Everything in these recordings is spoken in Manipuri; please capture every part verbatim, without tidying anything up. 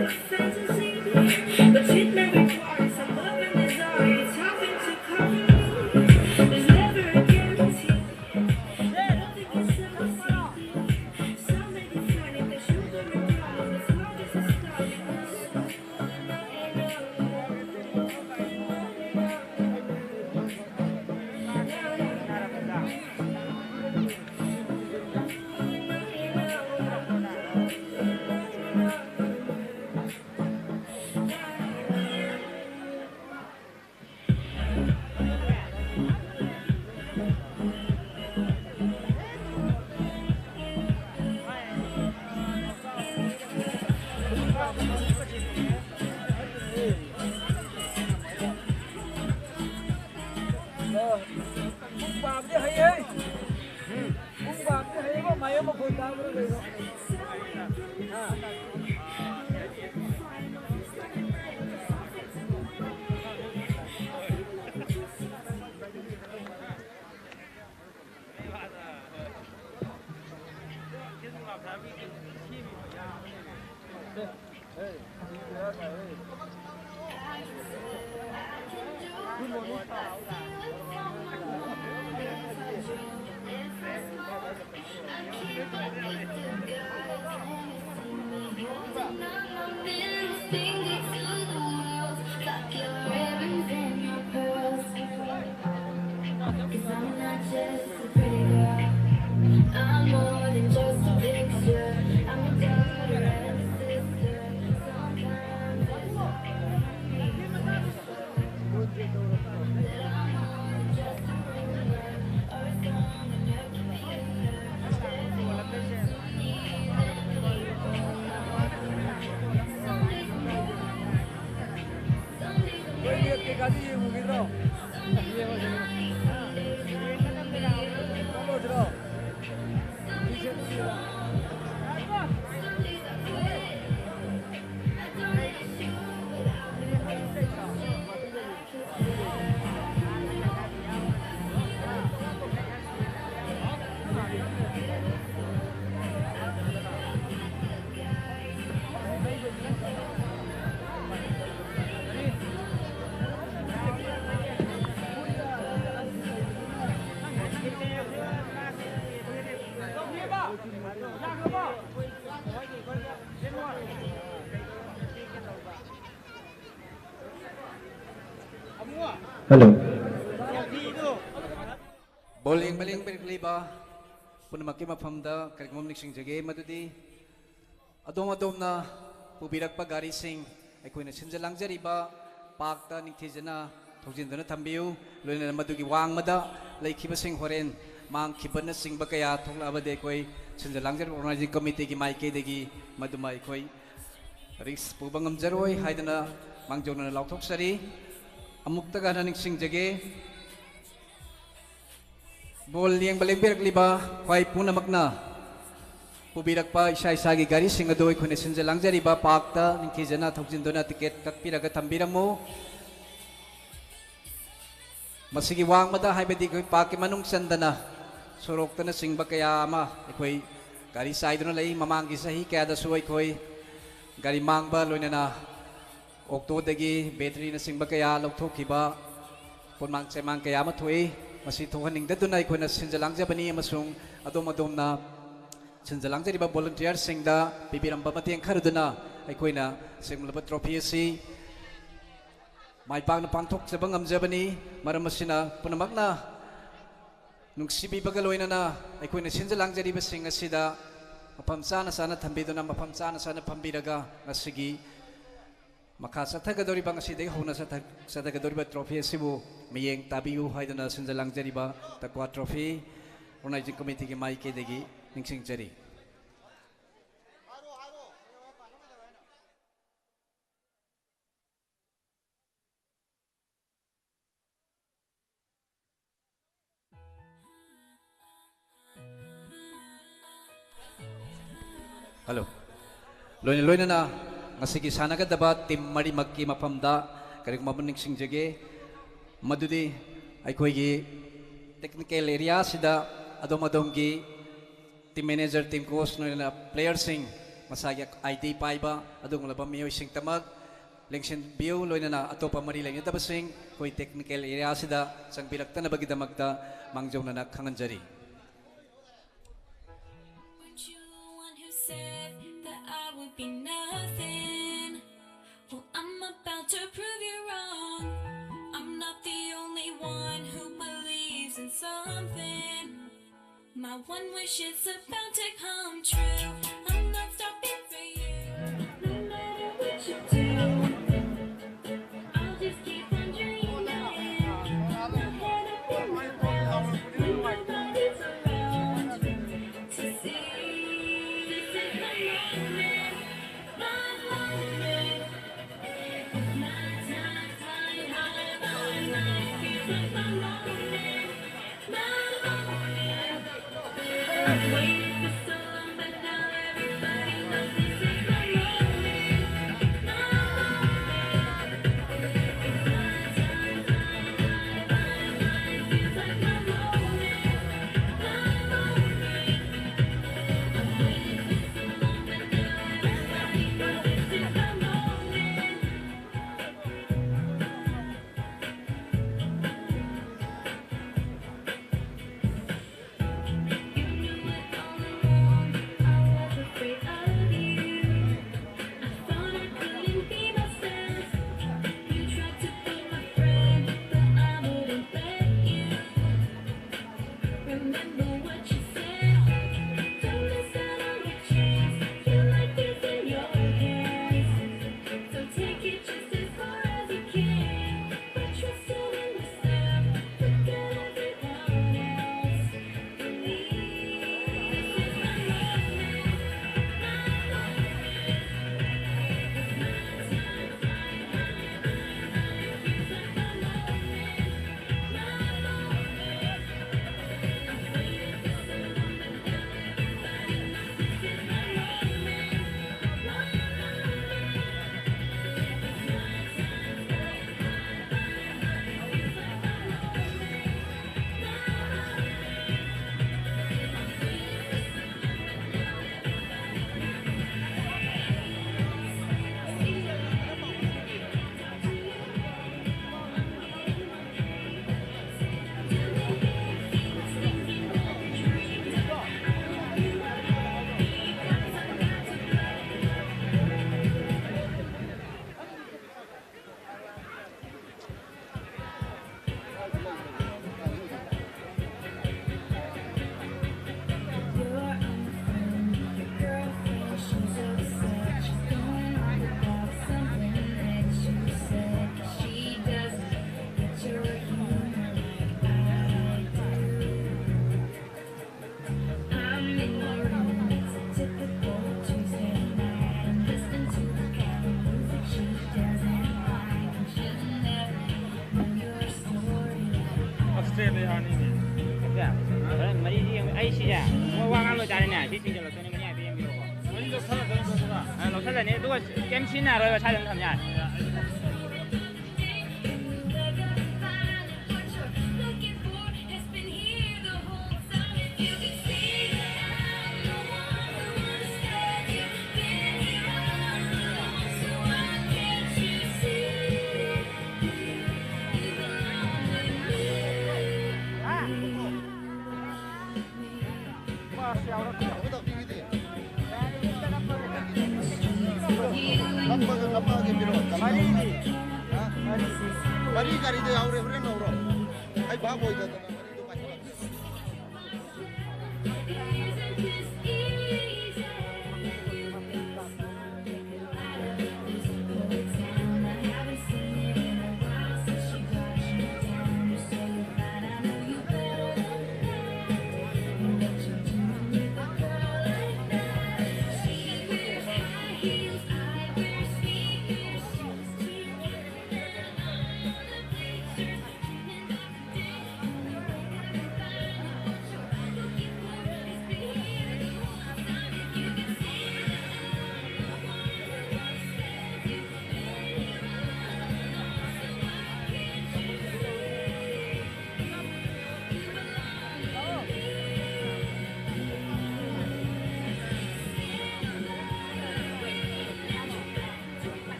But it may require some love and desire. It's happened to cover me. There's never a guarantee. Nothing is self-seeking. Some may define it, the children are blind. It's hard just to stop. ꯄꯨꯡ ꯄꯥꯕꯗꯤ ꯍꯩꯍꯦ꯫ ꯄꯨꯡ ꯄꯥꯕꯗꯤ ꯍꯩꯌꯦꯕ, ꯃꯥꯏꯕ ꯃꯈꯣꯟ ꯇꯥꯕ꯭ꯔꯥ ꯀꯩꯅꯣ? ꯍꯥ? Hello. ꯕꯣꯜ ꯌꯦꯡꯕ ꯂꯦꯡꯕꯤꯔꯛꯂꯤꯕ ꯄꯨꯝꯅꯃꯛꯀꯤ ꯃꯐꯝꯗ ꯀꯔꯤꯒꯨꯝꯕ ꯑꯃ ꯅꯤꯡꯁꯤꯡꯖꯒꯦ, ꯃꯗꯨꯗꯤ ꯑꯗꯣꯝ ꯑꯗꯣꯝꯅ ꯄꯨꯕꯤꯔꯛꯄ ꯒꯥꯔꯤꯁꯤꯡ ꯑꯩꯈꯣꯏꯅ ꯁꯤꯟꯖ ꯂꯥꯡꯖꯔꯤꯕ ꯄꯥꯔꯛꯇ ꯅꯤꯡꯊꯤꯖꯅ ꯊꯧꯖꯤꯟꯗꯨꯅ ꯊꯝꯕꯤꯌꯨ꯫ ꯂꯣꯏꯅꯅ ꯃꯗꯨꯒꯤ ꯋꯥꯡꯃꯗ ꯂꯩꯈꯤꯕꯁꯤꯡ ꯍꯣꯔꯦꯟ ꯃꯥꯡꯈꯤꯕꯅꯆꯤꯡꯕ ꯀꯌꯥ ꯊꯣꯛꯂꯛꯂꯕꯗꯤ ꯑꯩꯈꯣꯏ ꯁꯤꯟꯖ ꯂꯥꯡꯖꯔꯤꯕ ꯑꯣꯔꯒꯅꯥꯏꯖꯤꯡ ꯀꯃꯤꯇꯤꯒꯤ ꯃꯥꯏꯀꯩꯗꯒꯤ ꯃꯗꯨꯃ ꯑꯩꯈꯣꯏ ꯔꯤꯛꯁ ꯄꯨꯕ ꯉꯝꯖꯔꯣꯏ ꯍꯥꯏꯗꯨꯅ ꯃꯥꯡꯖꯧꯅꯅ ꯂꯥꯎꯊꯣꯛꯆꯔꯤ꯫ ꯑꯃꯨꯛꯇꯒ ꯍꯟꯅ ꯅꯤꯡꯁꯤꯡꯖꯒꯦ, ꯕꯣꯜ ꯌꯦꯡꯕ ꯂꯦꯡꯕꯤꯔꯛꯂꯤꯕ ꯈ꯭ꯋꯥꯏ ꯄꯨꯝꯅꯃꯛꯅ ꯄꯨꯕꯤꯔꯛꯄ ꯏꯁꯥ ꯏꯁꯥꯒꯤ ꯒꯥꯔꯤꯁꯤꯡ ꯑꯗꯨ ꯑꯩꯈꯣꯏꯅ ꯁꯤꯟꯖ ꯂꯥꯡꯖꯔꯤꯕ ꯄꯥꯔꯛꯇ ꯅꯤꯡꯊꯤꯖꯅ ꯊꯧꯖꯤꯟꯗꯨꯅ ꯇꯤꯀꯦꯠ ꯀꯛꯄꯤꯔꯒ ꯊꯝꯕꯤꯔꯝꯃꯨ꯫ ꯃꯁꯤꯒꯤ ꯋꯥꯡꯃꯗ, ꯍꯥꯏꯕꯗꯤ ꯑꯩꯈꯣꯏ ꯄꯥꯔꯛꯀꯤ ꯃꯅꯨꯡ ꯆꯟꯗꯅ ꯁꯣꯔꯣꯛꯇꯅꯆꯤꯡꯕ ꯀꯌꯥ ꯑꯃ ꯑꯩꯈꯣꯏ ꯒꯥꯔꯤ ꯆꯥꯏꯗꯨꯅ ꯂꯩ꯫ ꯃꯃꯥꯡꯒꯤ ꯆꯍꯤ ꯀꯌꯥꯗꯁꯨ ꯑꯩꯈꯣꯏ ꯒꯥꯔꯤ ꯃꯥꯡꯕ, ꯂꯣꯏꯅꯅ ꯑꯣꯛꯇꯣꯗꯒꯤ ꯕꯦꯇ꯭ꯔꯤꯅꯆꯤꯡꯕ ꯀꯌꯥ ꯂꯧꯊꯣꯛꯈꯤꯕ, ꯄꯣꯠꯃꯥꯡ ꯆꯩꯃꯥꯡ ꯀꯌꯥ ꯑꯃ ꯊꯣꯛꯏ꯫ ꯃꯁꯤ ꯊꯣꯛꯍꯟꯅꯤꯡꯗꯗꯨꯅ ꯑꯩꯈꯣꯏꯅ ꯁꯤꯟꯖ ꯂꯥꯡꯖꯕꯅꯤ, ꯑꯃꯁꯨꯡ ꯑꯗꯣꯝ ꯑꯗꯣꯝꯅ ꯁꯤꯟꯖ ꯂꯥꯡꯖꯔꯤꯕ ꯚꯣꯂꯨꯟꯇꯤꯌꯔꯁꯤꯡꯗ ꯄꯤꯕꯤꯔꯝꯕ ꯃꯇꯦꯡ ꯈꯔꯗꯨꯅ ꯑꯩꯈꯣꯏꯅ ꯁꯦꯝꯂꯕ ꯇ꯭ꯔꯣꯐꯤ ꯑꯁꯤ ꯃꯥꯏ ꯄꯥꯛꯅ ꯄꯥꯡꯊꯣꯛꯆꯕ ꯉꯝꯖꯕꯅꯤ꯫ ꯃꯔꯝ ꯑꯁꯤꯅ ꯄꯨꯝꯅꯃꯛꯅ ꯅꯨꯡꯁꯤꯕꯤꯕꯒ ꯂꯣꯏꯅꯅ ꯑꯩꯈꯣꯏꯅ ꯁꯤꯟꯖ ꯂꯥꯡꯖꯔꯤꯕꯁꯤꯡ ꯑꯁꯤꯗ ꯃꯐꯝ ꯆꯥꯅ ꯆꯥꯅ ꯊꯝꯕꯤꯗꯨꯅ, ꯃꯐꯝ ꯆꯥꯅ ꯆꯥꯅ ꯐꯝꯕꯤꯔꯒ ꯉꯁꯤꯒꯤ ꯃꯈꯥ ꯆꯠꯊꯒꯗꯧꯔꯤꯕ, ꯉꯁꯤꯗꯒꯤ ꯍꯧꯅ ꯆꯠꯊ-, ꯆꯠꯊꯒꯗꯧꯔꯤꯕ ꯇ꯭ꯔꯣꯐꯤ ꯑꯁꯤꯕꯨ ꯃꯤꯠꯌꯦꯡ ꯇꯥꯕꯤꯌꯨ ꯍꯥꯏꯗꯨꯅ ꯁꯤꯟꯖ ꯂꯥꯡꯖꯔꯤꯕ ꯇꯛꯋꯥ ꯇ꯭ꯔꯣꯐꯤ ꯑꯣꯔꯒꯅꯥꯏꯖꯤꯡ ꯀꯃꯤꯇꯤꯒꯤ ꯃꯥꯏꯀꯩꯗꯒꯤ ꯅꯤꯡꯁꯤꯡꯖꯔꯤ꯫ ꯍꯜꯂꯣ꯫ ꯂꯣꯏꯅ ꯂꯣꯏꯅꯅ ꯉꯁꯤꯒꯤ ꯁꯥꯟꯅꯒꯗꯕ ꯇꯤꯝ ꯃꯔꯤꯃꯛꯀꯤ ꯃꯐꯝꯗ ꯀꯔꯤꯒꯨꯝꯕ ꯑꯃ ꯅꯤꯡꯁꯤꯡꯖꯒꯦ, ꯃꯗꯨꯗꯤ ꯑꯩꯈꯣꯏꯒꯤ ꯇꯦꯛꯅꯤꯀꯦꯜ ꯑꯦꯔꯤꯌꯥꯁꯤꯗ ꯑꯗꯣꯝ ꯑꯗꯣꯝꯒꯤ ꯇꯤꯝ ꯃꯦꯅꯦꯖꯔ, ꯇꯤꯝ ꯀꯣꯆ, ꯂꯣꯏꯅꯅ ꯄ꯭ꯂꯦꯌꯔꯁꯤꯡ, ꯃꯁꯥꯒꯤ ꯑꯥꯏ ꯗꯤ ꯄꯥꯏꯕ ꯑꯗꯨꯒꯨꯝꯂꯕ ꯃꯤꯑꯣꯏꯁꯤꯡꯇꯃꯛ ꯂꯦꯡꯁꯤꯟꯕꯤꯌꯨ꯫ ꯂꯣꯏꯅꯅ ꯑꯇꯣꯞꯄ ꯃꯔꯤ ꯂꯩꯅꯗꯕꯁꯤꯡ ꯑꯩꯈꯣꯏ ꯇꯦꯛꯅꯤꯀꯦꯜ ꯑꯦꯔꯤꯌꯥꯁꯤꯗ ꯆꯪꯕꯤꯔꯛꯇꯅꯕꯒꯤꯗꯃꯛꯇ ꯃꯥꯡꯖꯧꯅꯅ ꯈꯪꯍꯟꯖꯔꯤ꯫ Weren't you the one who said that I would be nothing? Well, I'm about to prove you wrong. I'm not the One wish is about to come true. I'm not stopping for you. No matter what you do, I'll just keep on dreaming. My head up in the clouds, when nobody's around to see. This is my moment, my moment. My time flying high, my life is my moment, my moment. I've waited for so long, but now ꯁꯦ, ꯍꯣꯔꯦꯟ ꯃꯔꯤꯁꯤ ꯌꯦꯡ-, ꯑꯩ ꯁꯤꯁꯦ ꯃꯣꯏ ꯋꯥ ꯉꯥꯡ ꯂꯣꯏꯇꯥꯔꯦꯅꯦ, ꯁꯤ ꯆꯤꯡꯁꯤꯜꯂꯛꯇꯣꯏꯅꯦ, ꯃꯔꯤ ꯍꯥꯏꯐꯦꯠ ꯌꯦꯡꯕꯤꯔꯣꯀꯣ꯫ ꯃꯔꯤ ꯂꯧꯁꯜꯂꯛꯀꯅꯤ, ꯂꯧꯁꯜꯂꯛꯀꯅꯤ꯫ ꯑ, ꯂꯧꯁꯜꯂꯅꯤ, ꯑꯗꯨꯒ ꯀꯩꯝ ꯁꯤꯖꯤꯟꯅꯔꯣꯏꯕ, ꯁ꯭ꯋꯥꯏꯗ ꯑꯗꯨꯝ ꯊꯝ ꯌꯥꯔꯦ꯫ ꯅꯞꯄꯒ, ꯅꯞꯄꯒ ꯄꯤꯔꯛꯑꯣ꯫ ꯃꯔꯤꯗꯤ? ꯍꯥ? ꯃꯔꯤꯗꯤ? ꯃꯔꯤ ꯒꯥꯔꯤꯗ ꯌꯥꯎꯔꯦ, ꯍꯣꯔꯦꯟ ꯂꯧꯔꯣ꯫ ꯑꯩ ꯚꯥꯞ ꯑꯣꯏꯗꯗꯅ ꯃꯔꯤꯗꯣ ꯄꯥꯏꯁꯜꯂꯛꯇ꯭ꯔꯦ꯫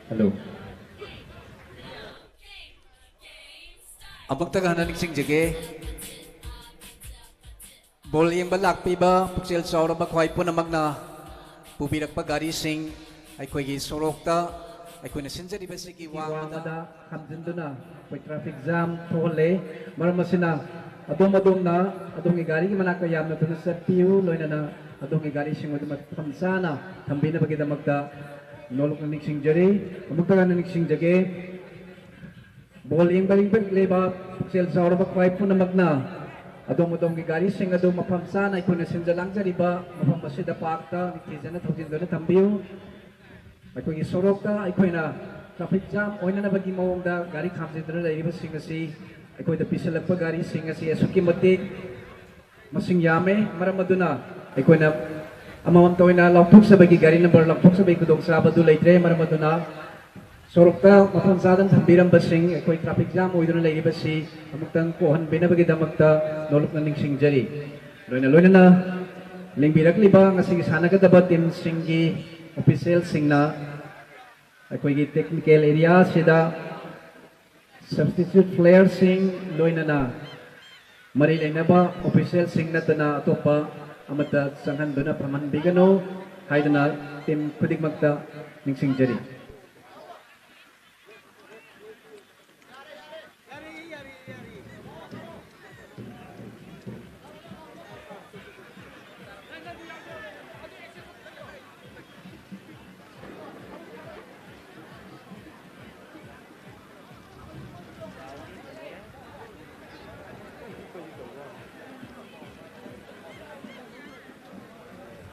Hello. ꯑꯃꯨꯛꯇꯒ ꯍꯟꯅ ꯅꯤꯡꯁꯤꯡꯖꯒꯦ꯫ ꯕꯣꯜ ꯌꯦꯡꯕ ꯂꯥꯛꯄꯤꯕ ꯄꯨꯛꯆꯦꯜ ꯆꯥꯎꯔꯕ ꯈ꯭ꯋꯥꯏ ꯄꯨꯝꯅꯃꯛꯅ ꯄꯨꯕꯤꯔꯛꯄ ꯒꯥꯔꯤꯁꯤꯡ ꯑꯩꯈꯣꯏꯒꯤ ꯁꯣꯔꯣꯛꯇ ꯑꯩꯈꯣꯏꯅ ꯁꯤꯟꯖꯔꯤꯕꯁꯤꯒꯤ ꯋꯥꯡꯃꯗ ꯈꯥꯝꯖꯤꯟꯗꯨꯅ ꯑꯩꯈꯣꯏ traffic jam ꯊꯣꯛꯍꯜꯂꯦ꯫ ꯃꯔꯝ ꯑꯁꯤꯅ ꯑꯗꯣꯝ ꯑꯗꯣꯝꯅ ꯑꯗꯣꯝꯒꯤ ꯒꯥꯔꯤꯒꯤ ꯃꯅꯥꯛꯇ ꯌꯥꯝꯅ ꯊꯨꯅ ꯆꯠꯄꯤꯌꯨ, ꯂꯣꯏꯅꯅ ꯑꯗꯣꯝꯒꯤ ꯒꯥꯔꯤꯁꯤꯡ ꯑꯗꯨ ꯃꯐꯝ ꯆꯥꯅ ꯊꯝꯕꯤꯅꯕꯒꯤꯗꯃꯛꯇ ꯅꯣꯂꯨꯛꯅ ꯅꯤꯡꯁꯤꯡꯖꯔꯤ꯫ ꯑꯃꯨꯛꯇ ꯍꯟꯅ ꯅꯤꯡꯁꯤꯡꯖꯒꯦ꯫ ꯕꯣꯜ ꯌꯦꯡꯕ ꯌꯦꯡꯕꯤꯔꯛꯂꯤꯕ ꯄꯨꯛꯆꯦꯜ ꯆꯥꯎꯔꯕ ꯈ꯭ꯋꯥꯏ ꯄꯨꯝꯅꯃꯛꯅ ꯑꯗꯣꯝ ꯑꯗꯣꯝꯒꯤ ꯒꯥꯔꯤꯁꯤꯡ ꯑꯗꯨ ꯃꯐꯝ ꯆꯥꯅ ꯑꯩꯈꯣꯏꯅ ꯁꯤꯟꯖ ꯂꯥꯡꯖꯔꯤꯕ ꯃꯐꯝ ꯑꯁꯤꯗ parkꯇ ꯅꯤꯡꯊꯤꯖꯅ ꯊꯧꯖꯤꯟꯗꯨꯅ ꯊꯝꯕꯤꯌꯨ꯫ ꯑꯩꯈꯣꯏꯒꯤ ꯁꯣꯔꯣꯛꯇ ꯑꯩꯈꯣꯏꯅ traffic jam ꯑꯣꯏꯅꯅꯕꯒꯤ ꯃꯑꯣꯡꯗ ꯒꯥꯔꯤ ꯈꯥꯝꯖꯤꯟꯗꯨꯅ ꯂꯩꯔꯤꯕꯁꯤꯡ ꯑꯁꯤ, ꯑꯩꯈꯣꯏꯗ ꯄꯤꯁꯤꯜꯂꯛꯄ ꯒꯥꯔꯤꯁꯤꯡ ꯑꯁꯤ ꯑꯁꯨꯛꯀꯤ ꯃꯇꯤꯛ ꯃꯁꯤꯡ ꯌꯥꯝꯃꯦ꯫ ꯃꯔꯝ ꯑꯗꯨꯅ ꯑꯩꯈꯣꯏꯅ ꯑꯃꯃꯝꯇ ꯑꯣꯏꯅ ꯂꯥꯎꯊꯣꯛꯆꯕꯒꯤ, ꯒꯥꯔꯤ number ꯂꯥꯎꯊꯣꯛꯆꯕꯒꯤ ꯈꯨꯗꯣꯡꯆꯥꯕ ꯑꯗꯨ ꯂꯩꯇ꯭ꯔꯦ꯫ ꯃꯔꯝ ꯑꯗꯨꯅ ꯁꯣꯔꯣꯛꯇ ꯃꯐꯝ ꯆꯥꯗꯅ ꯊꯝꯕꯤꯔꯝꯕꯁꯤꯡ, ꯑꯩꯈꯣꯏ traffic jam ꯑꯣꯏꯗꯨꯅ ꯂꯩꯔꯤꯕꯁꯤ ꯑꯃꯨꯛꯇꯪ ꯀꯣꯛꯍꯟꯕꯤꯅꯕꯒꯤꯗꯃꯛꯇ ꯅꯣꯂꯨꯛꯅ ꯅꯤꯡꯁꯤꯡꯖꯔꯤ꯫ ꯂꯣꯏꯅ ꯂꯣꯏꯅꯅ ꯂꯦꯡꯕꯤꯔꯛꯂꯤꯕ ꯉꯁꯤꯒꯤ ꯁꯥꯟꯅꯒꯗꯕ teamꯁꯤꯡꯒꯤ officialꯁꯤꯡꯅ ꯑꯩꯈꯣꯏꯒꯤ technical areaꯁꯤꯗ substitute playerꯁꯤꯡ, ꯂꯣꯏꯅꯅ ꯃꯔꯤ ꯂꯩꯅꯕ officialꯁꯤꯡ ꯅꯠꯇꯅ ꯑꯇꯣꯞꯄ ꯑꯃꯠꯇ ꯆꯪꯍꯟꯗꯨꯅ ꯐꯝꯍꯟꯕꯤꯒꯅꯨ ꯍꯥꯏꯗꯨꯅ team ꯈꯨꯗꯤꯡꯃꯛꯇ ꯅꯤꯡꯁꯤꯡꯖꯔꯤ꯫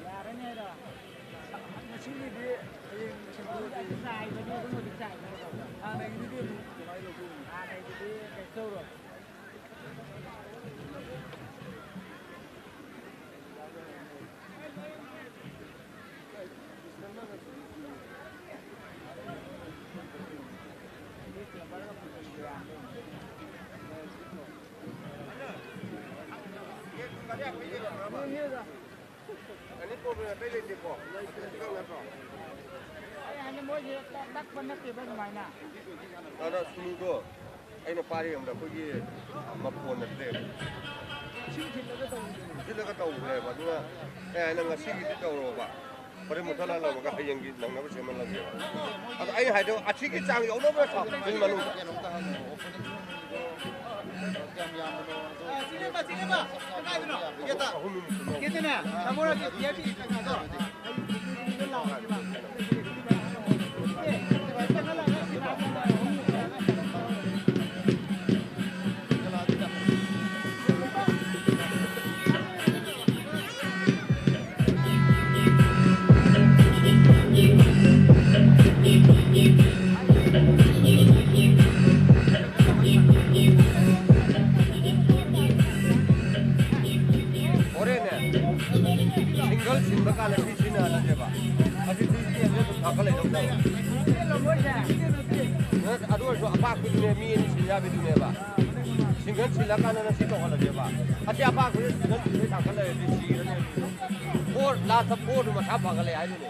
ꯌꯥꯔꯅꯤ ꯍꯥꯏꯔꯣ? ꯉꯁꯤꯒꯤꯗꯤ ꯍꯌꯦꯡ ꯁꯦꯡꯗꯣꯛꯑꯗꯤ ꯆꯥꯏꯕꯗꯤ ꯑꯗꯨꯝ ꯍꯧꯖꯤꯛ ꯆꯥꯏꯕ ꯍꯧꯔꯕ꯭ꯔꯣ? ꯍꯥꯟꯅꯒꯤꯗꯨꯗꯤ ꯑꯃꯨꯛ ꯀꯃꯥꯏꯅ ꯇꯧꯗꯣꯏꯅꯣ? ꯍꯥꯟꯅꯒꯤꯗꯨꯗꯤ ꯀꯩꯁꯨ ꯇꯧꯔꯣꯏ꯫ ꯑꯅꯤ ꯄꯣꯕꯅꯦ, ꯑꯇꯩ ꯂꯩꯇꯦꯀꯣ? ꯑꯗꯨ ꯈꯛꯇꯪ ꯅꯠꯇ꯭ꯔꯣ? ꯑꯩ ꯍꯥꯏꯅ ꯃꯣꯏꯁꯦ ꯅꯛꯄ ꯅꯠꯇꯦꯕ ꯑꯗꯨꯃꯥꯏꯅ꯫ ꯑꯗ ꯁꯨꯅꯨꯗꯣ ꯑꯩꯅ ꯄꯥꯏꯔꯤ ꯑꯃꯗ ꯑꯩꯈꯣꯏꯒꯤ ꯃꯐꯣꯟ ꯅꯠꯇ꯭ꯔꯦꯕ꯫ ꯏꯁꯤꯡ ꯊꯤꯜꯂꯒ ꯇꯧꯕꯗꯨꯅꯦ꯫ ꯊꯤꯜꯂꯒ ꯇꯧꯈ꯭ꯔꯦꯕ꯫ ꯑꯗꯨꯅ ꯑꯩ ꯍꯥꯏꯅ ꯉꯁꯤꯒꯤꯗꯤ ꯇꯧꯔꯣꯕ꯫ ꯍꯣꯔꯦꯟ ꯃꯨꯊꯠꯂꯒ ꯑꯃꯨꯛꯀ ꯍꯌꯦꯡꯒꯤ ꯅꯪꯅꯕ ꯁꯦꯝꯍꯜꯂꯒꯦꯕ꯫ ꯑꯗꯣ ꯑꯩꯅ ꯍꯥꯏꯗꯣ ꯑꯁꯤꯒꯤ ꯆꯥꯡ ꯌꯧꯅꯕ ꯅꯠꯇ꯭ꯔꯣ ꯐꯤꯜ ꯃꯅꯨꯡꯗ? ꯀꯩꯅꯣꯝꯇ ꯍꯪꯉꯣ, opening ꯀꯌꯥꯝ ꯌꯥꯝꯕꯅꯣ? ꯑꯗꯣ ꯑꯥ, ꯆꯤꯡꯂꯦꯝꯕ, ꯆꯤꯡꯂꯦꯝꯕ, ꯀꯗꯥꯏꯗꯅꯣ? ꯒꯦꯠꯇ꯫ ꯑꯍꯨꯝ꯫ ꯒꯦꯠꯇꯅꯦ? ꯇꯥꯃꯣ ꯔꯥꯖꯦꯟ, V I P ꯀꯩꯀꯥꯗꯣ? ꯁꯤꯡꯒꯜ ꯁꯤꯟꯕ ꯀꯥꯟꯗ ꯁꯤ ꯁꯤꯖꯤꯟꯅꯍꯜꯂꯁꯦꯕ꯫ ꯑꯁꯤ ꯁꯤ ꯁꯤ ꯑꯗꯨꯝ ꯊꯥꯒꯠꯂꯛꯏꯗꯧ ꯇꯧꯋꯦ꯫ ꯑꯗꯨ ꯑꯣꯏꯔꯁꯨ ꯑꯄꯥꯛꯄꯤꯗꯨꯅꯦ, ꯃꯤ ꯑꯅꯤ ꯁꯤꯟ ꯌꯥꯕꯤꯗꯨꯅꯦꯕ꯫ ꯁꯤꯡꯒꯜ ꯁꯤꯜꯂꯀꯥꯟꯗꯅ ꯁꯤ ꯇꯧꯍꯜꯂꯁꯦꯕ꯫ ꯑꯁꯤ ꯑꯄꯥꯛꯄꯁꯤ ꯁꯤꯡꯒꯜ ꯁꯤꯟꯕꯩ ꯊꯥꯒꯠꯂꯛꯑꯗꯤ ꯁꯤꯈ꯭ꯔꯅꯦꯕ꯫ ꯐꯣꯔ, ꯂꯥꯁꯇ ꯐꯣꯔꯗꯨ ꯃꯁꯥ ꯐꯒꯠꯂꯦ ꯍꯥꯏꯗꯨꯅꯦ꯫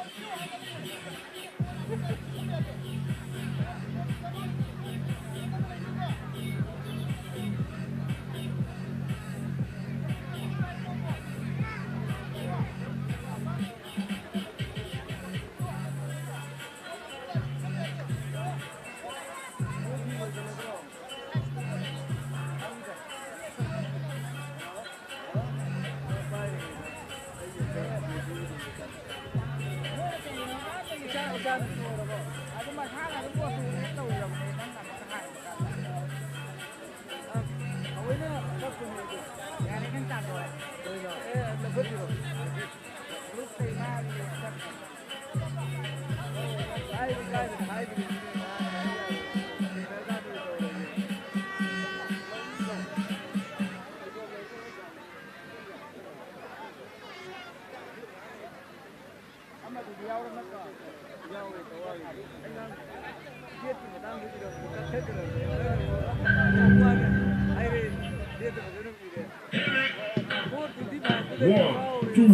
One, two,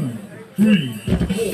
three, four.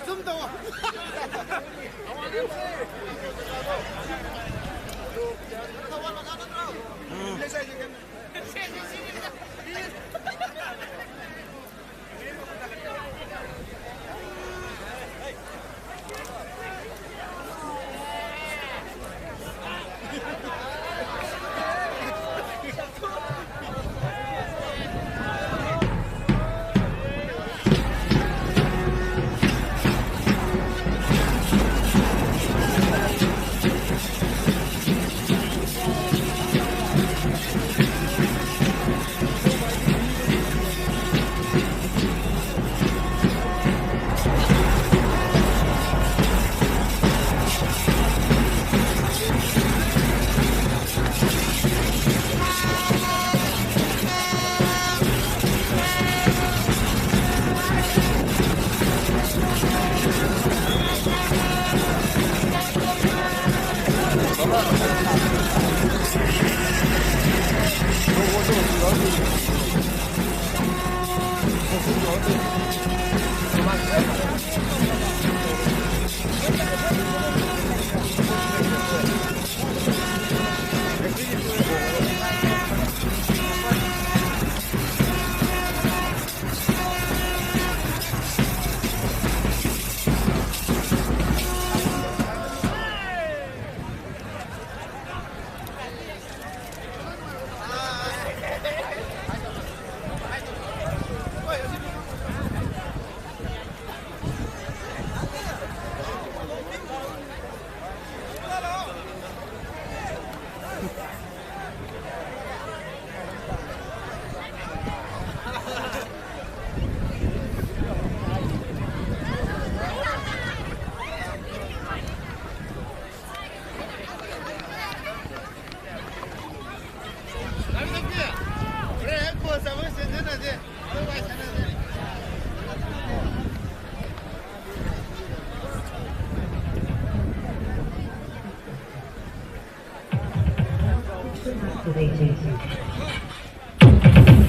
ꯑꯗꯨꯝ ꯇꯧꯋꯣ꯫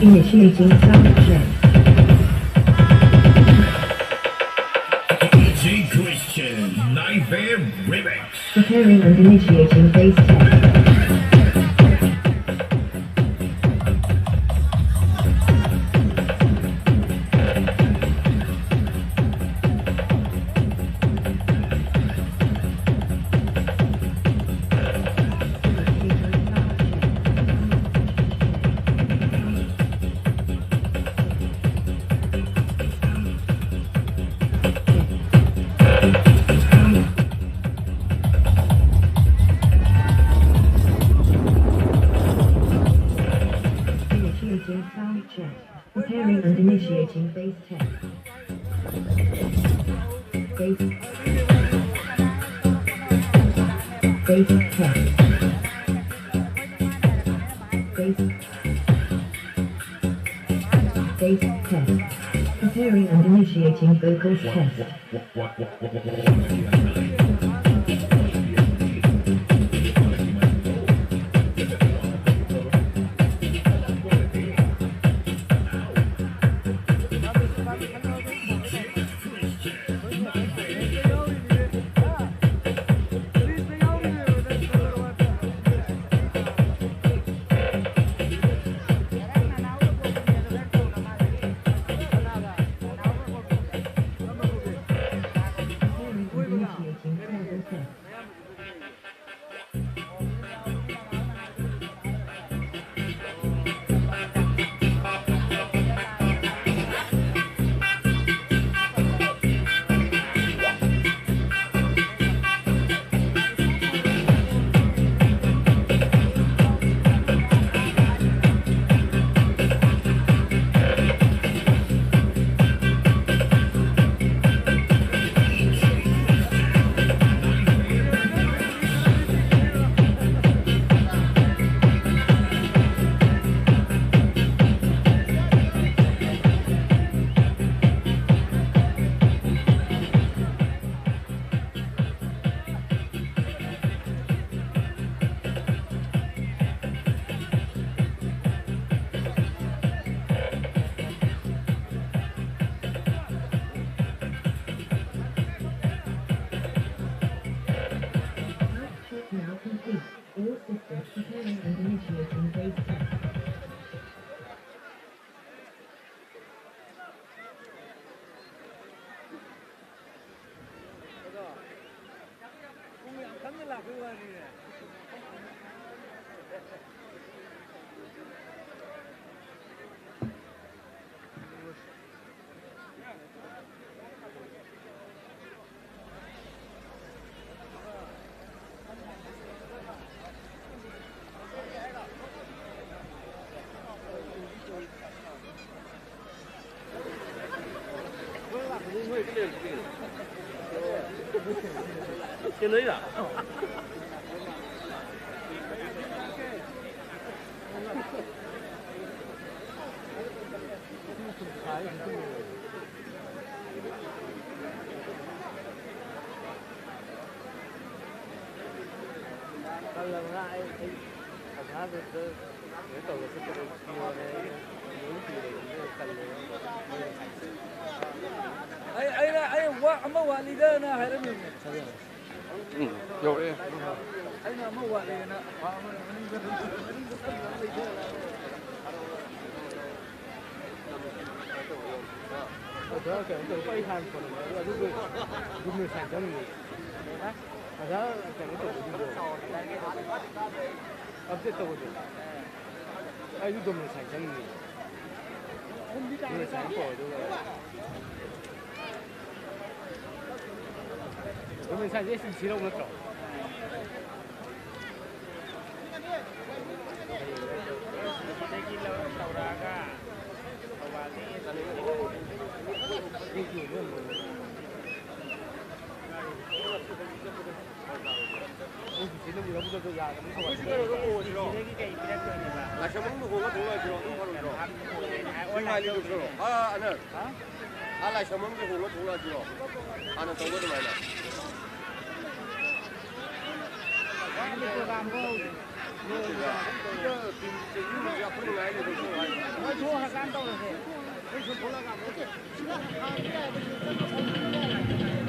Initiating sound check. Preparing and initiating bass test. Initiating sound check. Preparing and initiating bass test. Bass. Bass test. Bass. Bass test. Preparing and initiating vocals test. ꯀꯜꯂꯕ ꯉꯥ ꯑꯩ ꯑꯩ ꯑꯣꯖꯥꯗꯨꯗ ꯀꯩꯅꯣ ꯇꯧꯔꯒ ꯆꯠꯄꯗꯣ ꯄꯤꯌꯣꯅ ꯑꯩꯅ ꯂꯣꯏꯅ ꯄꯤꯔꯦ꯫ ꯑꯗꯨꯒ ꯀꯜꯂꯦ꯫ ꯑꯩ ꯑꯩꯅ ꯑꯩ ꯋꯥ ꯑꯃ ꯋꯥꯠꯂꯤꯗꯅ ꯍꯥꯏꯔꯝꯃꯤꯅꯦ꯫ ꯎꯝ, ꯌꯧꯔꯛꯑꯦ꯫ ꯑꯩꯅ ꯑꯃ ꯋꯥꯠꯂꯤꯗꯅ꯫ ꯑꯣꯖꯥ ꯀꯩꯅꯣ ꯇꯧꯕ ꯑꯩ ꯍꯥꯟꯅ ꯐꯣꯟ ꯅꯝꯕꯔꯗꯣ ꯑꯗꯨꯒꯤ ꯒꯨꯝꯅ ꯁꯥꯏꯟ ꯆꯪꯉꯤꯅꯦ꯫ ꯑꯣꯖꯥ ꯀꯩꯅꯣ ꯇꯧꯕꯒꯤꯗꯣ ꯑꯞꯗꯦꯠ ꯇꯧꯕꯗꯣ ꯑꯩꯁꯨ ꯒꯨꯝꯅ ꯁꯥꯏꯟ ꯆꯪꯉꯤꯅꯦ꯫ ꯒꯨꯝꯅ ꯁꯥꯏꯟ ꯇꯧꯔ ꯑꯗꯨꯒ ꯒꯨꯝꯅ ꯁꯥꯏꯟꯁꯦ ꯑꯦꯁ ꯁꯤ ꯁꯤ ꯂꯧꯕ ꯅꯠꯇ꯭ꯔꯣ? ꯂꯥꯏꯁ꯭ꯔꯝ ꯃꯅꯨꯡꯗ ꯍꯣꯡꯉ ꯊꯣꯛꯂꯛꯑꯁꯤꯔꯣ? ꯑꯗꯨꯝ ꯐꯔꯣꯏꯗ꯭ꯔꯣ? ꯁꯤ ꯉꯥꯏ ꯂꯩꯔꯨꯁꯤꯔꯣ? ꯑꯥ, ꯑꯅꯟ꯫ ꯑꯥ, ꯂꯥꯏꯁ꯭ꯔꯝꯕꯝꯒꯤ ꯍꯣꯡꯅ ꯊꯣꯛꯂꯛꯑꯁꯤꯔꯣ? ꯍꯥꯟꯅ ꯇꯧꯕ ꯑꯗꯨꯃꯥꯏꯅ꯫ ꯅꯠꯇꯦꯗ꯫ ꯁꯤꯗ ꯇꯤꯝ ꯆꯦꯟꯕꯤꯕꯁꯦ ꯑꯩꯈꯣꯏꯅ ꯉꯥꯏ ꯂꯩꯕꯁꯨ ꯅꯨꯡꯉꯥꯏ꯫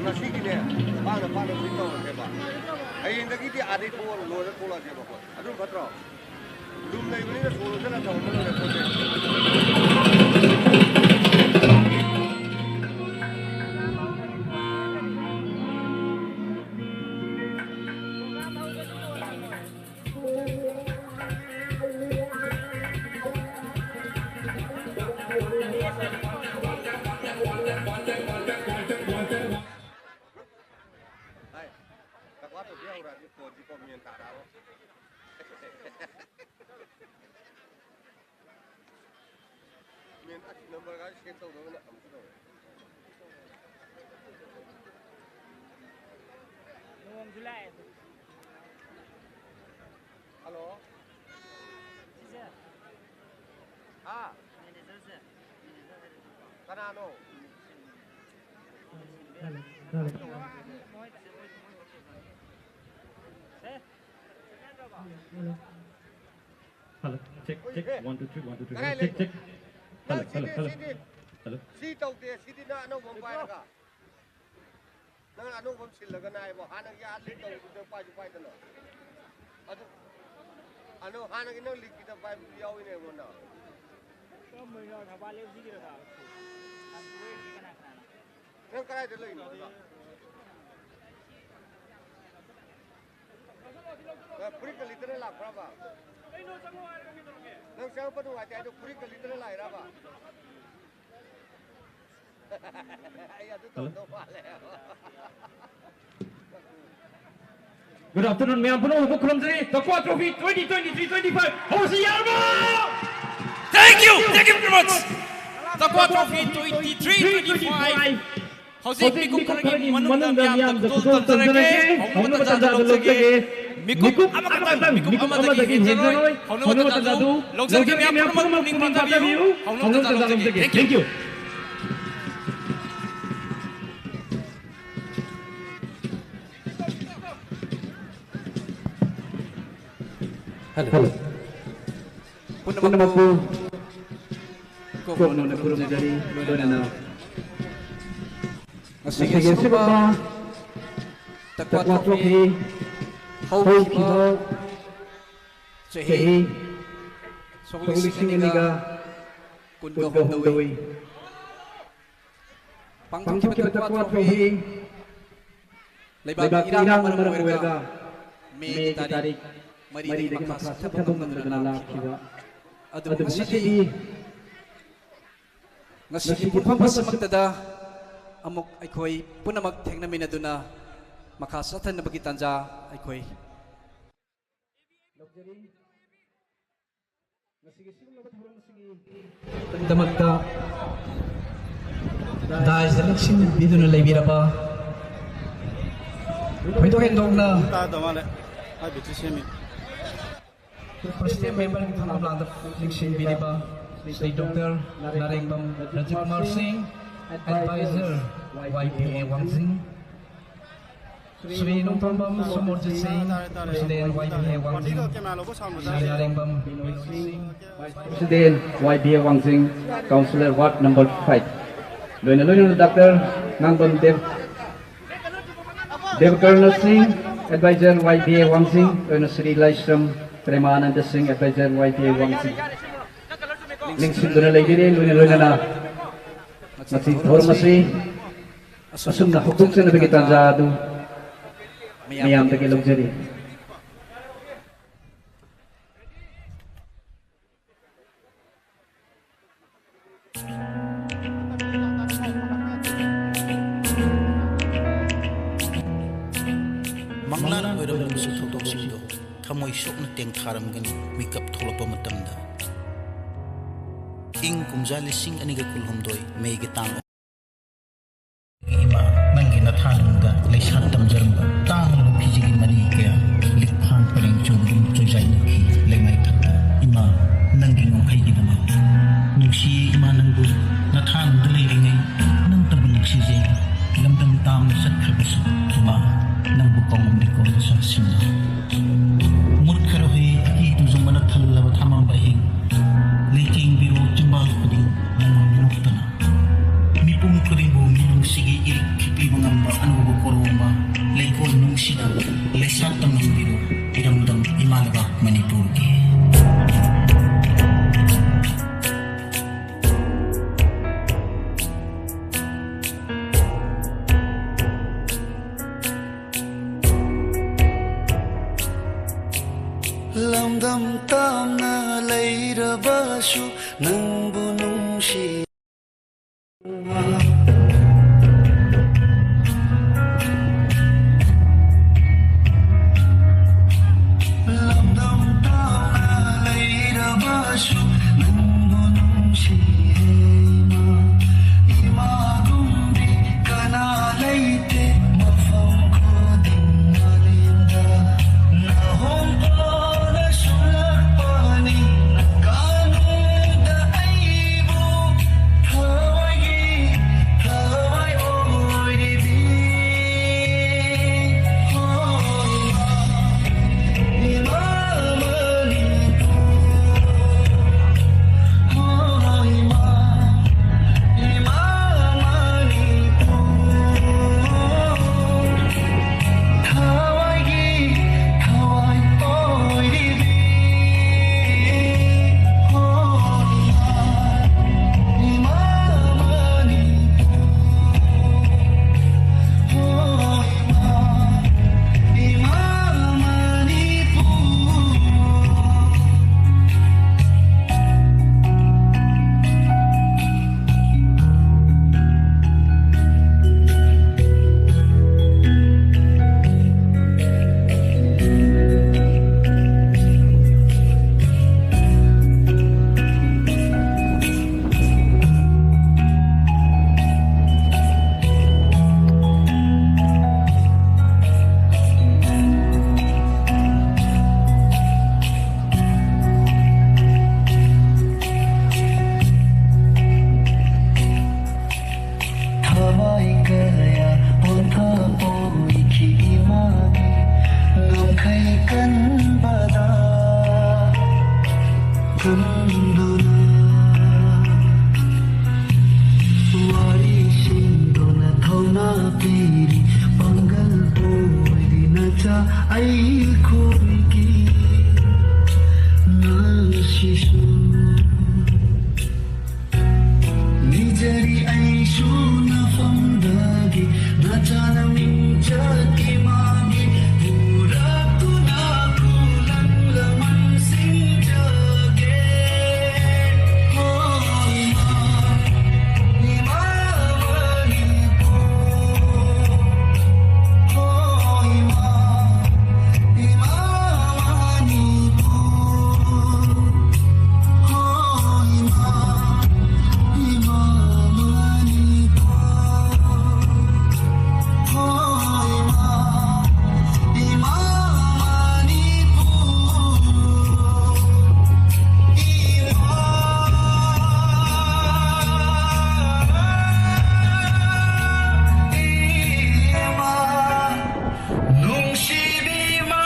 ꯉꯁꯤꯒꯤꯅꯦ, ꯄꯥꯛꯅ ꯄꯥꯛꯅ ꯁꯤ ꯇꯧꯔꯁꯦꯕ꯫ ꯍꯌꯦꯡꯗꯒꯤꯗꯤ ꯑꯥꯗꯩ ꯊꯣꯛꯑ ꯂꯣꯏꯔ ꯊꯣꯛꯂꯛꯑꯁꯦꯕ ꯑꯩꯈꯣꯏ꯫ ꯑꯗꯨꯝ ꯐꯠꯇ꯭ꯔꯣ? ꯔꯨꯝ ꯂꯩꯕꯅꯤꯅ ꯁꯣ ꯂꯣꯟꯁꯤꯜꯂ ꯊꯝꯃꯝꯕ ꯂꯣꯏꯔꯦ ꯄꯣꯠꯁꯦ꯫ ꯍꯥꯏ, ꯆꯥꯛ ꯋꯥꯠꯇꯕꯗꯤ ꯍꯧꯔꯛꯑꯗꯤ ꯐꯣꯟꯁꯤ ꯀꯣ ꯃꯦꯟ ꯇꯥꯔꯛꯑꯔꯣꯏ꯫ ꯃꯦꯟ ꯑꯁ ꯅꯝꯕꯔꯒ ꯁꯦꯚ ꯇꯧꯗꯕꯅ ꯑꯃꯨꯛꯁꯨ ꯇꯧꯔꯦ꯫ ꯍꯜꯂꯣ꯫ ꯍꯥ? ꯀꯅꯥꯅꯣ? Hello, check, check, one, two, three, one, two, three, hello, check, check. Hello, hello, hello. Hello. ꯁꯤ ꯇꯧꯗꯦ, ꯁꯤꯗꯤ ꯅꯪ ꯑꯅꯧꯕ ꯑꯃ ꯄꯥꯏꯔꯒ꯫ ꯅꯪ ꯑꯅꯧꯕ ꯑꯃ ꯁꯤꯜꯂꯒꯅ ꯍꯥꯏꯕ, ꯍꯥꯟꯅꯒꯤ ꯑꯥ ꯂꯤꯛ ꯇꯧꯕꯗꯨꯗ ꯄꯥꯏꯁꯨ ꯄꯥꯏꯗꯅ꯫ ꯑꯗꯨ, ꯑꯗꯨ ꯍꯥꯟꯅꯒꯤ ꯅꯪ ꯂꯤꯛꯀꯤꯗ ꯄꯥꯏꯕꯗꯨ ꯌꯥꯎꯏꯅꯦ ꯑꯩꯉꯣꯟꯗ꯫ ꯀꯔꯝꯕꯩꯅꯣ ꯊꯧꯕꯥꯜ ꯑꯦꯐ ꯁꯤꯒꯤꯔꯣ ꯁꯥꯔ? ꯀꯅꯥ ꯀꯅꯥꯅꯣ? ꯅꯪ ꯀꯗꯥꯏꯗ ꯂꯩꯅꯣ ꯍꯥꯏꯕ? ꯅꯪ ꯐꯨꯔꯤꯠꯀ ꯂꯤꯠꯇꯅ ꯂꯥꯛꯄ꯭ꯔꯕ? ꯅꯪ ꯆꯪꯉꯛꯄ ꯅꯨꯡꯉꯥꯏꯇꯦ ꯍꯥꯏꯗꯣ ꯐꯨꯔꯤꯠꯀ ꯂꯤꯠꯇꯅ ꯂꯥꯛꯏꯔꯕ? ꯑꯩ ꯑꯗꯨ ꯇꯧꯗꯧ ꯃꯥꯜꯂꯦ꯫ Good afternoon, ꯃꯌꯥꯝ ꯄꯨꯝꯅꯃꯛꯄꯨ ꯈꯨꯔꯨꯝꯖꯔꯤ꯫ ꯇꯛꯋꯥ Trophy twenty twenty-three twenty-five ꯍꯧꯔꯁꯤ, ꯌꯥꯔꯕꯣ? Thank you, thank you very much. ꯇꯛꯋꯥ Trophy twenty-three twenty-five ꯍꯧꯖꯤꯛ ꯃꯤꯀꯨꯞ ꯈꯔꯒꯤ ꯃꯅꯨꯡꯗ ꯃꯤꯌꯥꯝꯗ ꯈꯨꯗꯣꯜ ꯇꯝꯖꯔꯒꯦ꯫ ꯍꯧꯅꯕ ꯇꯥꯟꯖꯥ ꯂꯧꯖꯒꯦ꯫ ꯃꯤꯀꯨꯞ ꯑꯃꯈꯛꯇꯪ, ꯃꯤꯀꯨꯞ ꯑꯃꯗꯒꯤ ꯍꯦꯟꯖꯔꯣꯏ꯫ ꯍꯧꯅꯕ ꯇꯥꯟꯖꯥꯗꯨ ꯂꯧꯖꯔꯒꯦ꯫ ꯃꯤꯌꯥꯝ ꯄꯨꯝꯅꯃꯛ ꯄꯨꯛꯅꯤꯡ ꯄꯥꯡꯊꯕꯤꯌꯨ꯫ ꯍꯧꯅꯕ ꯇꯥꯟꯖꯥ ꯂꯧꯖꯒꯦ꯫ Thank you. Hello. ꯄꯨꯝꯅꯃꯛꯄꯨ ꯀꯣꯛꯅꯣꯟꯅ ꯈꯨꯔꯨꯝꯖꯔꯤ꯫ ꯂꯣꯏꯅꯅ ꯉꯁꯤꯒꯤ ꯑꯁꯤꯒꯨꯝꯕ ꯇꯛꯋꯥ ꯇ꯭ꯔꯣꯐꯤ ꯍꯧꯈꯤꯕ ꯆꯍꯤ ꯁꯣꯛ ꯂꯤꯁꯤꯡ ꯑꯅꯤꯒ ꯀꯨꯟꯒ ꯍꯨꯝꯗꯣꯏ ꯄꯥꯡꯊꯣꯛꯈꯤꯕ ꯇꯛꯋꯥ ꯇ꯭ꯔꯣꯐꯤ ꯂꯩꯕꯥꯛꯀꯤ ꯏꯔꯥꯡꯅ ꯃꯔꯝ ꯑꯣꯏꯔꯒ ꯃꯦꯒꯤ ꯇꯥꯔꯤꯛ ꯃꯔꯤꯗꯒꯤ ꯃꯈꯥ ꯆꯠꯊꯕ ꯉꯝꯗꯅ ꯂꯥꯛꯈꯤꯕ ꯑꯗꯨꯕꯨ ꯉꯁꯤꯗꯤ ꯉꯁꯤꯒꯤ ꯄꯨꯡꯐꯝ ꯑꯁꯤꯃꯛꯇꯗ ꯑꯃꯨꯛ ꯑꯩꯈꯣꯏ ꯄꯨꯝꯅꯃꯛ ꯊꯦꯡꯅꯃꯤꯟꯅꯗꯨꯅ ꯃꯈꯥ ꯆꯠꯊꯅꯕꯒꯤ ꯇꯥꯟꯖꯥ ꯑꯩꯈꯣꯏ ꯂꯧꯖꯔꯤ꯫ ꯃꯁꯤꯒꯤ ꯁꯤꯒꯨꯝꯂꯕ ꯊꯧꯔꯝ ꯑꯁꯤꯒꯤ ꯗꯃꯛꯇ ꯗꯥꯏꯁꯇ ꯂꯦꯡꯁꯤꯟꯕꯤꯗꯨꯅ ꯂꯩꯕꯤꯔꯕ ꯊꯣꯏꯗꯣꯛ ꯍꯦꯟꯗꯣꯛꯅ ꯇꯥꯗ ꯃꯥꯜꯂꯦ꯫ ꯍꯥꯏꯕꯤꯠꯁꯤ ꯁꯦꯝꯃꯤ꯫ President member ꯒꯤ ꯊꯧꯔꯝ ꯂꯥꯟꯗ ꯂꯤꯡꯁꯤꯟꯕꯤꯔꯤꯕ ꯁ꯭ꯔꯤ ꯗꯣꯛꯇꯔ ꯅꯥꯔꯦꯡꯕꯝ ꯔꯥꯖꯀꯨꯃꯥꯔ ꯁꯤꯡ, Advisor Y B A ꯋꯥꯡꯖꯤꯡ, ꯁ꯭ꯔꯤ ꯅꯣꯡꯊꯣꯝꯕꯝ ꯁꯣꯃꯣꯔꯖꯤꯠ ꯁꯤꯡ, President Y B A ꯋꯥꯡꯖꯤꯡ, ꯁ꯭ꯔꯤ ꯅꯥꯔꯦꯡꯕꯝ ꯕꯤꯅꯣꯏ ꯁꯤꯡ, President Y B A ꯋꯥꯡꯖꯤꯡ, Councillor Ward number five, ꯂꯣꯏꯅ ꯂꯣꯏꯅꯅ ꯗꯥꯛꯇꯔ ꯉꯥꯡꯕꯝ ꯗꯦꯕ ꯗꯦꯕꯀꯔꯅ ꯁꯤꯡ, Advisor Y B A ꯋꯥꯡꯖꯤꯡ, ꯂꯣꯏꯅ ꯁ꯭ꯔꯤ ꯂꯥꯏꯁ꯭ꯔꯝ ꯄ꯭ꯔꯦꯃꯥꯅꯟꯗ ꯁꯤꯡ, Advisor Y B A ꯋꯥꯡꯖꯤꯡ, ꯂꯤꯡꯁꯤꯟꯗꯨꯅ ꯂꯩꯕꯤꯔꯦ꯫ ꯂꯣꯏꯅ ꯂꯣꯏꯅꯅ ꯃꯁꯤ ꯊꯧꯔꯝ ꯑꯁꯤ ꯑꯁꯨꯝꯅ ꯍꯧꯗꯣꯛꯆꯅꯕꯒꯤ ꯇꯥꯟꯖꯥ ꯑꯗꯨ ꯃꯌꯥꯝꯗꯒꯤ ꯂꯧꯖꯔꯤ꯫ ꯃꯪꯂꯥꯟ ꯑꯣꯏꯔꯝꯂꯕꯁꯨ ꯊꯧꯗꯣꯛꯁꯤꯡꯗꯣ ꯊꯃꯣꯏ ꯁꯣꯛꯅ ꯇꯦꯡꯊꯥꯔꯝꯒꯅꯤ꯫ ꯃꯤꯀꯞ ꯊꯣꯛꯂꯛꯄ ꯃꯇꯝꯗ ꯏꯪ ꯀꯨꯝꯖꯥ ꯂꯤꯁꯤꯡ ꯑꯅꯤꯒ ꯀꯨꯟꯍꯨꯝꯗꯣꯏ ꯃꯦꯒꯤ ꯇꯥꯡ ꯏꯃꯥ, ꯅꯪꯒꯤ ꯅꯊꯥꯅꯨꯡꯗ ꯂꯩꯁꯥ ꯇꯝꯖꯔꯝꯕ ꯇꯥꯡꯂꯕ ꯐꯤꯖꯤꯒꯤ ꯃꯅꯤ ꯀꯌꯥ ꯂꯤꯛꯐꯥꯡ ꯄꯔꯦꯡ ꯆꯣꯡꯗꯨꯅ ꯆꯣꯏꯖꯥꯏꯅꯈꯤ꯫ ꯂꯩꯃꯥꯏ ꯊꯛꯇ ꯏꯃꯥ, ꯅꯪꯒꯤ ꯉꯝꯈꯩꯒꯤꯗꯃꯛ ꯅꯨꯡꯁꯤ ꯏꯃꯥ, ꯅꯪꯕꯨ ꯅꯊꯥꯅꯨꯡꯗ ꯂꯩꯔꯤꯉꯩ ꯅꯪꯇꯕꯨ ꯅꯨꯡꯁꯤꯖꯩ꯫ ꯂꯝꯗꯝ ꯇꯥꯝꯅ ꯆꯠꯈ꯭ꯔꯕꯁꯨ ꯏꯃꯥ, ꯅꯪꯕꯨ ꯀꯥꯎꯉꯝꯗꯦꯀꯣ ꯅꯆꯥꯁꯤꯡꯅ꯫ ꯃꯨꯠꯈ꯭ꯔꯕꯤ ꯑꯀꯤ ꯇꯨꯖꯨꯡꯕꯅ ꯊꯜꯂꯕ ꯊꯃꯝꯕ ꯑꯍꯤꯡ, ꯂꯩꯇꯦꯡꯕꯤꯔꯣ ꯆꯤꯝꯕꯥꯜ ꯈꯨꯗꯤꯡ ꯅꯪꯅ ꯅꯣꯛꯇꯅ꯫ ꯃꯤꯄꯨꯝ ꯈꯨꯗꯤꯡꯕꯨ ꯃꯤꯅꯨꯡꯁꯤꯒꯤ ꯏꯔꯤꯛ ꯄꯤꯕ ꯉꯝꯕ ꯑꯅꯧꯕ ꯀꯣꯔꯣ ꯑꯃ ꯂꯩꯀꯣꯜ ꯅꯨꯡꯁꯤꯅ ꯂꯩꯁꯥꯠ ꯇꯝꯍꯟꯕꯤꯔꯣ ꯏꯔꯝꯗꯝ ꯏꯃꯥ ꯂꯩꯕꯥꯛ ꯃꯅꯤꯄꯨꯔꯒꯤ꯫ ꯂꯝꯗꯝ ꯇꯥꯝꯅ ꯂꯩꯔꯕꯁꯨ ꯅꯪꯕꯨ ꯅꯨꯡꯁꯤ꯫ ꯂꯝꯗꯝ ꯇꯥꯝꯅ ꯂꯩꯔꯕꯁꯨ ꯅꯪꯕꯨ ꯅꯨꯡꯁꯤꯌꯦ ꯏꯃꯥ꯫ ꯏꯃꯥꯒꯨꯝꯕꯤ ꯀꯅꯥ ꯂꯩꯇꯦ ꯃꯐꯝ ꯈꯨꯗꯤꯡ꯫ ꯑꯩꯈꯣꯏꯒꯤ ꯉꯁꯤꯁꯨ ꯅꯤꯖꯔꯤ ꯑꯩꯁꯨ ꯅꯐꯝꯗꯒꯤ ꯅꯆꯥꯅ ꯃꯤꯡꯆꯠꯀꯤ ꯃꯥꯒꯤ ꯄꯨꯔꯛꯇꯨꯅ ꯈꯨꯂꯪ ꯂꯃꯟꯁꯤꯡꯖꯒꯦ꯫ ꯍꯣ ꯏꯃꯥ, ꯏꯃꯥ ꯃꯅꯤꯄꯨꯔ꯫ ꯍꯣ ꯏꯃꯥ, ꯏꯃꯥ ꯃꯅꯤꯄꯨꯔ꯫ ꯍꯣ ꯏꯃꯥ, ꯏꯃꯥ ꯃꯅꯤꯄꯨꯔ꯫ ꯍꯣ ꯏꯃꯥ, ꯏꯃꯥ ꯃꯅꯤꯄꯨꯔ꯫ ꯏꯃꯥ, ꯏꯃꯥ꯫ ꯅꯨꯡꯁꯤꯕꯤ ꯏꯃꯥ꯫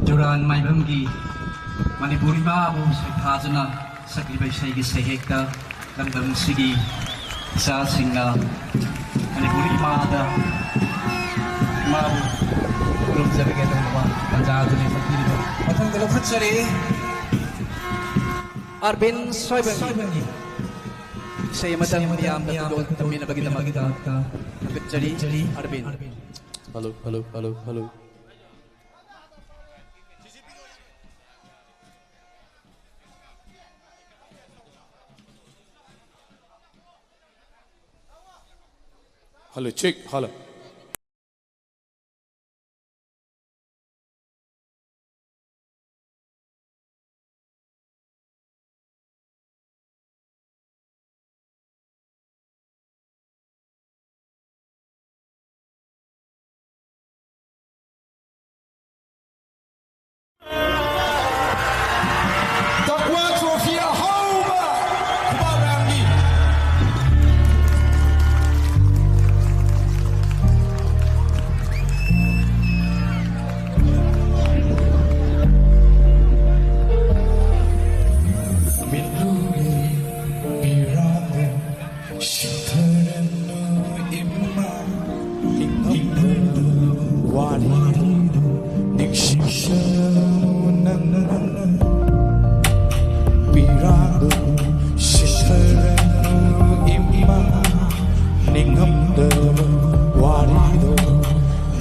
ꯗꯨꯔꯥꯟ ꯃꯥꯏꯕꯝꯒꯤ ꯃꯅꯤꯄꯨꯔ ꯏꯃꯥꯕꯨ ꯁꯩꯊꯥꯗꯨꯅ ꯁꯛꯂꯤꯕ ꯏꯁꯩꯒꯤ ꯁꯩꯍꯦꯛꯇ ꯂꯝꯗꯝꯁꯤꯒꯤ ꯏꯆꯥꯁꯤꯡꯅ ꯃꯅꯤꯄꯨꯔ ꯏꯃꯥꯗ, ꯏꯃꯥꯕꯨ ꯈꯨꯔꯨꯝꯖꯔꯒꯦ ꯇꯧꯕ ꯇꯥꯟꯖꯥ ꯑꯗꯨꯅꯤ ꯐꯪꯕꯤꯔꯤꯕ꯫ ꯃꯊꯪꯗ ꯂꯧꯈꯠꯆꯔꯤ꯫ ꯑꯔꯕꯤꯟ ꯁꯣꯏꯕꯝꯒꯤ ꯏꯁꯩ ꯑꯃꯇꯪ ꯃꯤꯌꯥꯝꯗ ꯈꯨꯗꯣꯜ ꯇꯝꯕꯤꯅꯕꯒꯤꯗꯃꯛꯇ ꯊꯥꯒꯠꯆꯔꯤ꯫ Arbin. Hello, hello, hello, hello. Hello, check, hello. ꯇꯛꯋꯥ ꯇ꯭ꯔꯣꯐꯤ ꯑꯍꯧꯕ ꯈꯨꯕꯥꯛ ꯃꯌꯥꯝꯒꯤ꯫ ꯅꯪꯅ ꯄꯤꯔꯥꯗꯨ ꯁꯤꯊꯔꯅꯨ ꯏꯃꯥ, ꯅꯤꯡꯉꯝꯗꯕ ꯋꯥꯔꯤꯗꯣ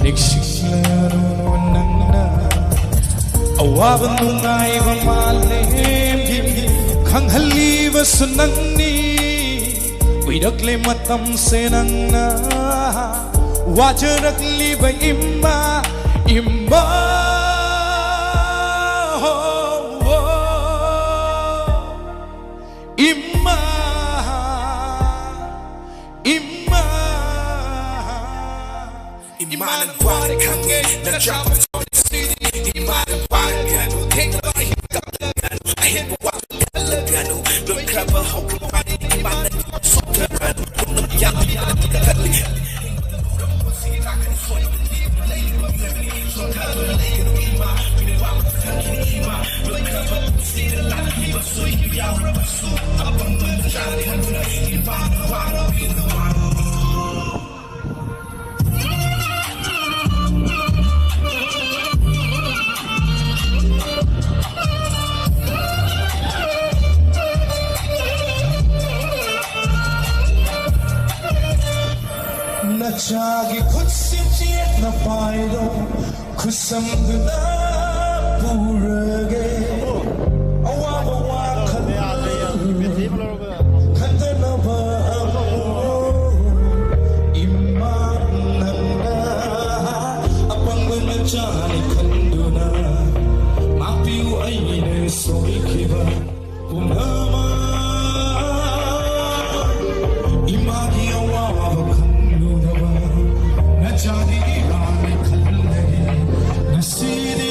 ꯅꯤꯡꯁꯤꯡꯂꯅꯨ ꯅꯪꯅ꯫ ꯑꯋꯥꯕ ꯅꯨꯡꯉꯥꯏꯕ ꯃꯥꯂꯦꯝꯒꯤ ꯈꯪꯍꯜꯂꯤꯕꯁꯨ ꯅꯪꯅꯤ꯫ ꯀꯨꯏꯔꯛꯂꯦ ꯃꯇꯝꯁꯦ ꯅꯪꯅ ꯋꯥꯖꯔꯛꯂꯤꯕ ꯏꯃꯥ, ꯏꯃꯥ, ꯍꯣ, ꯍꯣ, ꯏꯃꯥ, ꯏꯃꯥ꯫ ꯏꯃꯥꯅ ꯋꯥꯔꯦ ꯈꯪꯉꯦ ꯅꯆꯥ ꯏꯃꯥꯅ ꯋꯥꯔꯦ ꯈꯪꯉꯦ ꯊꯦꯡꯅꯕ ꯑꯍꯦꯟꯕ ꯋꯥꯈꯜ ꯈꯜꯂꯒꯅꯨ꯫ ꯂꯣꯏꯈ꯭ꯔꯕ ꯍꯧꯈ꯭ꯔꯕ ꯋꯥꯔꯤ ꯏꯃꯥꯅ ꯁꯣꯛꯊꯔꯅꯨ꯫ ꯄꯨꯝꯅꯃꯛ ꯌꯥꯝ ꯈꯜꯂꯤ꯫ ꯅꯆꯥꯒꯤ ꯈꯨꯠꯁꯦ ꯆꯦꯠꯅ ꯄꯥꯏꯔꯣ, ꯈꯨꯠꯁꯝꯗꯨꯅ ꯄꯨꯔꯒꯦ꯫ ꯑꯋꯥꯕ ꯋꯥꯈꯜ ꯈꯟꯊꯅꯕ ꯑꯃꯨꯛ ꯏꯃꯥ ꯅꯪꯅ ꯑꯄꯪꯕ ꯅꯆꯥꯅꯤ ꯈꯟꯗꯨꯅ ꯉꯥꯛꯄꯤꯌꯨ ꯑꯩꯅ ꯁꯣꯏꯈꯤꯕ ꯄꯨꯝꯅꯃꯛ꯫ ꯏꯃꯥꯒꯤ ꯑꯋꯥꯕ ꯈꯪꯂꯨꯅꯕ ꯅꯆꯥꯒꯤ ꯏꯔꯥꯜꯅꯤ ꯈꯜꯂꯒꯦ ꯉꯁꯤꯗꯤ꯫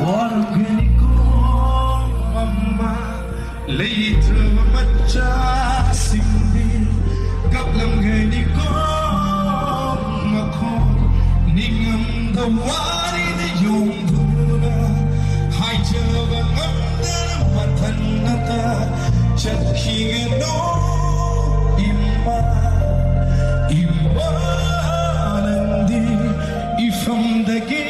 ꯋꯥꯔꯝꯒꯅꯤꯀꯣ ꯃꯃꯥ ꯂꯩꯇ꯭ꯔꯕ ꯃꯆꯥꯁꯤꯡꯗꯤ, ꯀꯞꯂꯝꯒꯅꯤꯀꯣ ꯃꯈꯣꯏ ꯅꯤꯡꯉꯝꯗ ꯋꯥꯔꯤꯗ ꯌꯣꯡꯗꯨꯅ, ꯍꯥꯏꯖꯕ ꯉꯝꯗꯅ ꯃꯊꯟꯅꯇ ꯆꯠꯈꯤꯒꯅꯨ ꯏꯃꯥ, ꯏꯃꯥ ꯅꯪꯗꯤ ꯏꯐꯝꯗꯒꯤ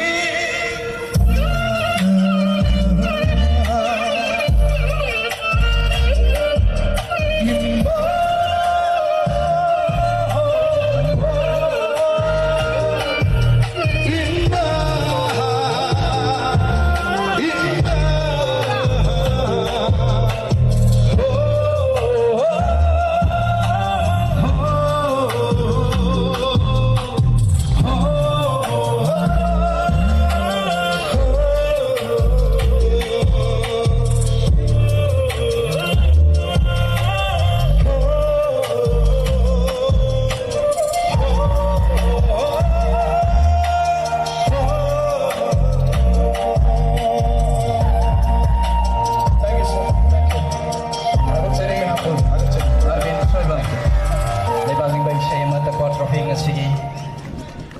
ꯂꯩꯕꯥꯛ ꯅꯤꯡꯕ ꯏꯁꯩ ꯑꯃ ꯇꯛꯄ ꯇ꯭ꯔꯣꯐꯤ ꯉꯁꯤꯒꯤ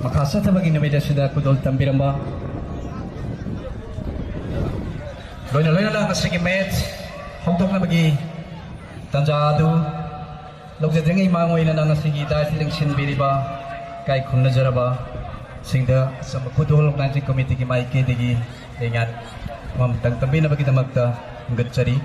ꯃꯈꯥ ꯆꯠꯊꯕꯒꯤ ꯅꯨꯃꯤꯠ ꯑꯁꯤꯗ ꯈꯨꯗꯣꯜ ꯇꯝꯕꯤꯔꯝꯕ, ꯂꯣꯏꯅ ꯂꯣꯏꯅꯅ ꯉꯁꯤꯒꯤ ꯃꯦꯠꯆ ꯍꯧꯗꯣꯛꯅꯕꯒꯤ ꯇꯥꯟꯖꯥ ꯑꯗꯨ ꯂꯧꯖꯗ꯭ꯔꯤꯉꯩ ꯃꯥꯡ ꯑꯣꯏꯅ ꯉꯁꯤꯒꯤ ꯗꯥꯏꯁ ꯂꯦꯡꯁꯤꯟꯕꯤꯔꯤꯕ ꯏꯀꯥꯏ ꯈꯨꯝꯅꯖꯔꯕ ꯁꯤꯡꯗ ꯑꯆꯝꯕ ꯈꯨꯗꯣꯜ ꯑꯣꯔꯒꯅꯥꯏꯖꯤꯡ ꯀꯃꯤꯇꯤꯒꯤ ꯃꯥꯏꯀꯩꯗꯒꯤ ꯂꯩꯉꯥꯛ ꯑꯃꯃꯝꯇꯪ ꯇꯝꯕꯤꯅꯕꯒꯤꯗꯃꯛꯇ ꯈꯣꯝꯒꯠꯆꯔꯤ꯫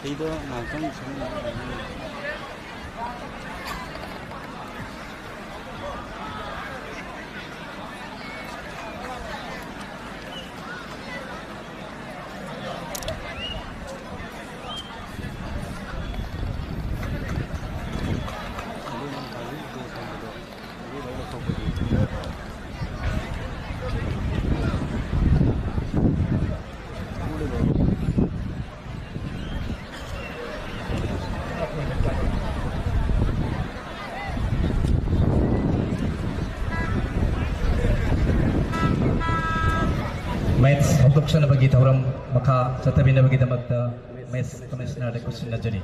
ꯑꯩꯗꯣ ꯉꯥꯏꯍꯥꯛꯇꯪ ꯁꯨꯝ ꯃꯦꯠꯁ ꯍꯧꯗꯣꯛꯆꯅꯕꯒꯤ ꯊꯧꯔꯝ ꯃꯈꯥ ꯆꯠꯊꯕꯤꯅꯕꯒꯤꯗꯃꯛꯇ ꯃꯦꯠꯁ ꯀꯃꯤꯁꯅꯔꯗ ꯈꯨꯠꯁꯤꯟꯅꯖꯔꯤ꯫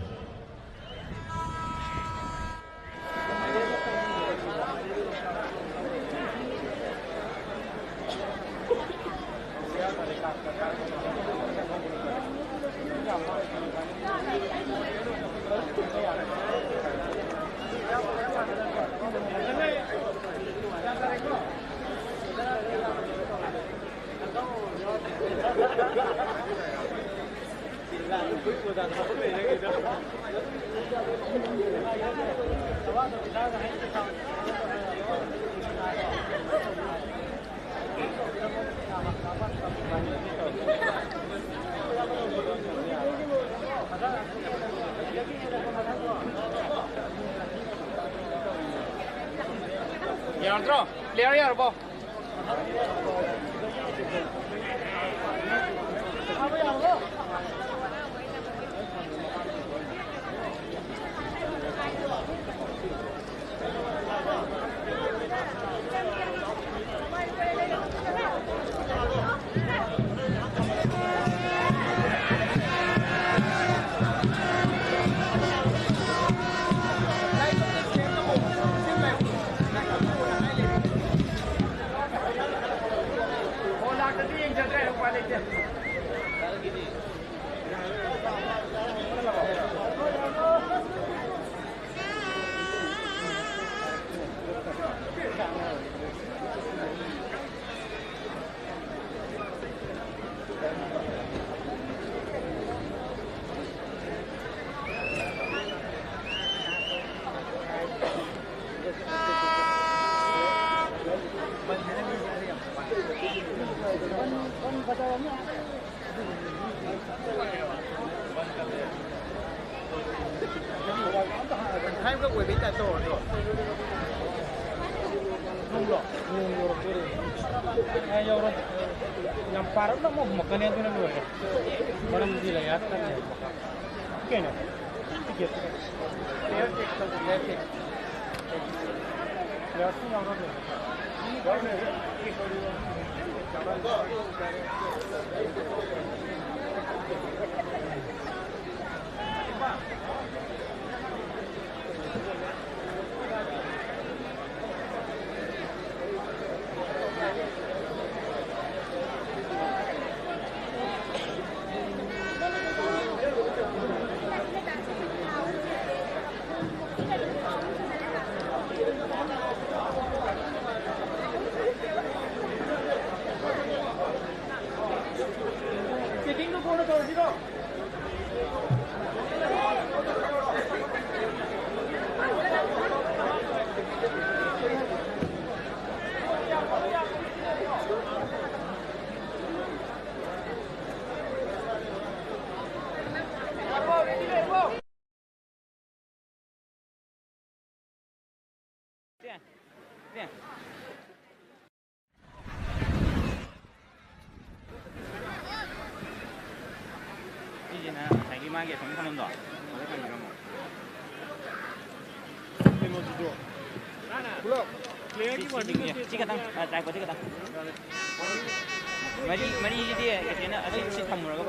ꯌꯥꯔꯗ꯭ꯔꯣ? ꯄ꯭ꯂꯦꯌꯔ ꯌꯥꯔꯕꯣ? ꯇꯪꯈꯥꯏ ꯑꯃꯈꯛ ꯑꯣꯏꯕꯩ ꯇꯥꯏꯞ ꯇꯧꯔꯗ꯭ꯔꯣ? ꯅꯣꯡꯂꯣ? ꯅꯣꯡ ꯌꯧꯔꯛꯇꯣꯔꯦ꯫ ꯑꯦ, ꯌꯧꯔꯣꯏ꯫ ꯌꯥꯝ ꯄꯥꯔꯞꯅ ꯑꯃꯨꯛ ꯍꯨꯝꯃꯛꯀꯅꯤ, ꯑꯗꯨꯅ ꯂꯣꯏꯔꯦ꯫ ꯃꯔꯝꯗꯤ ꯂꯩ ꯍꯥꯏꯔꯀꯥꯟꯗ ꯀꯩꯅꯣ? ꯇꯤꯀꯦꯠ꯫ ꯁꯤꯁꯤꯅ ꯉꯁꯥꯏꯒꯤ ꯃꯥꯒꯤ ꯑꯁꯣꯝ ꯊꯝꯐꯝꯗꯣ, ꯑꯗꯨ ꯊꯝꯕꯤꯔꯝꯃꯣ꯫ ꯀꯩꯅꯣꯗꯨꯗꯣ꯫ ꯄꯨꯂꯞ꯫ ꯁꯤ, ꯁꯤ, ꯁꯤ ꯈꯛꯇꯪ, ꯑ, tripod ꯁꯤ ꯈꯛꯇꯪ꯫ ꯃꯔꯤ, ꯃꯔꯤꯁꯤꯗꯤ ꯀꯩꯅꯣꯅ ꯑꯁꯤ, ꯁꯤ ꯊꯝꯃꯨꯔꯒ꯫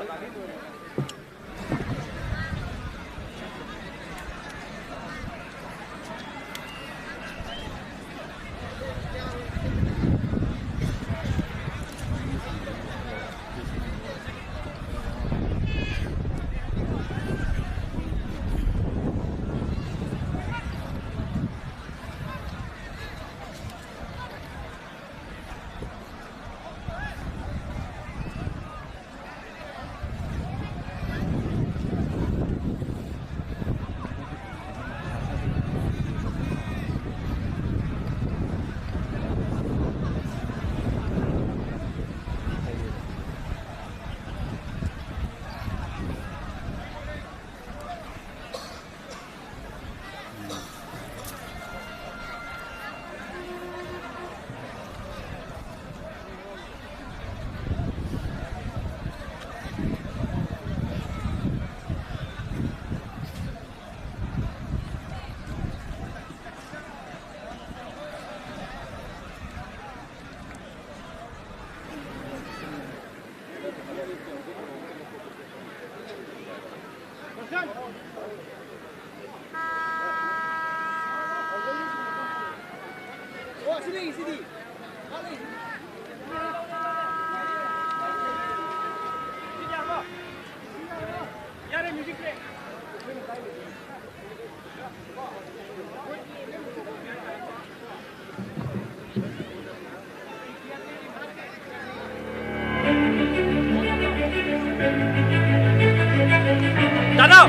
ꯇꯥꯗꯧ!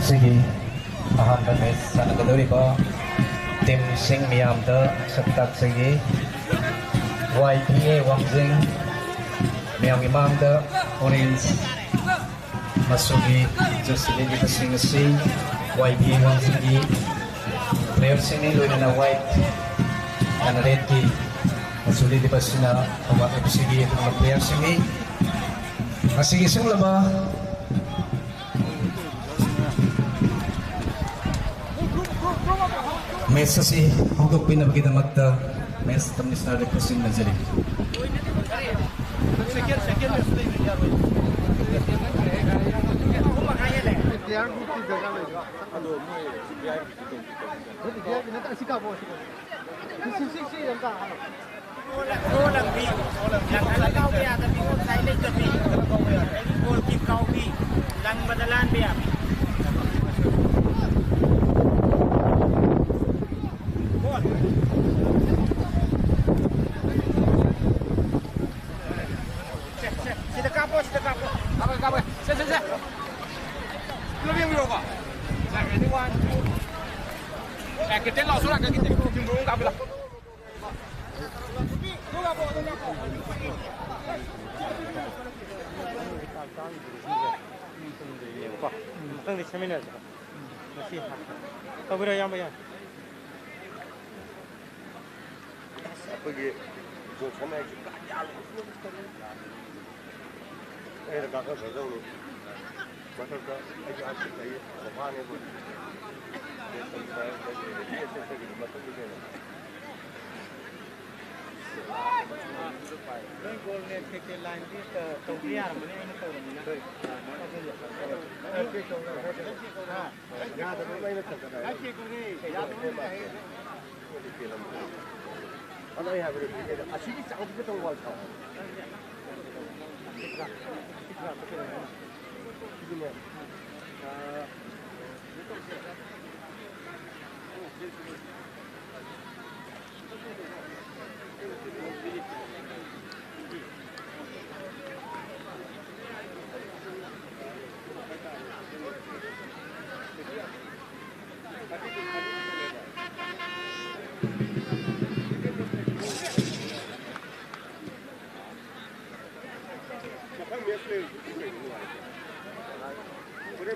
ꯑꯁꯤꯒꯤ ꯑꯍꯥꯟꯕ ꯃꯦꯆ ꯁꯥꯟꯅꯒꯗꯧꯔꯤꯕ ꯇꯤꯝꯁꯤꯡ ꯃꯤꯌꯥꯝꯗ ꯁꯛ ꯇꯥꯛꯆꯒꯦ꯫ ꯋꯥꯏ ꯄꯤ ꯑꯦ ꯋꯥꯡꯖꯤꯡ ꯃꯌꯥꯝꯒꯤ ꯃꯥꯡꯗ ꯑꯣꯔꯦꯟꯖ ꯃꯆꯨꯒꯤ ꯖꯔꯁꯤ ꯂꯤꯠꯂꯤꯕꯁꯤꯡ ꯑꯁꯤ ꯋꯥꯏ ꯄꯤ ꯑꯦ ꯋꯥꯡꯖꯤꯡꯒꯤ ꯄ꯭ꯂꯦꯌꯔꯁꯤꯡꯅꯤ, ꯂꯣꯏꯅꯅ ꯋꯥꯏꯠ ꯑꯦꯟ ꯔꯦꯗꯀꯤ ꯃꯆꯨ ꯂꯤꯠꯂꯤꯕꯁꯤꯅ ꯊꯧꯕꯥꯜ ꯑꯦꯐ ꯁꯤꯒꯤ ꯑꯐꯥꯎꯕ ꯄ꯭ꯂꯦꯌꯔꯁꯤꯡꯅꯤ꯫ ꯉꯁꯤꯒꯤ ꯁꯤꯡꯂꯕ ꯃꯦꯆ ꯑꯁꯤ ꯍꯧꯗꯣꯛꯄꯤꯅꯕꯒꯤꯗꯃꯛꯇ ꯃꯦꯆ ꯀꯃꯤꯁꯅꯔꯗ ꯈꯨꯠꯁꯤꯟꯅꯖꯔꯤ꯫ ꯂꯪꯕꯗ ꯂꯥꯟꯕ ꯌꯥꯕꯤ꯫ ꯁꯦ, ꯁꯦ, ꯁꯤꯗ ꯀꯥꯞꯄꯣ, ꯁꯤꯗ ꯀꯥꯞꯄꯣ꯫ ꯀꯥꯞꯄꯣ, ꯀꯥꯞꯄꯣ꯫ ꯁꯦ, ꯁꯦ, ꯁꯦ꯫ ꯐꯤꯂꯝ ꯌꯦꯡꯕꯤꯔꯣꯀꯣ꯫ ꯁꯦ, ready, one, two꯫ ꯑꯦ, ꯀꯦꯞꯇꯦꯟ ꯂꯥꯛꯑꯣ, ꯁꯣꯝ ꯅꯥꯀꯟꯒꯤ ꯇꯤꯝ, ꯇꯤꯝ ꯃꯔꯨ ꯀꯥꯞꯄꯤꯔꯣ꯫ ꯃꯊꯪꯗꯤ ꯁꯦꯝꯃꯤꯟꯅꯔꯁꯤꯀꯣ꯫ ꯉꯁꯤ ꯇꯧꯕꯤꯔꯣ, ꯏꯌꯥꯝꯕ, ꯌꯥꯔꯦ꯫ ꯑꯩꯈꯣꯏꯒꯤ ꯖꯣꯟꯁꯟ ꯍꯥꯏꯁꯦ ꯄꯨꯔꯥ ꯌꯥꯜꯂꯦ꯫ ꯑꯩꯅ ꯀꯥꯈꯠꯈ꯭ꯔꯗꯧꯅꯤ꯫ ꯃꯊꯛꯇ ꯑꯩꯒꯤ ꯑꯥꯔꯁꯤꯞ ꯂꯩꯌꯦ, ꯁꯣꯐꯥꯅꯦ ꯑꯩꯈꯣꯏ꯫ ꯃꯊꯛꯇ ꯀꯩꯅꯣ꯫ ꯅꯣꯏ ꯒꯣꯜ ꯃꯦꯠ ꯀꯩꯀꯩ ꯂꯥꯏꯟꯗꯤ ꯇꯧꯕ ꯌꯥꯔꯝꯃꯅꯤ, ꯑꯩꯅ ꯇꯧꯔꯝꯃꯤꯅ꯫ ꯌꯥꯗꯕ ꯑꯃ ꯑꯩꯅ ꯇꯧꯖꯔꯛꯑꯦ꯫ ꯑꯗꯣ ꯑꯩ ꯍꯥꯏꯕꯗꯤ ꯑꯁꯤꯒꯤ ꯆꯥꯡꯁꯤꯗ ꯇꯧ ꯋꯥꯜ ꯊꯥꯎ꯫ ꯁꯤꯒꯤꯅꯦ꯫ Two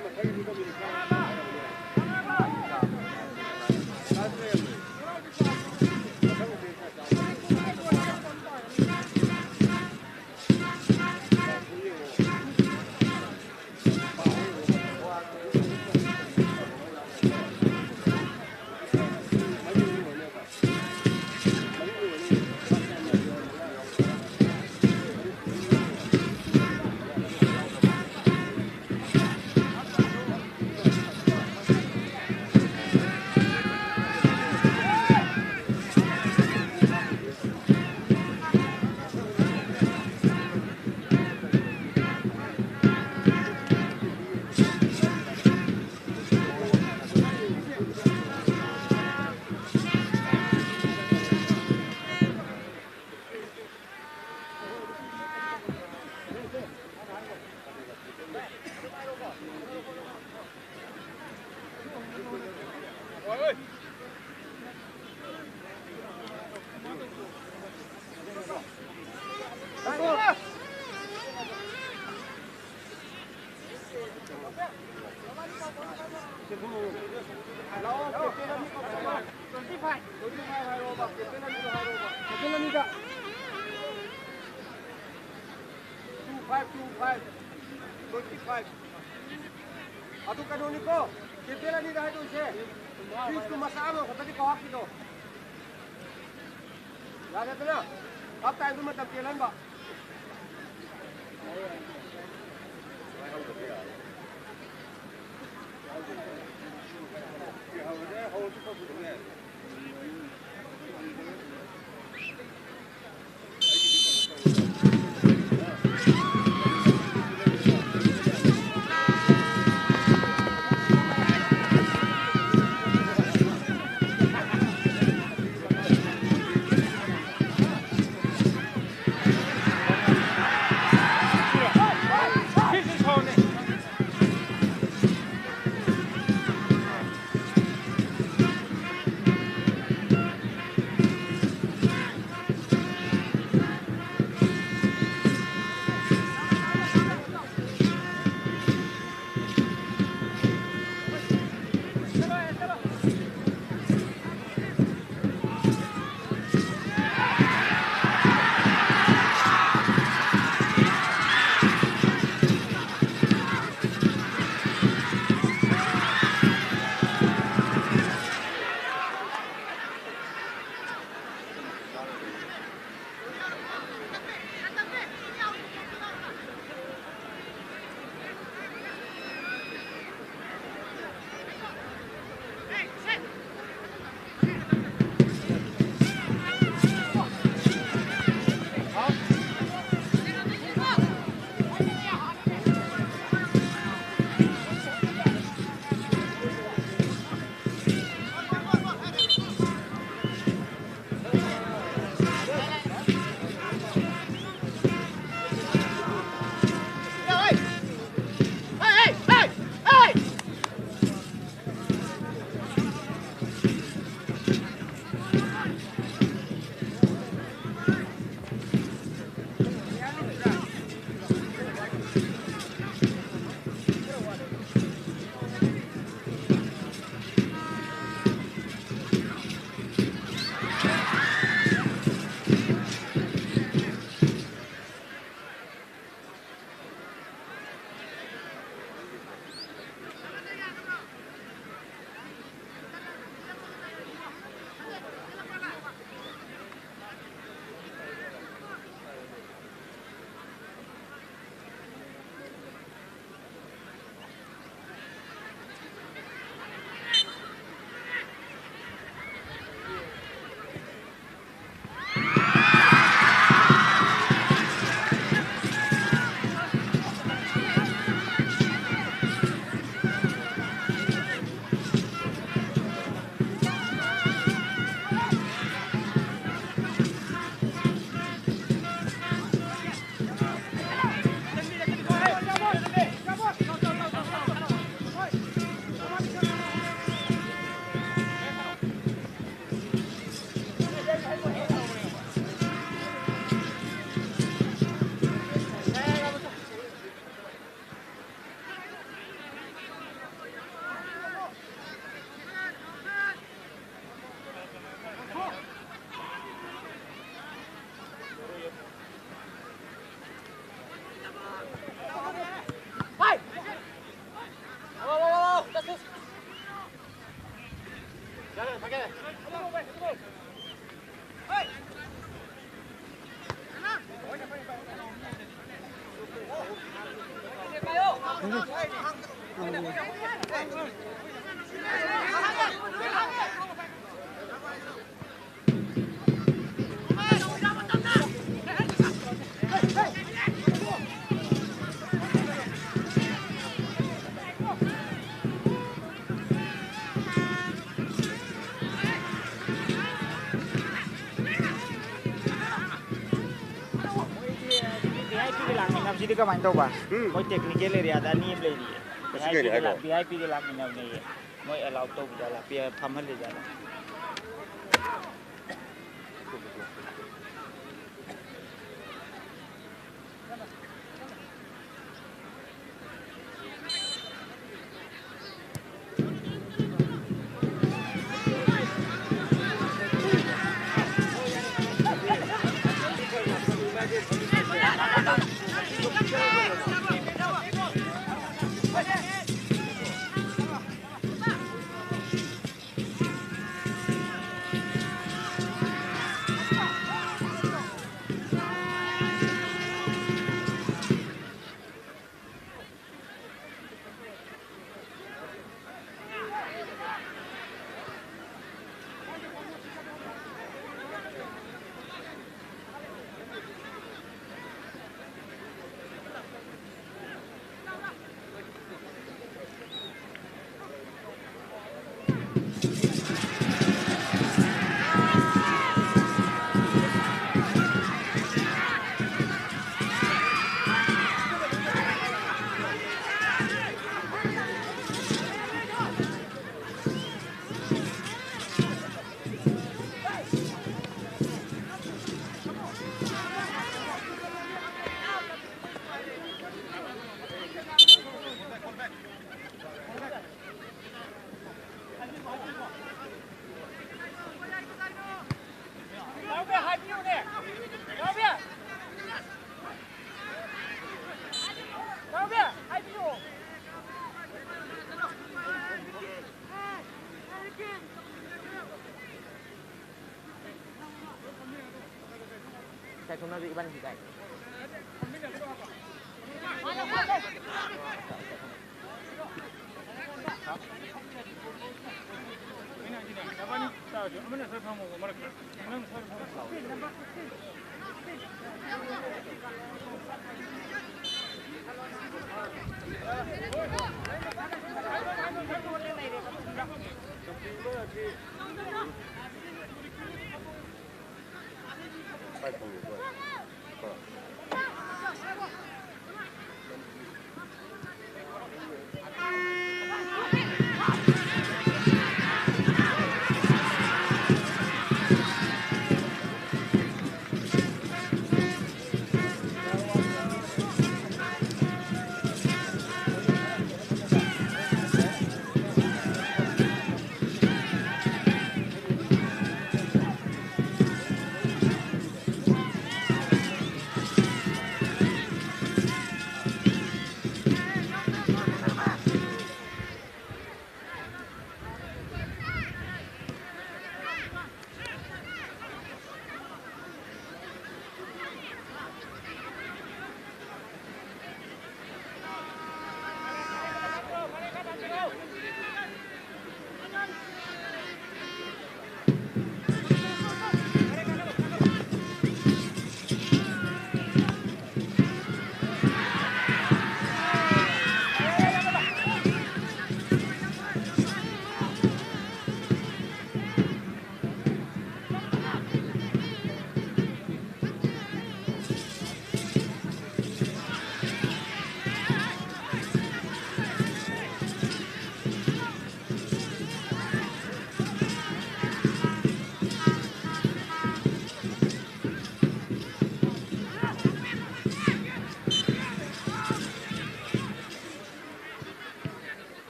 five, two five, twenty five. ꯑꯗꯨ ꯀꯩꯅꯣꯅꯤꯀꯣ, ꯀꯦꯞꯇꯦꯟ ꯑꯅꯤꯗ ꯍꯥꯏꯗꯣꯏꯁꯦ, ꯐ꯭ꯔꯤꯖꯇꯨ ꯃꯆꯥ ꯑꯃꯈꯛꯇꯅꯤꯀꯣ ꯍꯥꯞꯈꯤꯗꯣ꯫ ꯌꯥꯔꯦꯗꯅ? ꯍꯥꯞ ꯇꯥꯏꯝꯗꯨ ꯃꯇꯝ ꯇꯦꯜꯍꯟꯕ꯫ ꯚꯤ ꯑꯥꯏ ꯄꯤꯒ ꯂꯥꯛꯃꯤꯟꯅꯕꯁꯤꯗꯤ ꯀꯃꯥꯏꯅ ꯇꯧꯕ? ꯎꯝ꯫ ꯃꯣꯏ ꯇꯦꯛꯅꯤꯀꯦꯜ ꯑꯦꯔꯤꯌꯥꯗ ꯑꯅꯤ ꯑꯃ ꯂꯩꯔꯤꯌꯦ꯫ ꯃꯁꯤ ꯀꯩꯅꯣ ꯍꯥꯏꯔꯣ? ꯚꯤ ꯑꯥꯏ ꯄꯤꯒ ꯂꯥꯛꯃꯤꯟꯅꯕꯅꯦꯌꯦ꯫ ꯃꯣꯏ ꯑꯦꯂꯥꯎ ꯇꯧꯕ ꯖꯥꯠꯂ? ꯄꯤ-, ꯐꯝꯍꯜꯂꯤ ꯖꯥꯠꯂ? ꯉꯁꯥꯏ ꯊꯣꯛꯅꯕꯤ ꯏꯕꯥꯅꯤ ꯍꯤꯗꯥꯏ꯫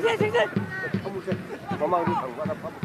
ꯐꯝꯃꯨꯁꯦ꯫ ꯃꯃꯥꯡꯗ ꯊꯪꯕꯗ ꯐꯝꯃꯨ꯫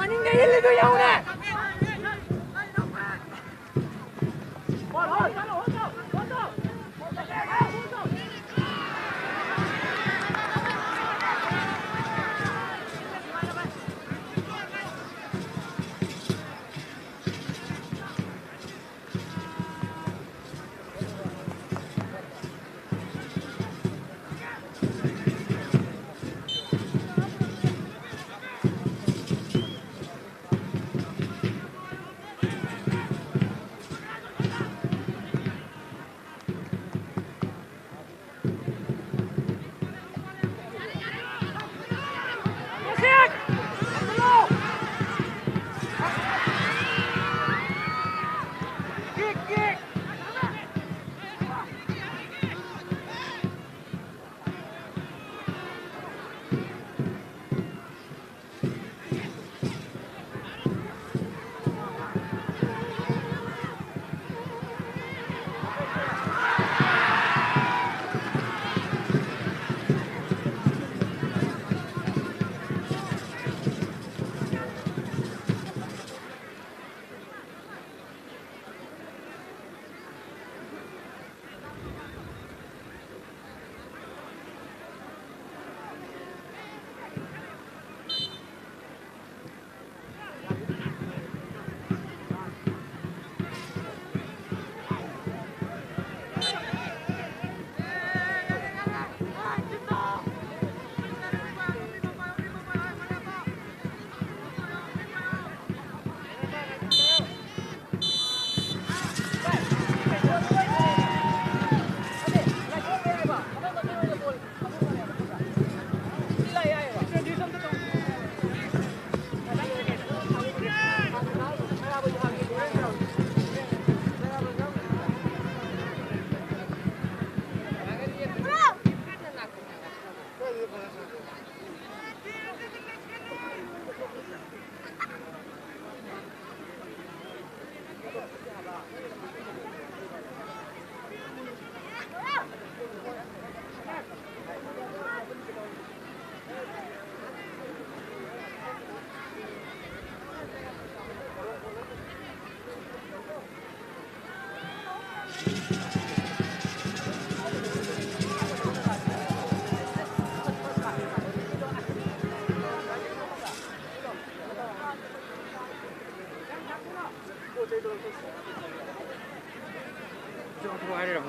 ꯃꯅꯤꯡꯗ ꯏꯜꯂꯤꯗꯣ ꯌꯦꯡꯉꯨꯅꯦ꯫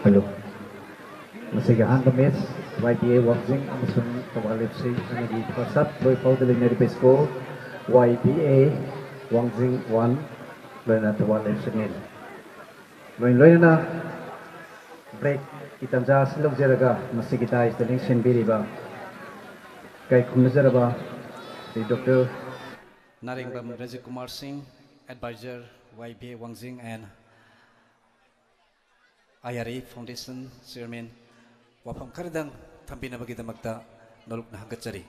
ꯍꯜꯂꯣ꯫ ꯃꯁꯤꯒꯤ ꯑꯍꯥꯟꯕ ꯃꯦꯠꯆ ꯋꯥꯏ ꯕꯤ ꯑꯦ ꯋꯥꯡꯖꯤꯡ ꯑꯃꯁꯨꯡ ꯊꯧꯕꯥꯜ ꯑꯦꯐ ꯁꯤ ꯑꯅꯤꯒꯤ ꯐꯥꯔꯁ ꯍꯥꯐ ꯂꯣꯏ ꯐꯥꯎꯗ ꯂꯩꯅꯔꯤꯕ ꯁ꯭ꯀꯣꯔ ꯋꯥꯏ ꯕꯤ ꯑꯦ ꯋꯥꯡꯖꯤꯡ ꯋꯥꯟ, ꯂꯣꯏꯅꯅ ꯊꯧꯕꯥꯜ ꯑꯦꯐ ꯁꯤ ꯅꯤꯜ꯫ ꯂꯣꯏ ꯂꯣꯏꯅꯅ ꯕ꯭ꯔꯦꯛꯀꯤ ꯇꯥꯟꯖꯥ ꯑꯁꯤ ꯂꯧꯖꯔꯒ ꯃꯁꯤꯒꯤ ꯗꯥꯏꯁꯇ ꯂꯦꯡꯁꯤꯟꯕꯤꯔꯤꯕ ꯏꯀꯥꯏ ꯈꯨꯝꯅꯖꯔꯕ ꯁ꯭ꯔꯤ ꯗꯣꯛꯇꯔ ꯅꯥꯔꯦꯡꯕꯝ ꯔꯖꯤꯀꯨꯃꯥꯔ ꯁꯤꯡ, advisor, ꯋꯥꯏ ꯕꯤ ꯑꯦ ꯋꯥꯡꯖꯤꯡ and I R A Foundation Chairman, ꯋꯥꯐꯝ ꯈꯔꯗꯪ ꯊꯝꯕꯤꯅꯕꯒꯤꯗꯃꯛꯇ ꯅꯣꯂꯨꯛꯅ ꯍꯪꯒꯠꯆꯔꯤ꯫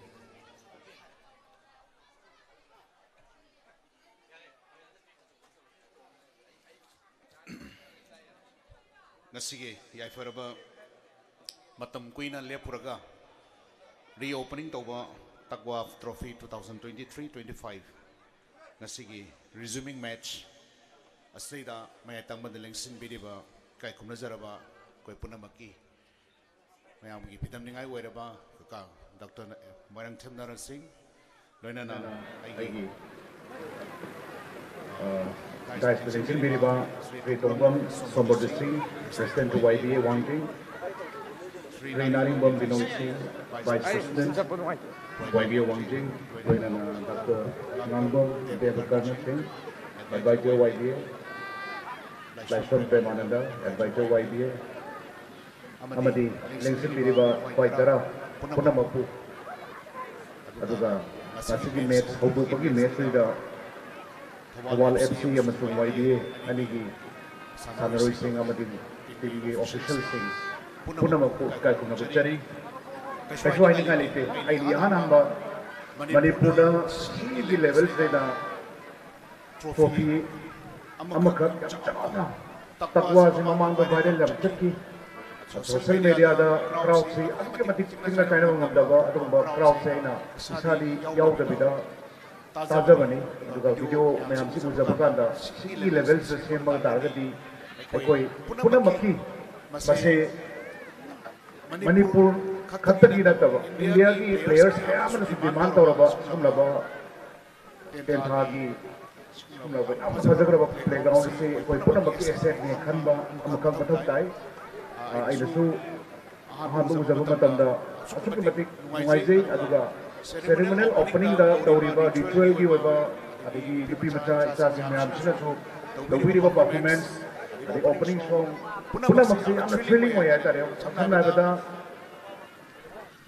ꯉꯁꯤꯒꯤ ꯌꯥꯏꯐꯔꯕ ꯃꯇꯝ ꯀꯨꯏꯅ ꯂꯦꯞꯄꯨꯔꯒ reopening ꯇꯧꯕ ꯇꯛꯋꯥꯐ Trophy two thousand twenty-three twenty-five, ꯉꯁꯤꯒꯤ resuming match ꯑꯁꯤꯗ ꯃꯌꯥꯏ ꯇꯪꯕꯗ ꯂꯦꯡꯁꯤꯟꯕꯤꯔꯤꯕ ꯏꯀꯥꯏ ꯈꯨꯝꯅꯖꯔꯕ ꯑꯩꯈꯣꯏ ꯄꯨꯝꯅꯃꯛꯀꯤ ꯃꯌꯥꯝꯒꯤ ꯐꯤꯗꯝꯅꯤꯡꯉꯥꯏ ꯑꯣꯏꯔꯕ ꯀꯀꯥ ꯗꯣꯛꯇꯔ ꯃꯣꯏꯔꯥꯡꯊꯦꯝ ꯅꯔꯟ ꯁꯤꯡ, ꯂꯣꯏꯅꯅ ꯑꯩꯒꯤ ꯗꯥꯏꯁꯇ ꯂꯦꯡꯁꯤꯟꯕꯤꯔꯤꯕ ꯁ꯭ꯔꯤ ꯇꯣꯡꯕꯝ ꯁꯣꯝꯕꯔꯖꯤꯠ ꯁꯤꯡ, President to Y B A ꯋꯥꯡꯖꯤꯡ, ꯁ꯭ꯔꯤ ꯅꯥꯔꯤꯡꯕꯝ ꯕꯤꯅꯣꯏ ꯁꯤꯡ, Vice President, Y B A ꯋꯥꯡꯖꯤꯡ, ꯂꯣꯏꯅꯅ ꯗꯥꯛꯇꯔ ꯉꯥꯡꯕꯝ ꯗꯦꯕꯀꯔꯅ ꯁꯤꯡ, Advisor Y B A, Laishram ꯄ꯭ꯔꯦꯃꯥꯅꯟꯗ, Advisor Y B A, ꯑꯃꯗꯤ ꯂꯦꯡꯁꯤꯟꯕꯤꯔꯤꯕ ꯈ꯭ꯋꯥꯏ ꯇꯔꯥ ꯄꯨꯝꯅꯃꯛꯄꯨ, ꯑꯗꯨꯒ ꯉꯁꯤꯒꯤ ꯃꯦꯠꯆ ꯍꯧꯗꯣꯛꯄꯒꯤ ꯃꯦꯠꯆꯁꯤꯗ ꯊꯧꯕꯥꯜ F C ꯑꯃꯁꯨꯡ Y B A ꯑꯅꯤꯒꯤ ꯁꯥꯟꯅꯔꯣꯏꯁꯤꯡ ꯑꯃꯗꯤ ꯇꯤꯝꯒꯤ ꯑꯣꯐꯤꯁꯤꯌꯦꯜꯁꯤꯡ ꯄꯨꯝꯅꯃꯛꯄꯨ ꯏꯀꯥꯏ ꯈꯨꯝꯅꯕ ꯎꯠꯆꯔꯤ꯫ ꯀꯩꯁꯨ ꯍꯥꯏꯅꯤꯡꯉꯥꯏ ꯂꯩꯇꯦ꯫ ꯑꯩꯗꯤ ꯑꯍꯥꯟ ꯑꯍꯥꯟꯕ ꯃꯅꯤꯄꯨꯔꯗ ꯁꯤꯒꯤ ꯂꯦꯚꯦꯜꯁꯤꯗ ꯇ꯭ꯔꯣꯐꯤ ꯑꯃꯈꯛ ꯌꯥꯝ ꯆꯥꯎꯅ, ꯇꯛꯋꯥꯁꯤ ꯃꯃꯥꯡꯗ ꯚꯥꯏꯔꯦꯜ ꯌꯥꯝ ꯆꯠꯈꯤ꯫ ꯁꯣꯁꯤꯌꯦꯜ ꯃꯦꯗꯤꯌꯥꯗ ꯀ꯭ꯔꯥꯎꯗꯁꯤ ꯑꯗꯨꯛꯀꯤ ꯃꯇꯤꯛ ꯆꯤꯡꯅ ꯀꯥꯏꯅꯕ ꯉꯝꯗꯕ ꯑꯗꯨꯒꯨꯝꯕ ꯀ꯭ꯔꯥꯎꯗꯁꯦ ꯑꯩꯅ ꯏꯁꯥꯗꯤ ꯌꯥꯎꯗꯕꯤꯗ ꯇꯥꯖꯕꯅꯤ꯫ ꯑꯗꯨꯒ ꯚꯤꯗꯤꯑꯣ ꯃꯌꯥꯝꯁꯤ ꯎꯖꯕ ꯀꯥꯟꯗ ꯁꯤꯒꯤ ꯂꯦꯚꯦꯜꯁꯤꯗ ꯁꯦꯝꯕ ꯇꯥꯔꯒꯗꯤ ꯑꯩꯈꯣꯏ ꯄꯨꯝꯅꯃꯛꯀꯤ ꯃꯁꯦ ꯃꯅꯤꯄꯨꯔ ꯈꯛꯇꯒꯤ ꯅꯠꯇꯕ ꯏꯟꯗꯤꯌꯥꯒꯤ ꯄ꯭ꯂꯦꯌꯔꯁ ꯀꯌꯥ ꯑꯃꯅꯁꯨ ꯗꯤꯃꯥꯟ ꯇꯧꯔꯕ ꯁꯤꯒꯨꯝꯂꯕ ꯇꯦꯟꯊꯥꯒꯤ ꯁꯤꯒꯨꯝꯂꯕ ꯌꯥꯝꯅ ꯐꯖꯈ꯭ꯔꯕ ꯄ꯭ꯂꯦꯒ꯭ꯔꯥꯎꯟ ꯑꯁꯤ ꯑꯩꯈꯣꯏ ꯄꯨꯝꯅꯃꯛꯀꯤ ꯑꯦꯁꯦꯠꯅꯤ ꯈꯟꯕ ꯑꯃꯈꯛ ꯃꯊꯧ ꯇꯥꯏ꯫ ꯑ, ꯑꯩꯅꯁꯨ ꯑꯍꯥꯟꯕ ꯎꯖꯕ ꯃꯇꯝꯗ ꯑꯁꯨꯛꯀꯤ ꯃꯇꯤꯛ ꯅꯨꯡꯉꯥꯏꯖꯩ꯫ ꯑꯗꯨꯒ ꯁꯦꯔꯤꯃꯣꯅꯤꯌꯦꯜ ꯑꯣꯄꯅꯤꯡꯗ ꯇꯧꯔꯤꯕ ꯔꯤꯆꯨꯋꯦꯜꯒꯤ ꯑꯣꯏꯕ ꯑꯗꯒꯤ ꯅꯨꯄꯤ ꯃꯆꯥ ꯏꯆꯥꯁꯤꯡ ꯃꯌꯥꯝꯁꯤꯅꯁꯨ ꯇꯧꯕꯤꯔꯤꯕ ꯄꯔꯐꯣꯔꯃꯦꯟꯁ, ꯑꯗꯩ ꯑꯣꯄꯅꯤꯡ ꯁꯣꯡ ꯄꯨꯝꯅꯃꯛꯁꯦ ꯌꯥꯝꯅ ꯊ꯭ꯔꯤꯂꯤꯡ ꯑꯣꯏ ꯍꯥꯏꯇꯥꯔꯦ꯫ ꯁꯝꯅ ꯍꯥꯏꯔꯕꯗ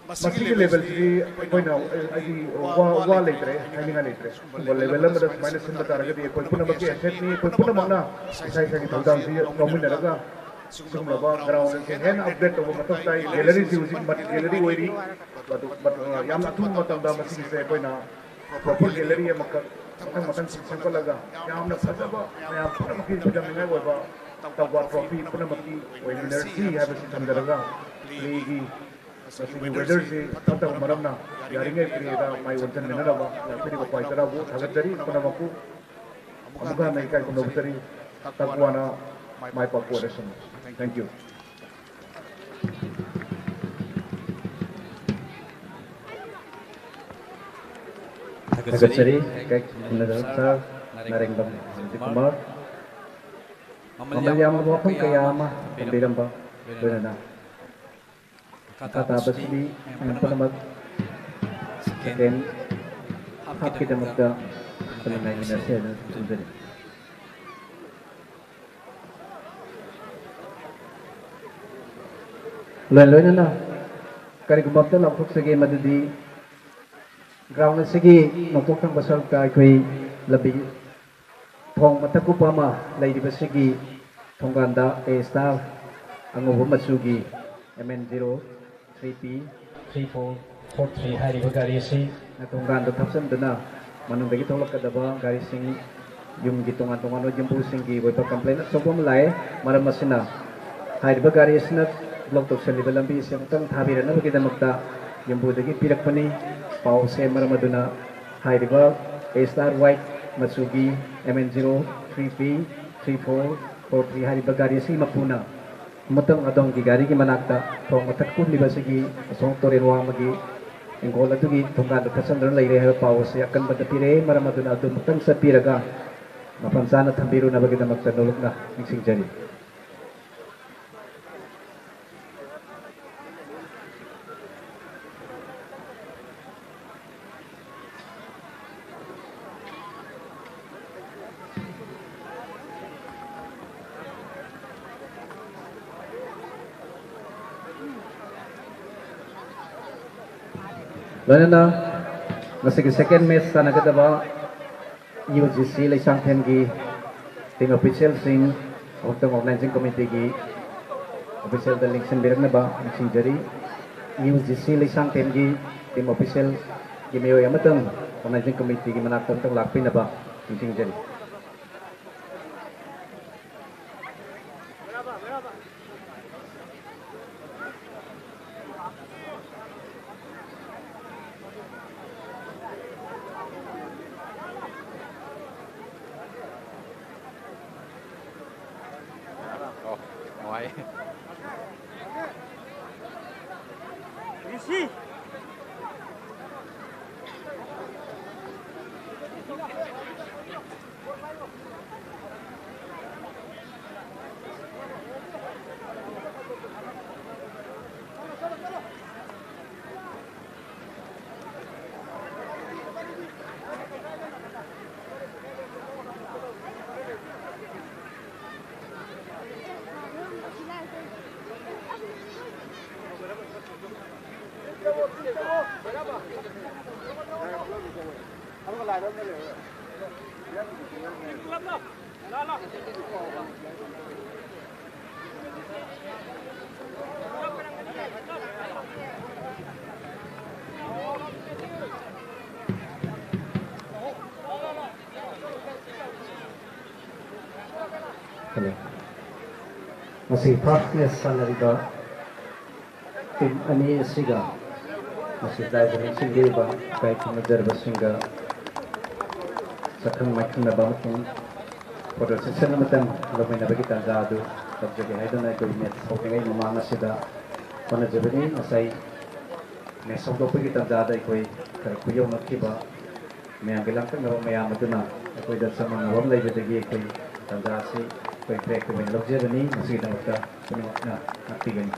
ꯃꯁꯤꯒꯤ ꯂꯦꯚꯦꯜꯁꯤꯗꯤ ꯑꯩꯈꯣꯏꯅ, ꯑꯩꯒꯤ ꯋꯥ, ꯋꯥ ꯂꯩꯇ꯭ꯔꯦ, ꯍꯥꯏꯅꯤꯡꯉꯥꯏ ꯂꯩꯇ꯭ꯔꯦ꯫ ꯁꯤꯒꯨꯝꯕ ꯂꯦꯚꯦꯜ ꯑꯃꯗ ꯁꯨꯃꯥꯏꯅ ꯁꯤꯟꯕ ꯇꯥꯔꯒꯗꯤ ꯑꯩꯈꯣꯏ ꯄꯨꯝꯅꯃꯛꯀꯤ ꯑꯦꯁꯦꯠꯅꯤ, ꯑꯩꯈꯣꯏ ꯄꯨꯝꯅꯃꯛꯅ ꯏꯁꯥ ꯏꯁꯥꯒꯤ ꯊꯧꯗꯥꯡꯁꯤ ꯂꯧꯃꯤꯟꯅꯔꯒ ꯁꯤꯒꯨꯝꯂꯕ ꯒ꯭ꯔꯥꯎꯟ ꯑꯁꯤ ꯍꯦꯟꯅ ꯑꯞꯒ꯭ꯔꯦꯗ ꯇꯧꯕ ꯃꯊꯧ ꯇꯥꯏ꯫ ꯒꯦꯂꯔꯤꯁꯤ ꯍꯧꯖꯤꯛ ꯃꯠ ꯒꯦꯂꯔꯤ ꯑꯣꯏꯔꯤ꯫ ꯑꯗꯨ ꯃꯠ ꯌꯥꯝꯅ ꯑꯊꯨꯕ ꯃꯇꯝꯗ ꯃꯁꯤꯒꯤꯁꯦ ꯑꯩꯈꯣꯏꯅ ꯄ꯭ꯔꯣꯄꯔ ꯒꯦꯂꯔꯤ ꯑꯃꯈꯛ ꯃꯊꯪ ꯃꯊꯪ ꯁꯦꯝꯒꯠꯂꯒ ꯌꯥꯝꯅ ꯐꯖꯕ, ꯃꯌꯥꯝ ꯄꯨꯝꯅꯃꯛꯀꯤ ꯈꯨꯗꯝꯅꯤꯡꯉꯥꯏ ꯑꯣꯏꯕ ꯇꯛꯋꯥ ꯇ꯭ꯔꯣꯐꯤ ꯄꯨꯝꯅꯃꯛꯀꯤ ꯑꯣꯏꯃꯤꯟꯅꯔꯁꯤ ꯍꯥꯏꯕꯁꯤ ꯊꯝꯖꯔꯒ ꯄ꯭ꯂꯦꯒꯤ ꯃꯁꯤꯒꯤ ꯋꯦꯗꯔꯁꯤ ꯐꯠꯇꯕ ꯃꯔꯝꯅ ꯌꯥꯔꯤꯉꯩ ꯄ꯭ꯂꯦꯗ ꯃꯥꯏ ꯑꯣꯟꯁꯤꯟꯃꯤꯟꯅꯅꯕ ꯂꯥꯛꯄꯤꯔꯤꯕ ꯈ꯭ꯋꯥꯏ ꯇꯔꯥꯕꯨ ꯊꯥꯒꯠꯆꯔꯤ꯫ ꯄꯨꯝꯅꯃꯛꯄꯨ ꯑꯃꯨꯛ ꯍꯟꯅ ꯏꯀꯥꯏ ꯈꯨꯝꯅꯕ ꯎꯠꯆꯔꯤ꯫ ꯇꯛꯋꯥꯅ ꯃꯥꯏ ꯄꯥꯛꯄ ꯑꯣꯏꯔꯁꯅꯨ꯫ Thank you꯫ ꯊꯥꯒꯠꯆꯔꯤ꯫ ꯀꯦꯛ ꯁꯤꯟꯅꯗꯕ ꯁꯥꯔ ꯅꯥꯔꯦꯡꯕꯝ ꯖꯤꯕꯀꯨꯃꯥꯔ꯫ ꯃꯃꯜ ꯌꯥꯝꯂꯕ ꯋꯥꯐꯝ ꯀꯌꯥ ꯑꯃ ꯊꯝꯕꯤꯔꯝꯕ ꯂꯣꯏꯅꯅ ꯃꯈꯥ ꯇꯥꯕꯁꯤꯗꯤ ꯃꯌꯥꯝ ꯄꯨꯝꯅꯃꯛ ꯁꯦꯀꯦꯟ ꯍꯥꯞꯀꯤꯗꯃꯛꯇ ꯄꯨꯟꯅ ꯉꯥꯏꯃꯤꯟꯅꯁꯤ ꯍꯥꯏꯗꯨꯅ ꯊꯝꯖꯔꯤ꯫ ꯂꯣꯏ ꯂꯣꯏꯅꯅ ꯀꯔꯤꯒꯨꯝꯕ ꯑꯝꯇ ꯂꯥꯎꯊꯣꯛꯆꯒꯦ, ꯃꯗꯨꯗꯤ ꯒ꯭ꯔꯥꯎꯟ ꯑꯁꯤꯒꯤ ꯅꯣꯡꯄꯣꯛ ꯊꯪꯕ ꯁꯔꯨꯛꯇ ꯑꯩꯈꯣꯏ ꯂꯝꯕꯤ ꯊꯣꯡ ꯃꯊꯛ ꯀꯨꯞꯄ ꯑꯃ ꯂꯩꯔꯤꯕꯁꯤꯒꯤ ꯊꯣꯡꯒꯥꯟꯗ ꯑꯦ ꯁ꯭ꯇꯥꯔ ꯑꯉꯧꯕ ꯃꯆꯨꯒꯤ M N zero three P three four four three ꯍꯥꯏꯔꯤꯕ ꯒꯥꯔꯤ ꯑꯁꯤ ꯊꯣꯡꯒꯥꯟꯗ ꯊꯥꯞꯆꯟꯗꯨꯅ ꯃꯅꯨꯡꯗꯒꯤ ꯊꯣꯛꯂꯛꯀꯗꯕ ꯒꯥꯔꯤꯁꯤꯡ ꯌꯨꯝꯒꯤ ꯇꯣꯉꯥꯟ ꯇꯣꯉꯥꯟꯕ ꯌꯨꯝꯕꯨꯁꯤꯡꯒꯤ ꯑꯣꯏꯕ ꯀꯝꯄ꯭ꯂꯦꯟ ꯑꯆꯧꯕ ꯑꯃ ꯂꯥꯛꯑꯦ꯫ ꯃꯔꯝ ꯑꯁꯤꯅ ꯍꯥꯏꯔꯤꯕ ꯒꯥꯔꯤ ꯑꯁꯤꯅ ꯕ꯭ꯂꯣꯛ ꯇꯧꯁꯤꯜꯂꯤꯕ ꯂꯝꯕꯤ ꯑꯁꯤ ꯑꯃꯨꯛꯇꯪ ꯊꯥꯕꯤꯔꯛꯅꯕꯒꯤꯗꯃꯛꯇ ꯌꯨꯝꯕꯨꯗꯒꯤ ꯄꯤꯔꯛꯄꯅꯤ꯫ ꯄꯥꯎꯁꯦ ꯃꯔꯝ ꯑꯗꯨꯅ ꯍꯥꯏꯔꯤꯕ ꯑꯦ ꯁ꯭ꯇꯥꯔ ꯋꯥꯏꯠ ꯃꯆꯨꯒꯤ M N zero three P three four four three ꯍꯥꯏꯔꯤꯕ ꯒꯥꯔꯤ ꯑꯁꯤꯒꯤ ꯃꯄꯨꯅ ꯑꯃꯨꯛꯇꯪ ꯑꯗꯣꯝꯒꯤ ꯒꯥꯔꯤꯒꯤ ꯃꯅꯥꯛꯇ ꯊꯣꯡ ꯃꯊꯛ ꯀꯨꯝꯂꯤꯕ ꯑꯁꯤꯒꯤ ꯑꯁꯣꯝ ꯇꯨꯔꯦꯜ ꯋꯥꯡꯃꯒꯤ ꯏꯪꯈꯣꯜ ꯑꯗꯨꯒꯤ ꯊꯣꯡꯒꯥꯟꯗ ꯊꯠꯆꯟꯗꯨꯅ ꯂꯩꯔꯦ ꯍꯥꯏꯕ ꯄꯥꯎ ꯑꯁꯤ ꯑꯀꯟꯕꯗ ꯄꯤꯔꯛꯑꯦ꯫ ꯃꯔꯝ ꯑꯗꯨꯅ ꯑꯗꯨ ꯑꯃꯨꯛꯇꯪ ꯆꯠꯄꯤꯔꯒ ꯃꯐꯝ ꯆꯥꯅ ꯊꯝꯕꯤꯔꯨꯅꯕꯒꯤꯗꯃꯛꯇ ꯅꯣꯂꯨꯛꯅ ꯅꯤꯡꯁꯤꯡꯖꯔꯤ꯫ ꯂꯣꯏꯅꯅ ꯉꯁꯤꯒꯤ ꯁꯦꯀꯦꯟ ꯃꯦꯠꯆ ꯁꯥꯟꯅꯒꯗꯕ ꯌꯨ ꯖꯤ ꯁꯤ ꯂꯩꯁꯥꯡꯊꯦꯝꯒꯤ ꯇꯤꯝ ꯑꯣꯐꯤꯁꯤꯌꯦꯜꯁꯤꯡ ꯑꯃꯁꯨꯡ ꯑꯣꯔꯒꯅꯥꯏꯖꯤꯡ ꯀꯃꯤꯇꯤꯒꯤ ꯑꯣꯐꯤꯁꯤꯌꯦꯜꯗ ꯂꯦꯡꯁꯤꯟꯕꯤꯔꯛꯅꯕ ꯅꯤꯡꯁꯤꯡꯖꯔꯤ꯫ ꯌꯨ ꯖꯤ ꯁꯤ ꯂꯩꯁꯥꯡꯊꯦꯝꯒꯤ ꯇꯤꯝ ꯑꯣꯐꯤꯁꯤꯌꯦꯜꯒꯤ ꯃꯤꯑꯣꯏ ꯑꯃꯇꯪ ꯑꯣꯔꯒꯅꯥꯏꯖꯤꯡ ꯀꯃꯤꯇꯤꯒꯤ ꯃꯅꯥꯛꯇ ꯑꯃꯇꯪ ꯂꯥꯛꯄꯤꯅꯕ ꯅꯤꯡꯁꯤꯡꯖꯔꯤ꯫ ꯑꯣ, ꯅꯨꯡꯉꯥꯏ꯫ ꯃꯦꯁꯤ꯫ ꯍꯜꯂꯣ꯫ ꯉꯁꯤ ꯐꯥꯔꯁ ꯃꯦꯆ ꯁꯥꯟꯅꯔꯤꯕ ꯇꯤꯝ ꯑꯅꯤ ꯑꯁꯤꯒ ꯃꯁꯤ ꯂꯥꯏꯕꯨ ꯅꯤꯡꯁꯤꯡꯕꯤꯔꯤꯕ ꯏꯀꯥꯏ ꯈꯨꯝꯅꯖꯔꯕꯁꯤꯡꯒ ꯁꯛꯈꯪ ꯃꯥꯏꯈꯪꯅꯕ ꯑꯃꯁꯨꯡ ꯐꯣꯇꯣ ꯁꯦꯁꯟ ꯑꯃꯇꯪ ꯂꯧꯃꯤꯟꯅꯕꯒꯤ ꯇꯥꯟꯖꯥ ꯑꯗꯨ ꯇꯧꯖꯒꯦ ꯍꯥꯏꯗꯨꯅ ꯑꯩꯈꯣꯏ ꯃꯦꯆ ꯍꯧꯗ꯭ꯔꯤꯉꯩ ꯃꯃꯥꯡ ꯑꯁꯤꯗ ꯍꯣꯠꯅꯖꯕꯅꯤ꯫ ꯉꯁꯥꯏ ꯃꯦꯆ ꯍꯧꯗꯣꯛꯄꯒꯤ ꯇꯥꯟꯖꯥꯗ ꯑꯩꯈꯣꯏ ꯈꯔ ꯈꯨꯌꯧꯅꯈꯤꯕ ꯃꯌꯥꯝꯒꯤ ꯂꯥꯡꯇꯛꯅꯕ ꯃꯌꯥꯝ ꯑꯗꯨꯅ ꯑꯩꯈꯣꯏꯗ ꯆꯃꯝꯅꯕ ꯑꯃ ꯂꯩꯕꯗꯒꯤ ꯑꯩꯈꯣꯏ ꯇꯥꯟꯖꯥ ꯑꯁꯤ ꯑꯩꯈꯣꯏ ꯕ꯭ꯔꯦꯛꯀꯤ ꯑꯣꯏꯅ ꯂꯧꯖꯕꯅꯤ꯫ ꯃꯁꯤꯒꯤꯗꯃꯛꯇ ꯄꯨꯝꯅꯃꯛꯅ ꯉꯥꯛꯄꯤꯒꯅꯤ꯫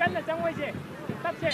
ꯀꯟꯅ ꯆꯪꯉꯣꯏꯁꯦ꯫ ꯇꯞꯁꯦ꯫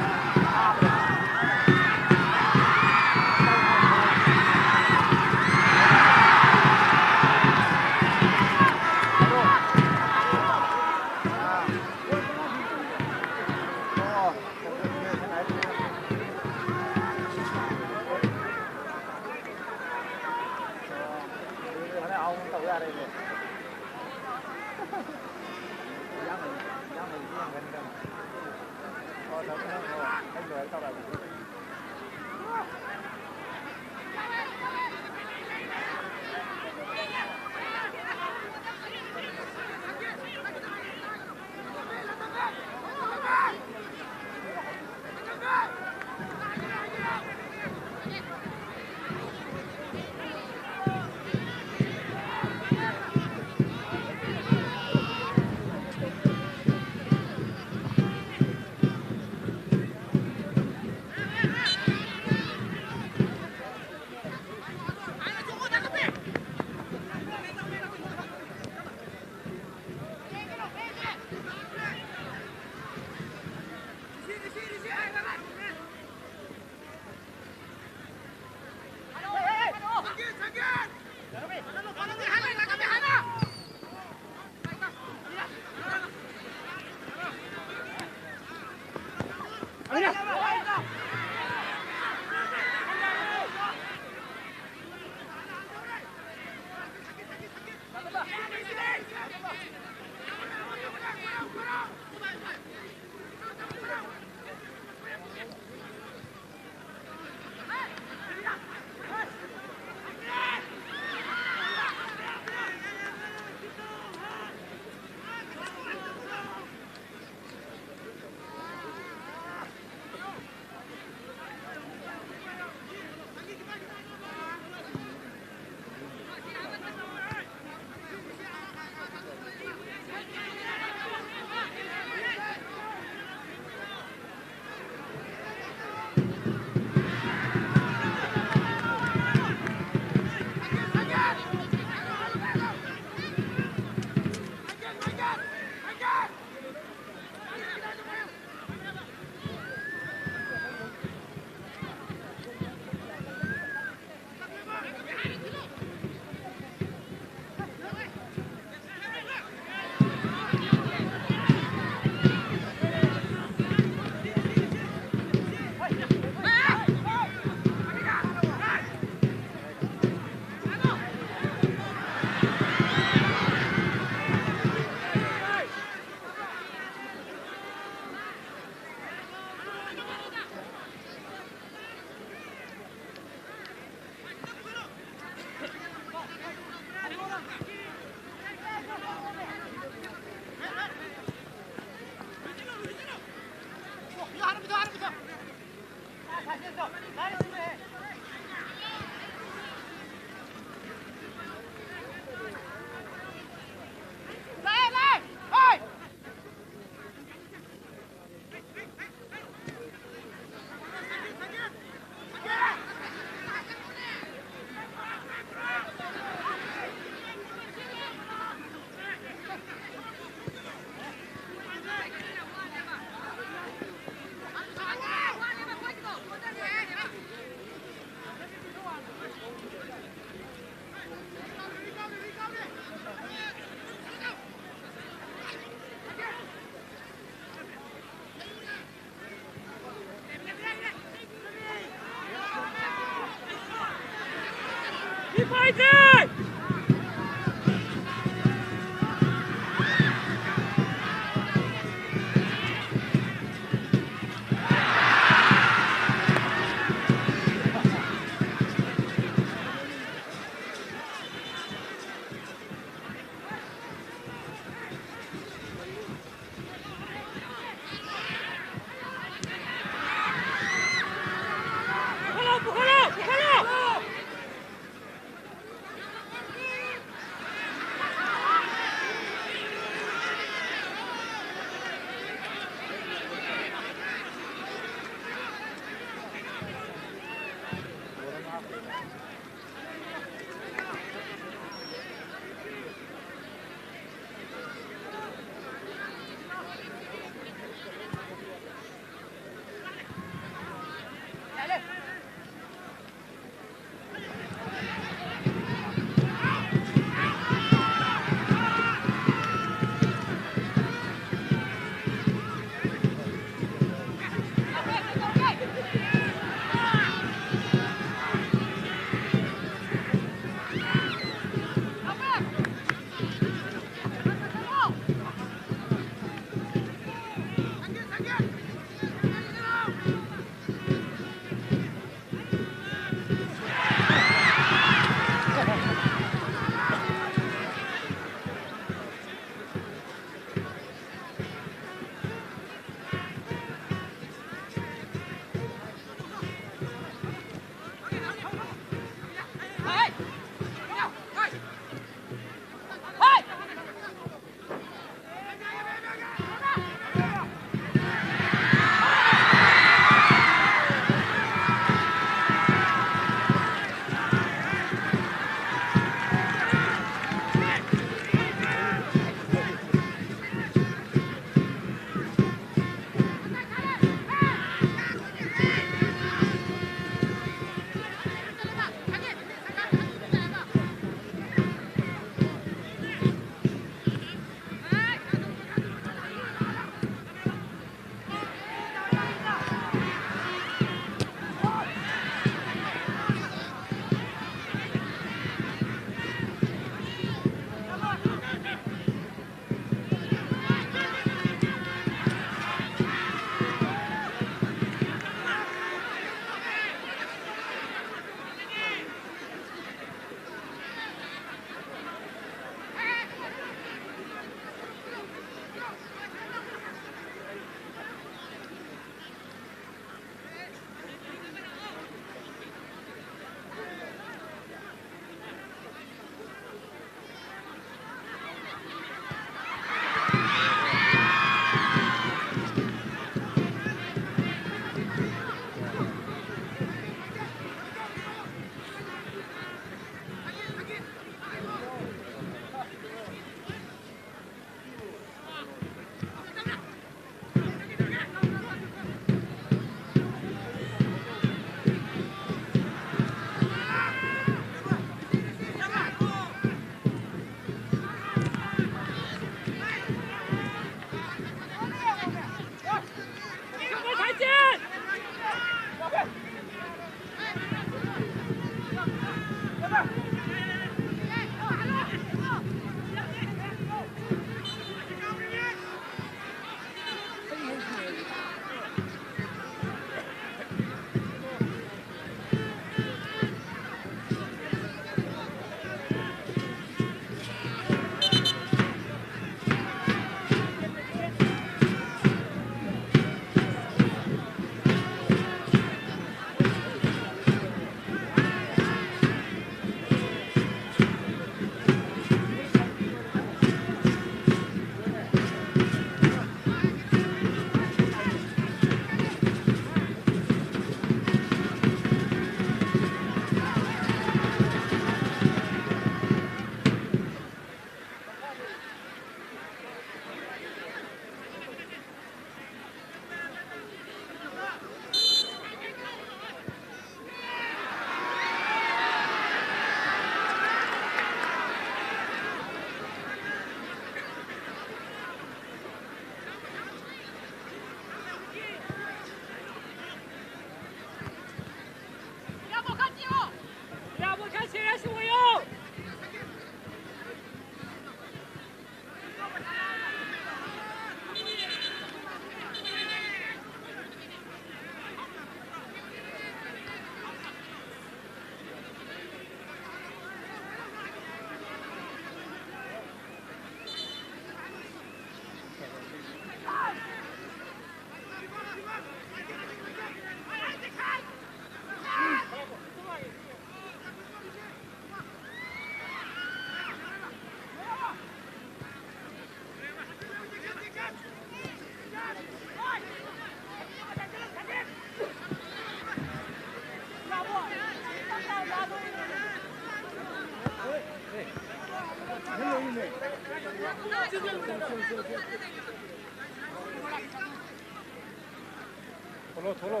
ꯊꯣꯛꯂꯣ, ꯊꯣꯛꯂꯣ꯫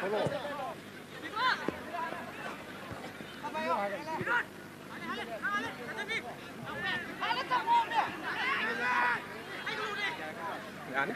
ꯊꯣꯛꯂꯣ꯫ ꯌꯥꯅꯤ꯫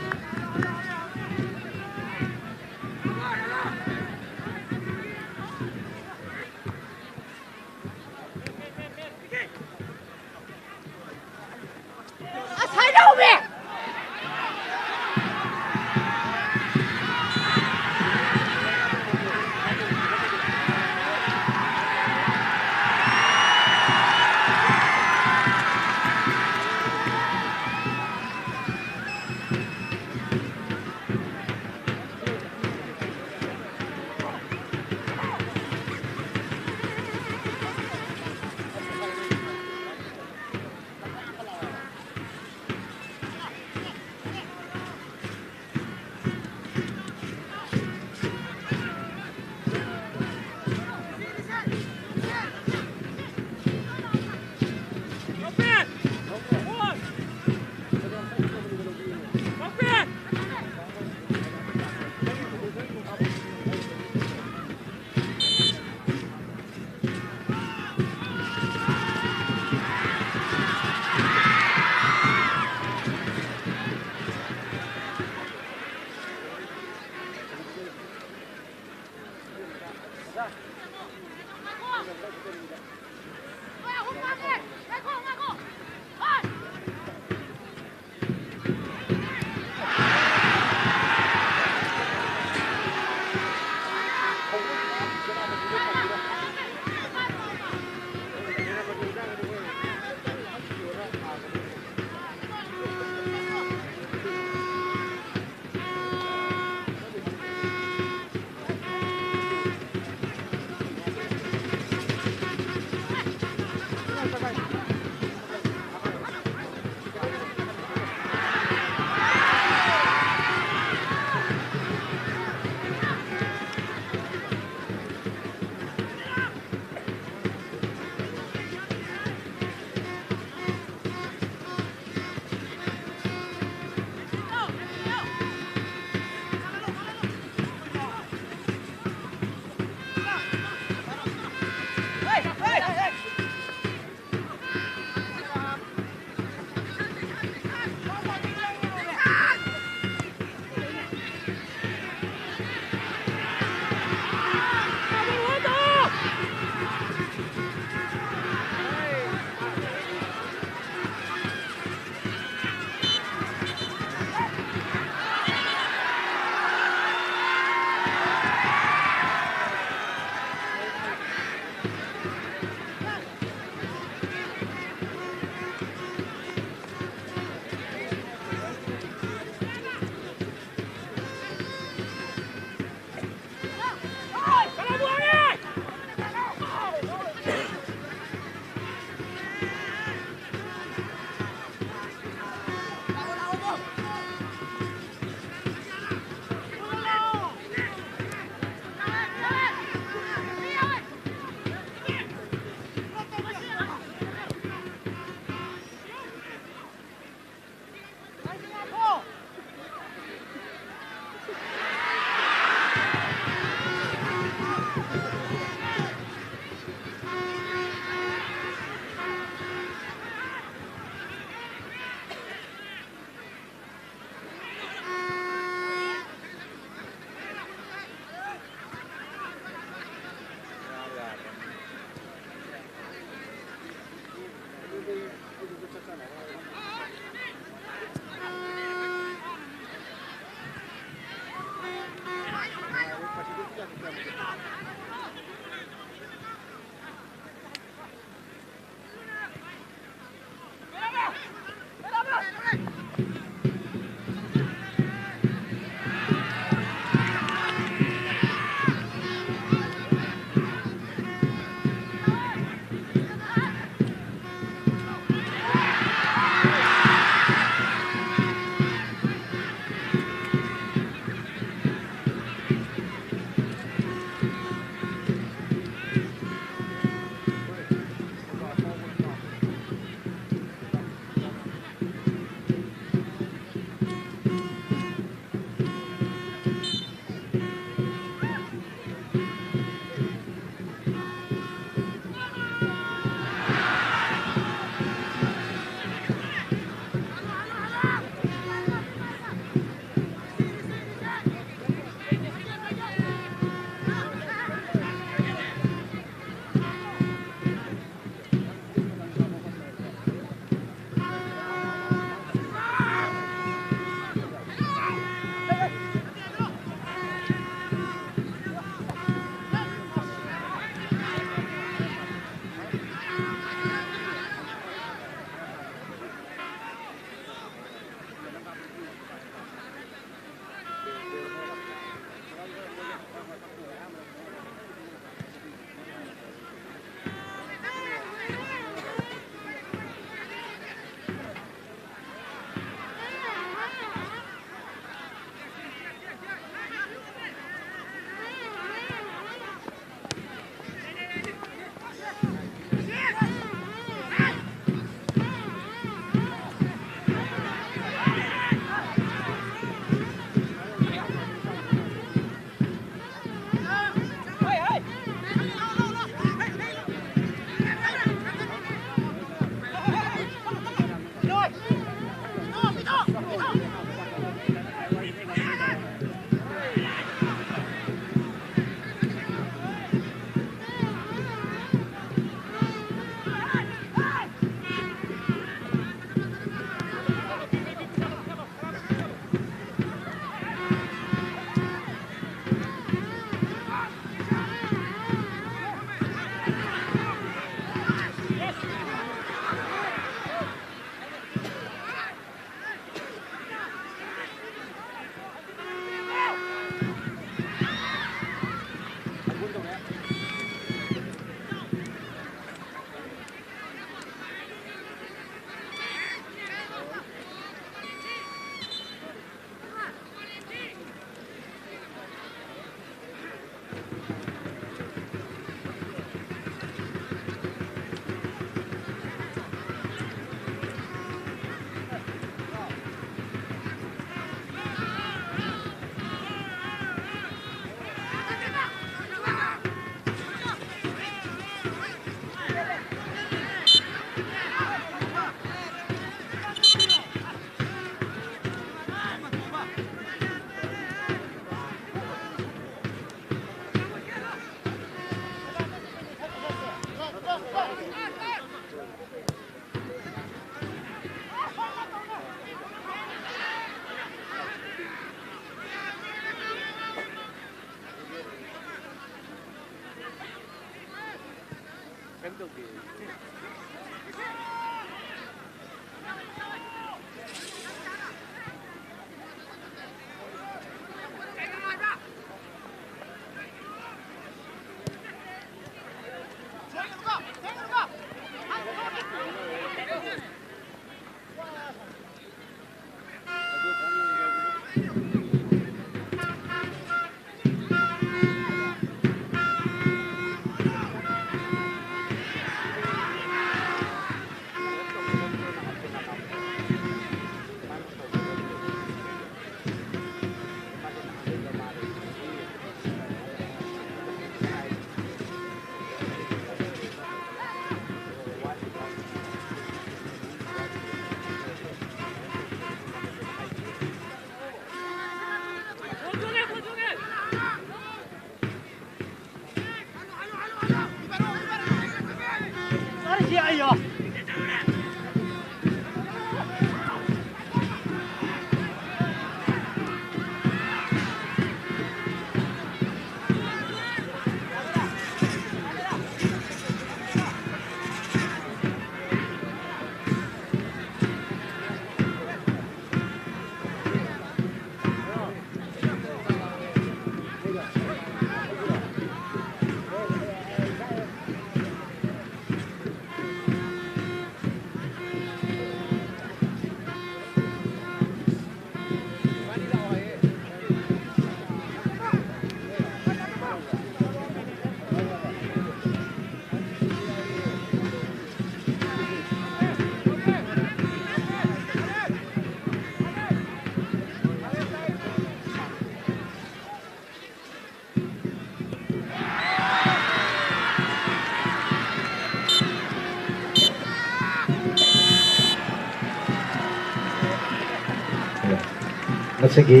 ꯃꯁꯤꯒꯤ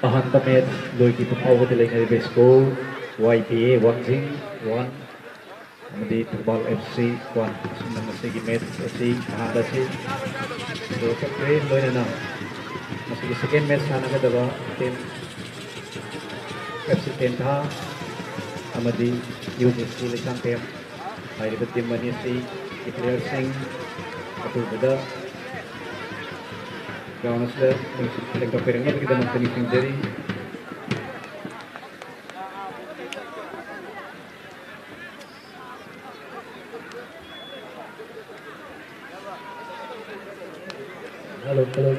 ꯑꯍꯥꯟꯕ ꯃꯦꯠꯆ ꯂꯣꯏꯈꯤꯕ ꯐꯥꯎꯕꯗ ꯂꯩꯅꯔꯤꯕ ꯁ꯭ꯀꯣꯔ, ꯋꯥꯏ ꯄꯤ ꯑꯦ ꯋꯥꯡꯖꯤꯡ ꯋꯥꯟ, ꯑꯃꯗꯤ ꯊꯧꯕꯥꯜ F C one꯫ ꯑꯁꯨꯝꯅ ꯉꯁꯤꯒꯤ match ꯑꯁꯤ ꯑꯍꯥꯟꯕ ꯑꯁꯤ draw ꯆꯠꯈ꯭ꯔꯦ꯫ ꯂꯣꯏꯅꯅ ꯃꯁꯤꯒꯤ second match ꯁꯥꯟꯅꯒꯗꯕ team F C ꯇꯦꯟꯊꯥ ꯑꯃꯗꯤ U J C ꯂꯩꯁꯥꯡꯊꯦꯝ ꯍꯥꯏꯔꯤꯕ team ꯑꯅꯤ ꯑꯁꯤ player ꯁꯤꯡ ꯑꯄꯨꯟꯕꯗ ground ꯑꯁꯤꯗ ꯂꯦꯡꯊꯣꯛꯄꯤꯔꯛꯅꯕꯒꯤꯗꯃꯛꯇ ꯅꯤꯡꯁꯤꯡꯖꯔꯤ꯫ Hello, hello.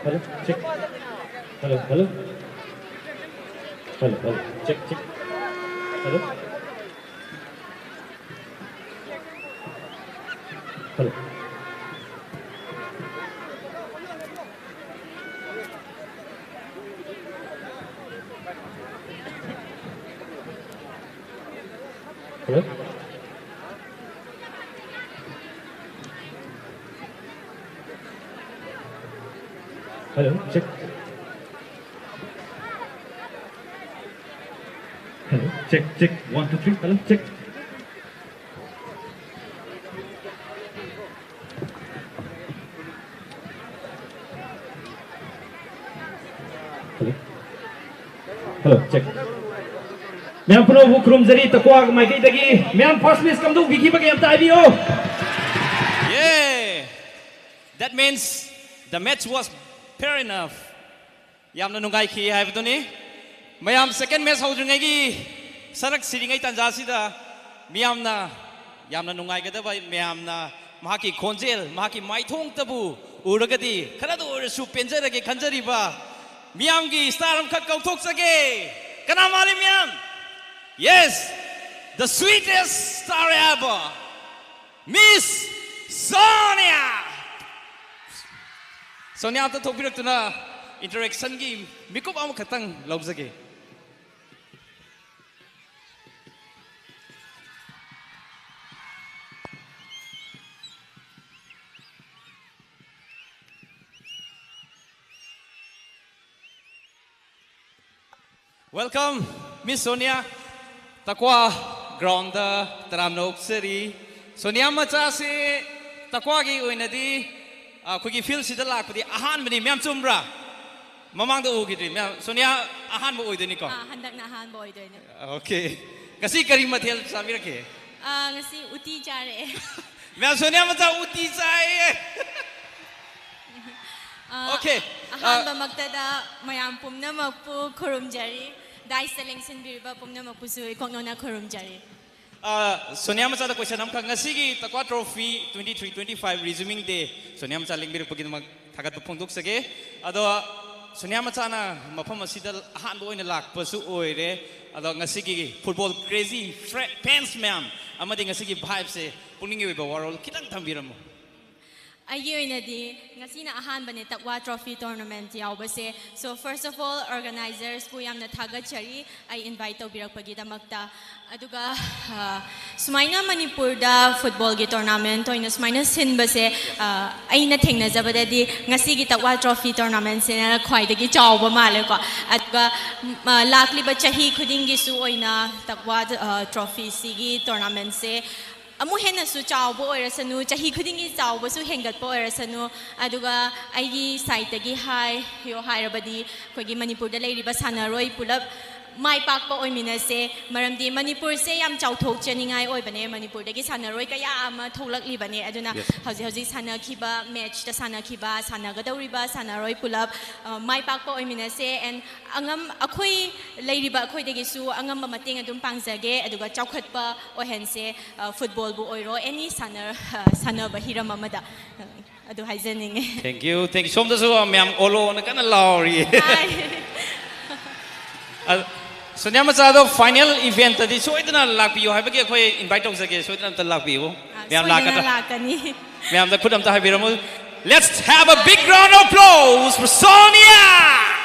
Hello, check. Hello, hello. Hello, hello. Check, check. Hello. Hello. Hello? Hello, check. Hello, check, check. One, two, three. Hello, check. Hello. Hello, check. ꯃꯌꯥꯝ ꯄꯨꯝꯅꯃꯛꯄꯨ ꯈꯨꯔꯨꯝꯖꯔꯤ, ꯇꯀ꯭ꯋꯥꯒꯤ ꯃꯥꯏꯀꯩꯗꯒꯤ꯫ ꯃꯌꯥꯝ first match ꯀꯝꯗꯧꯕꯤꯈꯤꯕꯒꯦ ꯑꯝꯇ ꯍꯥꯏꯕꯤꯌꯨ꯫ Yeah, that means the match was fair enough. ꯌꯥꯝꯅ ꯅꯨꯡꯉꯥꯏꯈꯤ ꯍꯥꯏꯕꯗꯨꯅꯤ꯫ ꯃꯌꯥꯝ second match ꯍꯧꯗ꯭ꯔꯤꯉꯩꯒꯤ ꯁꯔꯛ ꯁꯤꯔꯤꯉꯩ ꯇꯥꯟꯖꯥꯁꯤꯗ ꯃꯤꯌꯥꯝꯅ ꯌꯥꯝꯅ ꯅꯨꯡꯉꯥꯏꯒꯗꯕ, ꯃꯌꯥꯝꯅ ꯃꯍꯥꯛꯀꯤ ꯈꯣꯟꯖꯦꯜ, ꯃꯍꯥꯛꯀꯤ ꯃꯥꯏꯊꯣꯡꯇꯕꯨ ꯎꯔꯒꯗꯤ ꯈꯔꯗ ꯑꯣꯏꯔꯁꯨ ꯄꯦꯟꯖꯔꯒꯦ ꯈꯟꯖꯔꯤꯕ ꯃꯤꯌꯥꯝꯒꯤ star ꯑꯃꯈꯛ ꯀꯧꯊꯣꯛꯆꯒꯦ꯫ ꯀꯅꯥ ꯃꯥꯜꯂꯤ ꯃꯤꯌꯥꯝ? Yes, the sweetest star ever, Miss Sonia! Sonia ꯑꯝꯇ ꯊꯣꯛꯄꯤꯔꯛꯇꯨꯅ interaction ꯒꯤ ꯃꯤꯀꯨꯞ ꯑꯃꯈꯛꯇꯪ ꯂꯧꯖꯒꯦ꯫ Welcome, Miss Sonia. ꯇꯛꯋꯥ ꯒ꯭ꯔꯥꯎꯟꯗ ꯇꯔꯥꯝꯅ ꯑꯣꯛꯆꯔꯤ꯫ ꯁꯣꯅꯤꯌꯥ ꯃꯆꯥꯁꯤ ꯇꯛꯋꯥꯒꯤ ꯑꯣꯏꯅꯗꯤ, ꯑ, ꯑꯩꯈꯣꯏꯒꯤ ꯐꯤꯜꯁꯤꯗ ꯂꯥꯛꯄꯗꯤ ꯑꯍꯥꯟꯕꯅꯤ꯫ ꯃꯌꯥꯝ ꯆꯨꯝꯕ꯭ꯔꯥ? ꯃꯃꯥꯡꯗ ꯎꯈꯤꯗ꯭ꯔꯤ꯫ ꯃꯌꯥꯝ, ꯁꯣꯅꯤꯌꯥ ꯑꯍꯥꯟꯕ ꯑꯣꯏꯗꯣꯏꯅꯤꯀꯣ? ꯑꯥ, ꯍꯟꯗꯛꯅ ꯑꯍꯥꯟꯕ ꯑꯣꯏꯗꯣꯏꯅꯦ꯫ ꯑꯣꯀꯦ꯫ ꯉꯁꯤ ꯀꯔꯤ ꯃꯊꯦꯜ ꯆꯥꯕꯤꯔꯛꯀꯦ? ꯑꯥ, ꯉꯁꯤ ꯎꯇꯤ ꯆꯥꯔꯛꯑꯦ꯫ ꯃꯌꯥꯝ, ꯁꯣꯅꯤꯌꯥ ꯃꯆꯥ ꯎꯇꯤ ꯆꯥꯏꯌꯦ꯫ ꯑꯥ, ꯑꯣꯀꯦ꯫ ꯑꯥ, ꯑꯍꯥꯟꯕꯃꯛꯇꯗ ꯃꯌꯥꯝ ꯄꯨꯝꯅꯃꯛꯄꯨ ꯈꯨꯔꯨꯝꯖꯔꯤ꯫ ꯗꯥꯏꯁꯇ ꯂꯦꯡꯁꯤꯟꯕꯤꯔꯤꯕ ꯄꯨꯝꯅꯃꯛꯄꯨꯁꯨ ꯏꯀꯣꯛꯅꯧꯅ ꯈꯨꯔꯨꯝꯖꯔꯤ꯫ ꯑꯥ, ꯁꯣꯅꯤꯌꯥ ꯃꯆꯥꯗ ꯀꯣꯏꯁꯟ ꯑꯃꯈꯛ, ꯉꯁꯤꯒꯤ ꯇꯛꯋꯥ trophy twenty three twenty five resuming day Sonia ꯃꯆꯥ ꯂꯦꯡꯕꯤꯔꯛꯄꯒꯤꯗꯃꯛ ꯊꯥꯒꯠꯄ ꯐꯣꯡꯗꯣꯛꯆꯒꯦ꯫ ꯑꯗꯣ ꯁꯣꯅꯤꯌꯥ ꯃꯆꯥꯅ ꯃꯐꯝ ꯑꯁꯤꯗ ꯑꯍꯥꯟꯕ ꯑꯣꯏꯅ ꯂꯥꯛꯄꯁꯨ ꯑꯣꯏꯔꯦ꯫ ꯑꯗꯣ ꯉꯁꯤꯒꯤ football crazy fre-, fans ꯃꯌꯥꯝ ꯑꯃꯗꯤ ꯉꯁꯤꯒꯤ vibeꯁꯦ, ꯄꯨꯛꯅꯤꯡꯒꯤ ꯑꯣꯏꯕ ꯋꯥꯔꯣꯜ ꯈꯤꯇꯪ ꯊꯝꯕꯤꯔꯝꯃꯨ꯫ ꯑꯩꯒꯤ ꯑꯣꯏꯅꯗꯤ ꯉꯁꯤꯅ ꯑꯍꯥꯟꯕꯅꯦ ꯇꯛꯋꯥ ꯇ꯭ꯔꯣꯐꯤ ꯇꯣꯔꯅꯥꯃꯦꯟꯠ ꯌꯥꯎꯕꯁꯦ꯫ So, first of all, organizersꯄꯨ ꯌꯥꯝꯅ ꯊꯥꯒꯠꯆꯔꯤ, ꯑꯩ ꯏꯟꯚꯥꯏꯠ ꯇꯧꯕꯤꯔꯛꯄꯒꯤꯗꯃꯛꯇ꯫ ꯑꯗꯨꯒ, ꯑ, ꯁꯨꯃꯥꯏꯅ ꯃꯅꯤꯄꯨꯔꯗ ꯐꯨꯠꯕꯣꯜꯒꯤ ꯇꯣꯔꯅꯥꯃꯦꯟꯠ ꯑꯣꯏꯅ ꯁꯨꯃꯥꯏꯅ ꯁꯤꯟꯕꯁꯦ, ꯑ, ꯑꯩꯅ ꯊꯦꯡꯅꯖꯕꯗꯗꯤ ꯉꯁꯤꯒꯤ ꯇꯛꯋꯥ ꯇ꯭ꯔꯣꯐꯤ ꯇꯣꯔꯅꯥꯃꯦꯟꯠꯁꯤꯅ ꯈ꯭ꯋꯥꯏꯗꯒꯤ ꯆꯥꯎꯕ ꯃꯥꯜꯂꯦꯀꯣ꯫ ꯑꯗꯨꯒ, ꯎꯝ, ꯑ, ꯂꯥꯛꯂꯤꯕ ꯆꯍꯤ ꯈꯨꯗꯤꯡꯒꯤꯁꯨ ꯑꯣꯏꯅ ꯇꯛꯋꯥ, ꯑ, ꯇ꯭ꯔꯣꯐꯤꯁꯤꯒꯤ ꯇꯣꯔꯅꯥꯃꯦꯟꯠꯁꯦ ꯑꯃꯨꯛ ꯍꯦꯟꯅꯁꯨ ꯆꯥꯎꯕ ꯑꯣꯏꯔꯁꯅꯨ, ꯆꯍꯤ ꯈꯨꯗꯤꯡꯒꯤ ꯆꯥꯎꯕꯁꯨ ꯍꯦꯟꯒꯠꯄ ꯑꯣꯏꯔꯁꯅꯨ꯫ ꯑꯗꯨꯒ ꯑꯩꯒꯤ ꯁꯥꯏꯠꯇꯒꯤ ꯍꯥꯏꯌꯣ ꯍꯥꯏꯔꯕꯗꯤ, ꯑꯩꯈꯣꯏꯒꯤ ꯃꯅꯤꯄꯨꯔꯗ ꯂꯩꯔꯤꯕ ꯁꯥꯟꯅꯔꯣꯏ ꯄꯨꯂꯞ ꯃꯥꯏ ꯄꯥꯛꯄ ꯑꯣꯏꯃꯤꯟꯅꯁꯦ꯫ ꯃꯔꯝꯗꯤ ꯃꯅꯤꯄꯨꯔꯁꯦ ꯌꯥꯝ ꯆꯥꯎꯊꯣꯛꯆꯅꯤꯡꯉꯥꯏ ꯑꯣꯏꯕꯅꯦ, ꯃꯅꯤꯄꯨꯔꯗꯒꯤ ꯁꯥꯟꯅꯔꯣꯏ ꯀꯌꯥ ꯑꯃ ꯊꯣꯛꯂꯛꯂꯤꯕꯅꯦ꯫ ꯑꯗꯨꯅ Yes. ꯍꯧꯖꯤꯛ ꯍꯧꯖꯤꯛ ꯁꯥꯟꯅꯈꯤꯕ, ꯃꯦꯠꯁꯇ ꯁꯥꯟꯅꯈꯤꯕ, ꯁꯥꯟꯅꯒꯗꯧꯔꯤꯕ ꯁꯥꯟꯅꯔꯣꯏ ꯄꯨꯂꯞ, ꯑ, ꯃꯥꯏ ꯄꯥꯛꯄ ꯑꯣꯏꯃꯤꯟꯅꯁꯦ꯫ And ꯑꯉꯝ-, ꯑꯩꯈꯣꯏ ꯂꯩꯔꯤꯕ ꯑꯩꯈꯣꯏꯗꯒꯤꯁꯨ ꯑꯉꯝꯕ ꯃꯇꯦꯡ ꯑꯗꯨꯝ ꯄꯥꯡꯖꯒꯦ, ꯑꯗꯨꯒ ꯆꯥꯎꯈꯠꯄ ꯑꯣꯏꯍꯟꯁꯦ, ꯑ, ꯐꯨꯠꯕꯣꯜꯕꯨ ꯑꯣꯏꯔꯣ, ꯑꯦꯅꯤ ꯁꯥꯟꯅ-, ꯑ, ꯁꯥꯟꯅꯕ ꯍꯤꯔꯝ ꯑꯃꯗ, ꯑ, ꯑꯗꯨ ꯍꯥꯏꯖꯅꯤꯡꯉꯦ꯫ Thank you, thank you꯫ ꯁꯣꯝꯗꯁꯨ ꯃꯌꯥꯝ ꯑꯣꯂꯣꯅ ꯀꯟꯅ ꯂꯥꯎꯔꯤꯌꯦ꯫ ꯍꯥꯏ꯫ ꯑ, ꯁꯣꯅꯤꯌꯥ ꯃꯆꯥꯗꯣ final eventꯇꯗꯤ ꯁꯣꯏꯗꯅ ꯂꯥꯛꯄꯤꯌꯨ ꯍꯥꯏꯕꯒꯤ ꯑꯩꯈꯣꯏ ꯏꯟꯚꯥꯏꯠ ꯇꯧꯖꯒꯦ, ꯁꯣꯏꯗꯅ ꯑꯝꯇ ꯂꯥꯛꯄꯤꯌꯨ꯫ ꯑ, ꯃꯌꯥꯝ ꯁꯣꯏꯗꯅ ꯂꯥꯛꯀꯗ꯭ꯔꯥ? ꯂꯥꯛꯀꯅꯤ꯫ ꯃꯌꯥꯝꯗ ꯈꯨꯠ ꯑꯝꯇ ꯍꯥꯏꯕꯤꯔꯝꯃꯨ꯫ Let's have a big round of applause for Sonia.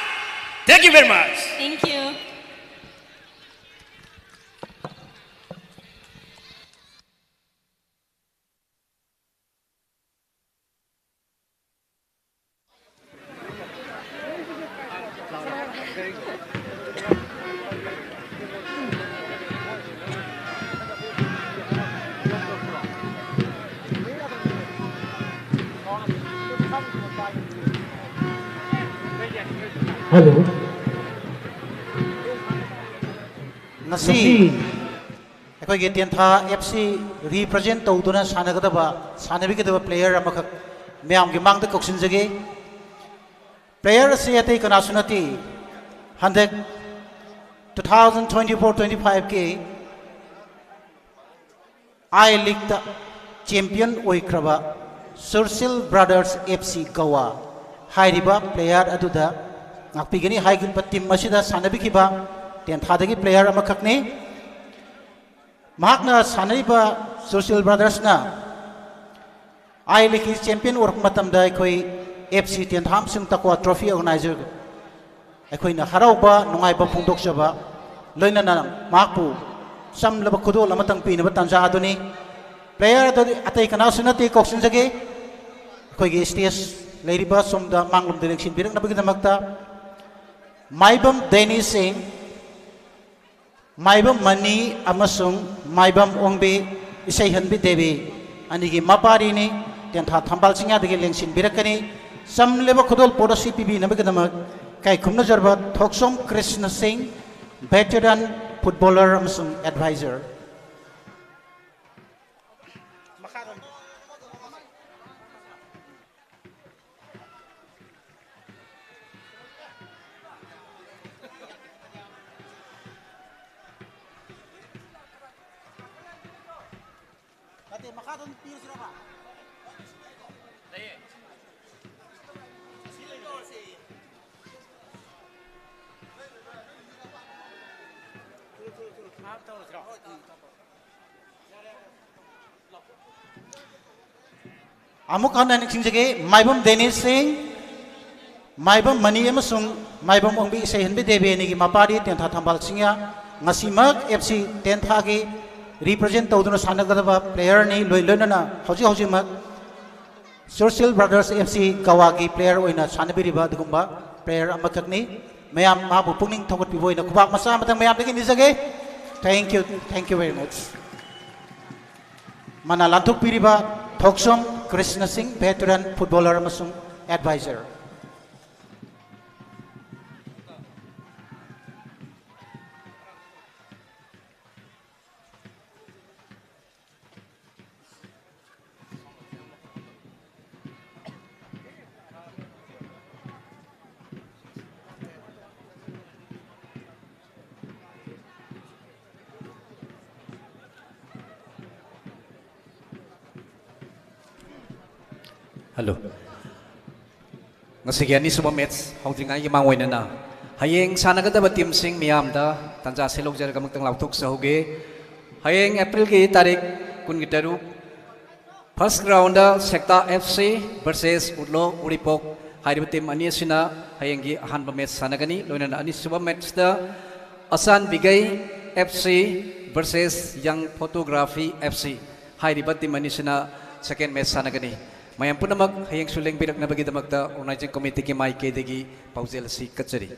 Thank you very much. Thank you. Hello. ꯉꯁꯤ ꯑꯩꯈꯣꯏꯒꯤ ꯇꯦꯟꯊꯥ ꯑꯦꯐ ꯁꯤ ꯔꯤꯄ꯭ꯔꯖꯦꯟ ꯇꯧꯗꯨꯅ ꯁꯥꯟꯅꯒꯗꯕ, ꯁꯥꯟꯅꯕꯤꯒꯗꯕ ꯄ꯭ꯂꯦꯌꯔ ꯑꯃꯈꯛ ꯃꯌꯥꯝꯒꯤ ꯃꯥꯡꯗ ꯀꯧꯁꯤꯟꯖꯒꯦ꯫ ꯄ꯭ꯂꯦꯌꯔ ꯑꯁꯤ ꯑꯇꯩ ꯀꯅꯥꯁꯨ ꯅꯠꯇꯦ, ꯍꯟꯗꯛ two thousand twenty four twenty ꯐꯥꯏꯚꯀꯤ ꯑꯥꯏ ꯂꯤꯒꯇ ꯆꯦꯝꯄꯤꯌꯟ ꯑꯣꯏꯈ꯭ꯔꯕ ꯁꯨꯔꯁꯤꯜ ꯕ꯭ꯔꯥꯗꯔꯁ ꯑꯦꯐ ꯁꯤ ꯒꯋꯥ ꯍꯥꯏꯔꯤꯕ ꯄ꯭ꯂꯦꯌꯔ ꯑꯗꯨꯗ ꯉꯥꯛꯄꯤꯒꯅꯤ꯫ ꯍꯥꯏꯔꯤꯕ ꯇꯤꯝ ꯑꯁꯤꯗ ꯁꯥꯟꯅꯕꯤꯈꯤꯕ ꯇꯦꯟꯊꯥꯗꯒꯤ ꯄ꯭ꯂꯦꯌꯔ ꯑꯃꯈꯛꯅꯤ꯫ ꯃꯍꯥꯛꯅ ꯁꯥꯟꯅꯔꯤꯕ ꯁꯨꯔꯁꯤꯜ ꯕ꯭ꯔꯥꯗꯔꯁꯅ ꯑꯥꯏ ꯂꯤꯒꯀꯤ ꯆꯦꯝꯄꯤꯌꯟ ꯑꯣꯏꯔꯛꯄ ꯃꯇꯝꯗ ꯑꯩꯈꯣꯏ ꯑꯦꯐ ꯁꯤ ꯇꯦꯟꯊꯥ ꯑꯃꯁꯨꯡ ꯇꯀ꯭ꯋꯥ ꯇ꯭ꯔꯣꯐꯤ ꯑꯣꯔꯒꯅꯥꯏꯖꯔ ꯑꯩꯈꯣꯏꯅ ꯍꯔꯥꯎꯕ, ꯅꯨꯡꯉꯥꯏꯕ ꯐꯣꯡꯗꯣꯛꯆꯕ, ꯂꯣꯏꯅꯅ ꯃꯍꯥꯛꯄꯨ ꯆꯝꯂꯕ ꯈꯨꯗꯣꯜ ꯑꯃꯇꯪ ꯄꯤꯅꯕ ꯇꯥꯟꯖꯥ ꯑꯗꯨꯅꯤ꯫ ꯄ꯭ꯂꯦꯌꯔ ꯑꯗꯨꯗꯤ ꯑꯇꯩ ꯀꯅꯥꯁꯨ ꯅꯠꯇꯦ, ꯀꯧꯁꯤꯟꯖꯒꯦ꯫ ꯑꯩꯈꯣꯏꯒꯤ ꯁ꯭ꯇꯦꯖ ꯂꯩꯔꯤꯕ ꯁꯣꯝꯗ ꯃꯥꯡꯂꯣꯝꯗ ꯂꯦꯡꯁꯤꯟꯕꯤꯔꯛꯅꯕꯒꯤꯗꯃꯛꯇ ꯃꯥꯏꯕꯝ ꯗꯦꯅꯤ ꯁꯤꯡ, ꯃꯥꯏꯕꯝ ꯃꯅꯤ ꯑꯃꯁꯨꯡ ꯃꯥꯏꯕꯝ ꯑꯣꯡꯕꯤ ꯏꯁꯩꯍꯟꯕꯤ ꯗꯦꯕꯤ ꯑꯅꯤꯒꯤ ꯃꯄꯥꯔꯤꯅꯤ꯫ ꯇꯦꯟꯊꯥ ꯊꯝꯕꯥꯜ ꯆꯤꯡꯌꯥꯗꯒꯤ ꯂꯦꯡꯁꯤꯟꯕꯤꯔꯛꯀꯅꯤ꯫ ꯆꯝꯂꯕ ꯈꯨꯗꯣꯜꯄꯣꯠ ꯑꯁꯤ ꯄꯤꯕꯤꯅꯕꯒꯤꯗꯃꯛ ꯏꯀꯥꯏ ꯈꯨꯝꯅꯖꯔꯕ ꯊꯣꯛꯆꯣꯝ ꯀ꯭ꯔꯤꯁꯅ ꯁꯤꯡ, ꯚꯦꯇꯔꯟ ꯐꯨꯠꯕꯣꯂꯔ ꯑꯃꯁꯨꯡ ꯑꯦꯗꯚꯥꯏꯖꯔ꯫ ꯅꯠꯇꯦ, ꯃꯈꯥꯗ ꯑꯗꯨꯝ ꯄꯤꯔꯁꯤꯔꯕ? ꯂꯩꯌꯦ꯫ ꯁꯤ ꯂꯩ ꯇꯧꯔꯁꯦ꯫ ꯊꯨꯔꯣ, ꯊꯨꯔꯣ, ꯊꯨꯔꯣ꯫ ꯍꯥꯞ ꯇꯧꯔꯁꯤꯔꯣ? ꯑꯃꯨꯛ ꯍꯟꯅ ꯅꯤꯡꯁꯤꯡꯖꯒꯦ, ꯃꯥꯏꯕꯝ ꯗꯦꯅꯤꯁ ꯁꯤꯡ, ꯃꯥꯏꯕꯝ ꯃꯅꯤ ꯑꯃꯁꯨꯡ ꯃꯥꯏꯕꯝ ꯑꯣꯡꯕꯤ ꯏꯁꯩꯍꯟꯕꯤ ꯗꯦꯕꯤ ꯑꯅꯤꯒꯤ ꯃꯄꯥꯔꯤ ꯇꯦꯟꯊꯥ ꯊꯝꯕꯥꯜ ꯆꯤꯡꯌꯥ ꯉꯁꯤꯃꯛ ꯑꯦꯐ ꯁꯤ ꯇꯦꯟꯊꯥꯒꯤ ꯔꯤꯄ꯭ꯔꯖꯦꯟ ꯇꯧꯗꯨꯅ ꯁꯥꯟꯅꯒꯗꯕ ꯄ꯭ꯂꯦꯌꯔꯅꯤ꯫ ꯂꯣꯏ ꯂꯣꯏꯅꯅ ꯍꯧꯖꯤꯛ ꯍꯧꯖꯤꯛꯃꯛ social brothers F C ꯒꯋꯥꯒꯤ player ꯑꯣꯏꯅ ꯁꯥꯟꯅꯕꯤꯔꯤꯕ ꯑꯗꯨꯒꯨꯝꯕ ꯄ꯭ꯂꯦꯌꯔ ꯑꯃꯈꯛꯅꯤ꯫ ꯃꯌꯥꯝ ꯃꯍꯥꯛꯄꯨ ꯄꯨꯛꯅꯤꯡ ꯊꯧꯒꯠꯄꯤꯕ ꯑꯣꯏꯅ ꯈꯨꯕꯥꯛ ꯃꯆꯥ ꯑꯃꯇꯪ ꯃꯌꯥꯝꯗꯒꯤ ꯅꯤꯖꯒꯦ꯫ Thank you, thank you very much. ꯃꯥꯅ ꯂꯥꯟꯊꯣꯛꯄꯤꯔꯤꯕ ꯊꯣꯛꯆꯣꯝ ꯀ꯭ꯔꯤꯁꯅ ꯁꯤꯡ, ꯚꯦꯇꯔꯟ ꯐꯨꯠꯕꯣꯂꯔ ꯑꯃꯁꯨꯡ ꯑꯦꯗꯚꯥꯏꯖꯔ꯫ Hello. ꯉꯁꯤꯒꯤ ꯑꯅꯤꯁꯨꯕ ꯃꯦꯠꯆ ꯍꯧꯗ꯭ꯔꯤꯉꯩꯒꯤ ꯃꯥꯡꯑꯣꯏꯅꯅ ꯍꯌꯦꯡ ꯁꯥꯟꯅꯒꯗꯕ ꯇꯤꯝꯁꯤꯡ ꯃꯤꯌꯥꯝꯗ ꯇꯥꯟꯖꯥ ꯑꯁꯤ ꯂꯧꯖꯔꯒ ꯑꯃꯨꯛꯇꯪ ꯂꯥꯎꯊꯣꯛꯆꯍꯧꯒꯦ꯫ ꯍꯌꯦꯡ ꯑꯦꯄ꯭ꯔꯤꯜꯒꯤ ꯇꯥꯔꯤꯛ ꯀꯨꯟꯒ ꯇꯔꯨꯛ, ꯐꯥꯔꯁ ꯒ꯭ꯔꯥꯎꯟꯗ ꯁꯦꯛꯇꯥ F C versus Utlou Uripok ꯍꯥꯏꯔꯤꯕ ꯇꯤꯝ ꯑꯅꯤ ꯑꯁꯤꯅ ꯍꯌꯦꯡꯒꯤ ꯑꯍꯥꯟꯕ ꯃꯦꯠꯆ ꯁꯥꯟꯅꯒꯅꯤ꯫ ꯂꯣꯏꯅꯅ ꯑꯅꯤꯁꯨꯕ ꯃꯦꯠꯆꯇ ꯑꯁꯥꯟ ꯕꯤꯒꯩ ꯑꯦꯐ ꯁꯤ ꯚꯔꯁꯦꯁ ꯌꯪ ꯐꯣꯇꯣꯒ꯭ꯔꯥꯐꯤ ꯑꯦꯐ ꯁꯤ ꯍꯥꯏꯔꯤꯕ ꯇꯤꯝ ꯑꯅꯤꯁꯤꯅ ꯁꯦꯀꯦꯟ ꯃꯦꯠꯆ ꯁꯥꯟꯅꯒꯅꯤ꯫ ꯃꯌꯥꯝ ꯄꯨꯝꯅꯃꯛ ꯍꯌꯦꯡꯁꯨ ꯂꯦꯡꯕꯤꯔꯛꯅꯕꯒꯤꯗꯃꯛꯇ ꯑꯣꯔꯒꯅꯥꯏꯖꯤꯡ ꯀꯃꯤꯇꯤꯒꯤ ꯃꯥꯏꯀꯩꯗꯒꯤ ꯄꯥꯎꯖꯦꯜ ꯑꯁꯤ ꯀꯠꯆꯔꯤ꯫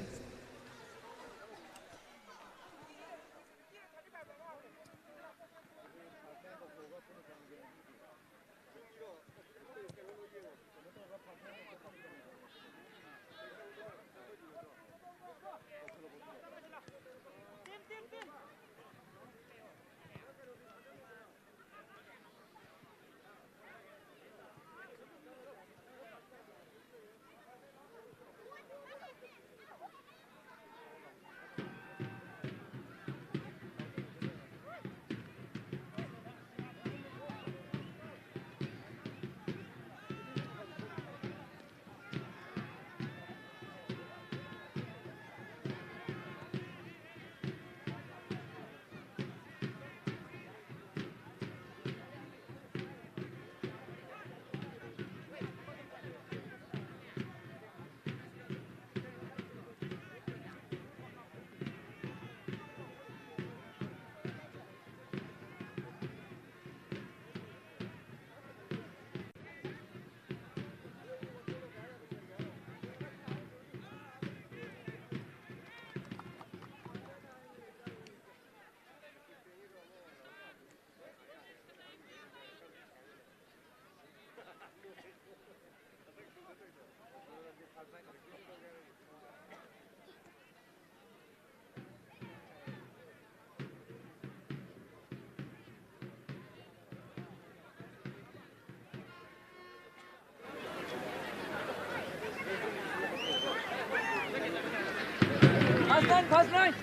First line, first line.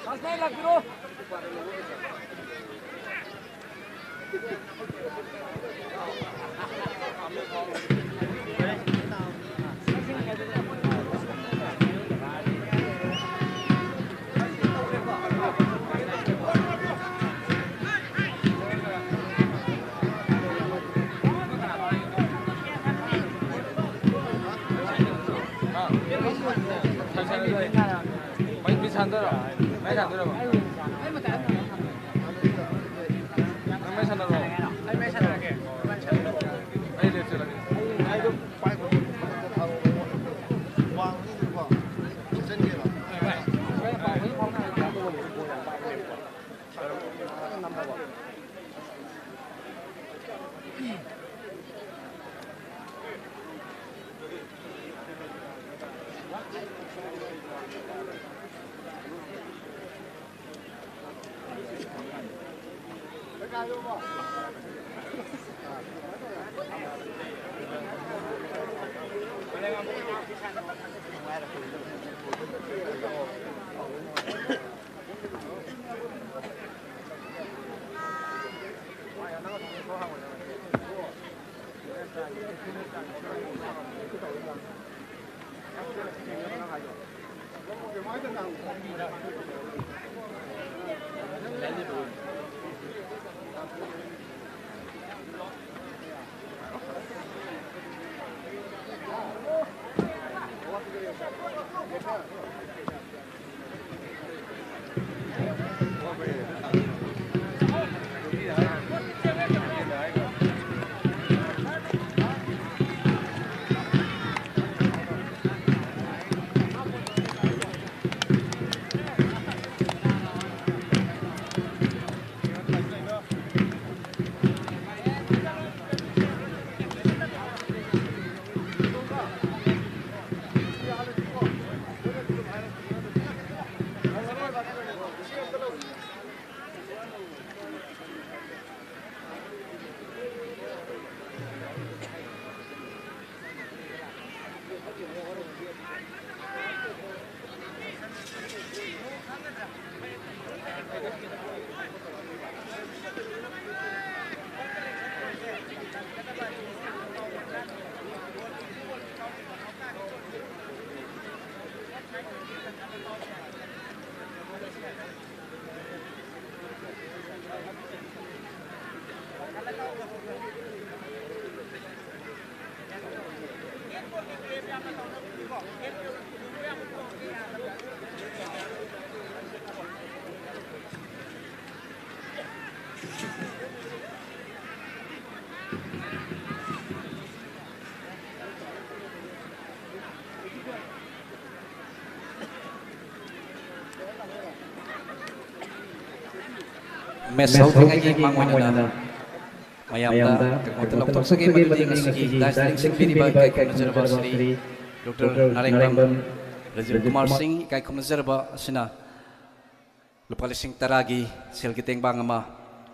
First line ꯂꯥꯛꯄꯤꯔꯣ꯫ ꯃꯩ ꯁꯥꯟꯗꯣꯏꯔꯣ? ꯃꯩ ꯁꯥꯟꯗꯣꯏꯔꯕ? ꯅꯪ ꯃꯩ ꯁꯥꯟꯅꯔꯣ꯫ ꯑꯩ ꯃꯩ ꯁꯥꯟꯅꯔꯒꯦ꯫ ꯑꯩ ꯂꯦꯞ ꯆꯠꯂꯒꯦ꯫ ꯃꯦꯁ ꯍꯧꯗ꯭ꯔꯤꯉꯩꯒꯤ ꯃꯥꯡꯑꯣꯏꯅꯅ ꯃꯌꯥꯝꯗ ꯀꯩꯅꯣꯝꯇ ꯂꯥꯎꯊꯣꯛꯆꯒꯦ, ꯃꯗꯨꯗꯤ ꯉꯁꯤꯒꯤ ꯗꯥꯏꯁ ꯂꯦꯡꯁꯤꯟꯕꯤꯔꯤꯕ ꯏꯀꯥꯏ ꯈꯨꯝꯅꯖꯔꯕ ꯁ꯭ꯔꯤ ꯗꯣꯛꯇꯔ ꯅꯥꯔꯦꯡꯕꯝ ꯔꯥꯖꯤꯕ ꯀꯨꯃꯥꯔ ꯁꯤꯡ, ꯏꯀꯥꯏ ꯈꯨꯝꯅꯖꯔꯕ ꯑꯁꯤꯅ ꯂꯨꯄꯥ ꯂꯤꯁꯤꯡ ꯇꯔꯥꯒꯤ ꯁꯦꯜꯒꯤ ꯇꯦꯡꯕꯥꯡ ꯑꯃ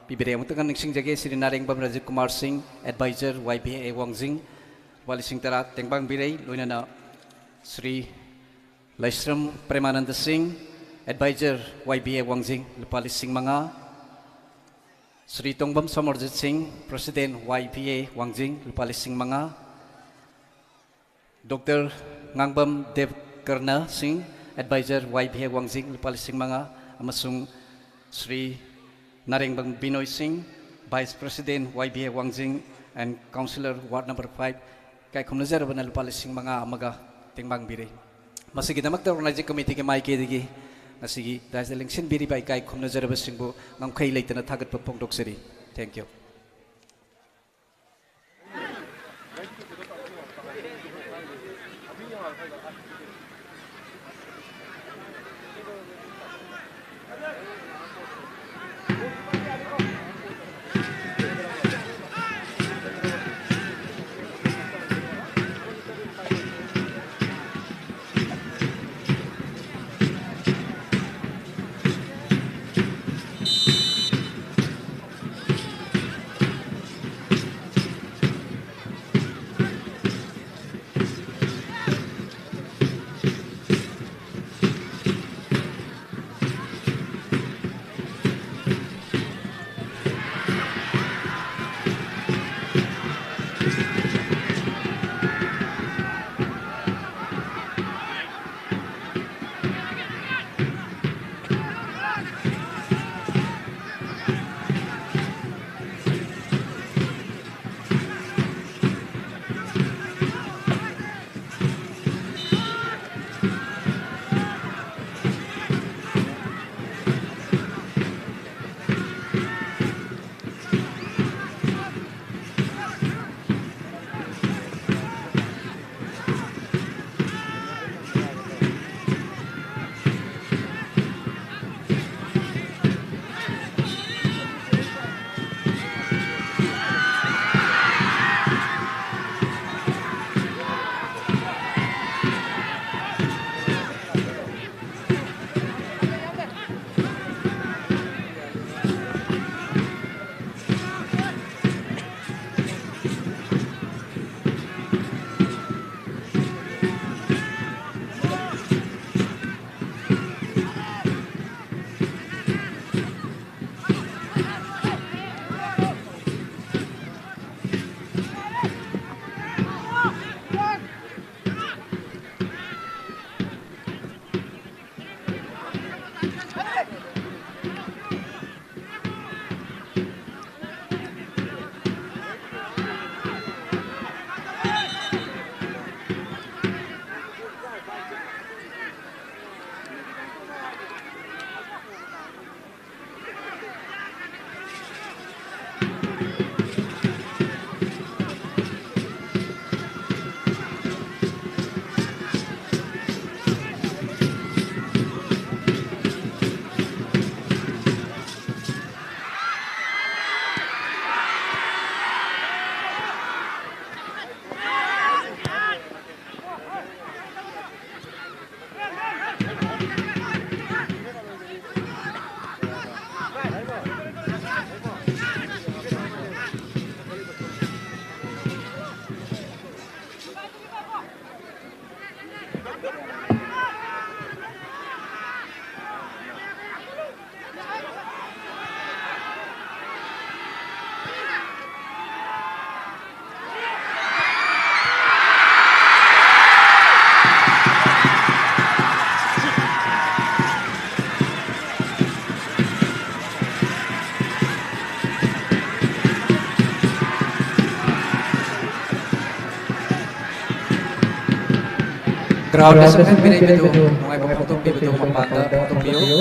ꯄꯤꯕꯤꯔꯦ꯫ ꯑꯃꯨꯛꯇꯪꯒ ꯅꯤꯡꯁꯤꯡꯖꯒꯦ, ꯁ꯭ꯔꯤ ꯅꯥꯔꯦꯡꯕꯝ ꯔꯥꯖꯤꯕ ꯀꯨꯃꯥꯔ ꯁꯤꯡ, ꯑꯦꯗꯚꯥꯏꯖꯔ ꯋꯥꯏ ꯕꯤ ꯑꯦ ꯋꯥꯡꯖꯤꯡ, ꯂꯨꯄꯥ ꯂꯤꯁꯤꯡ ꯇꯔꯥ ꯇꯦꯡꯕꯥꯡ ꯄꯤꯔꯦ꯫ ꯂꯣꯏꯅꯅ ꯁ꯭ꯔꯤ ꯂꯥꯏꯁ꯭ꯔꯝ ꯄ꯭ꯔꯦꯃꯥꯅꯟꯗ ꯁꯤꯡ, ꯑꯦꯗꯚꯥꯏꯖꯔ ꯋꯥꯏ ꯕꯤ ꯑꯦ ꯋꯥꯡꯖꯤꯡ, ꯂꯨꯄꯥ ꯂꯤꯁꯤꯡ ꯃꯉꯥ, ꯁ꯭ꯔꯤ ꯇꯣꯡꯕꯝ ꯁꯣꯃꯔꯖꯤꯠ ꯁꯤꯡ, ꯄ꯭ꯔꯦꯁꯤꯗꯦꯟ ꯋꯥꯏ ꯕꯤ ꯑꯦ ꯋꯥꯡꯖꯤꯡ, ꯂꯨꯄꯥ ꯂꯤꯁꯤꯡ ꯃꯉꯥ, ꯗꯣꯛꯇꯔ ꯉꯥꯡꯕꯝ ꯗꯦꯕꯀꯔꯅ ꯁꯤꯡ, ꯑꯦꯗꯚꯥꯏꯖꯔ ꯋꯥꯏ ꯕꯤ ꯑꯦ ꯋꯥꯡꯖꯤꯡ, ꯂꯨꯄꯥ ꯂꯤꯁꯤꯡ ꯃꯉꯥ, ꯑꯃꯁꯨꯡ ꯁ꯭ꯔꯤ ꯅꯥꯔꯦꯡꯕꯝ ꯕꯤꯅꯣꯏ ꯁꯤꯡ, vice president Y B A ꯋꯥꯡꯖꯤꯡ and councillor ward number five, ꯏꯀꯥꯏ ꯈꯨꯝꯅꯖꯔꯕꯅ ꯂꯨꯄꯥ ꯂꯤꯁꯤꯡ ꯃꯉꯥ ꯑꯃꯒ ꯇꯦꯡꯕꯥꯡꯕꯤꯔꯦ꯫ ꯃꯁꯤꯒꯤꯗꯃꯛꯇ ꯑꯣꯔꯒꯅꯥꯏꯖꯤꯡ ꯀꯃꯤꯇꯤꯒꯤ ꯃꯥꯏꯀꯩꯗꯒꯤ ꯉꯁꯤꯒꯤ ꯗꯥꯏꯁꯇ ꯂꯦꯡꯁꯤꯟꯕꯤꯔꯤꯕ ꯏꯀꯥꯏ ꯈꯨꯝꯅꯖꯔꯕꯁꯤꯡꯕꯨ ꯉꯝꯈꯩ ꯂꯩꯇꯅ ꯊꯥꯒꯠꯄ ꯐꯣꯡꯗꯣꯛꯆꯔꯤ꯫ Thank you. Ground ꯗ ꯆꯪꯁꯤꯟꯕꯤꯔꯛꯏꯕꯗꯨ ꯅꯨꯡꯉꯥꯏꯕ ꯐꯣꯡꯗꯣꯛꯄꯤꯕꯗꯨ ꯃꯄꯥꯟꯗ ꯐꯣꯡꯗꯣꯛꯄꯤꯌꯨ꯫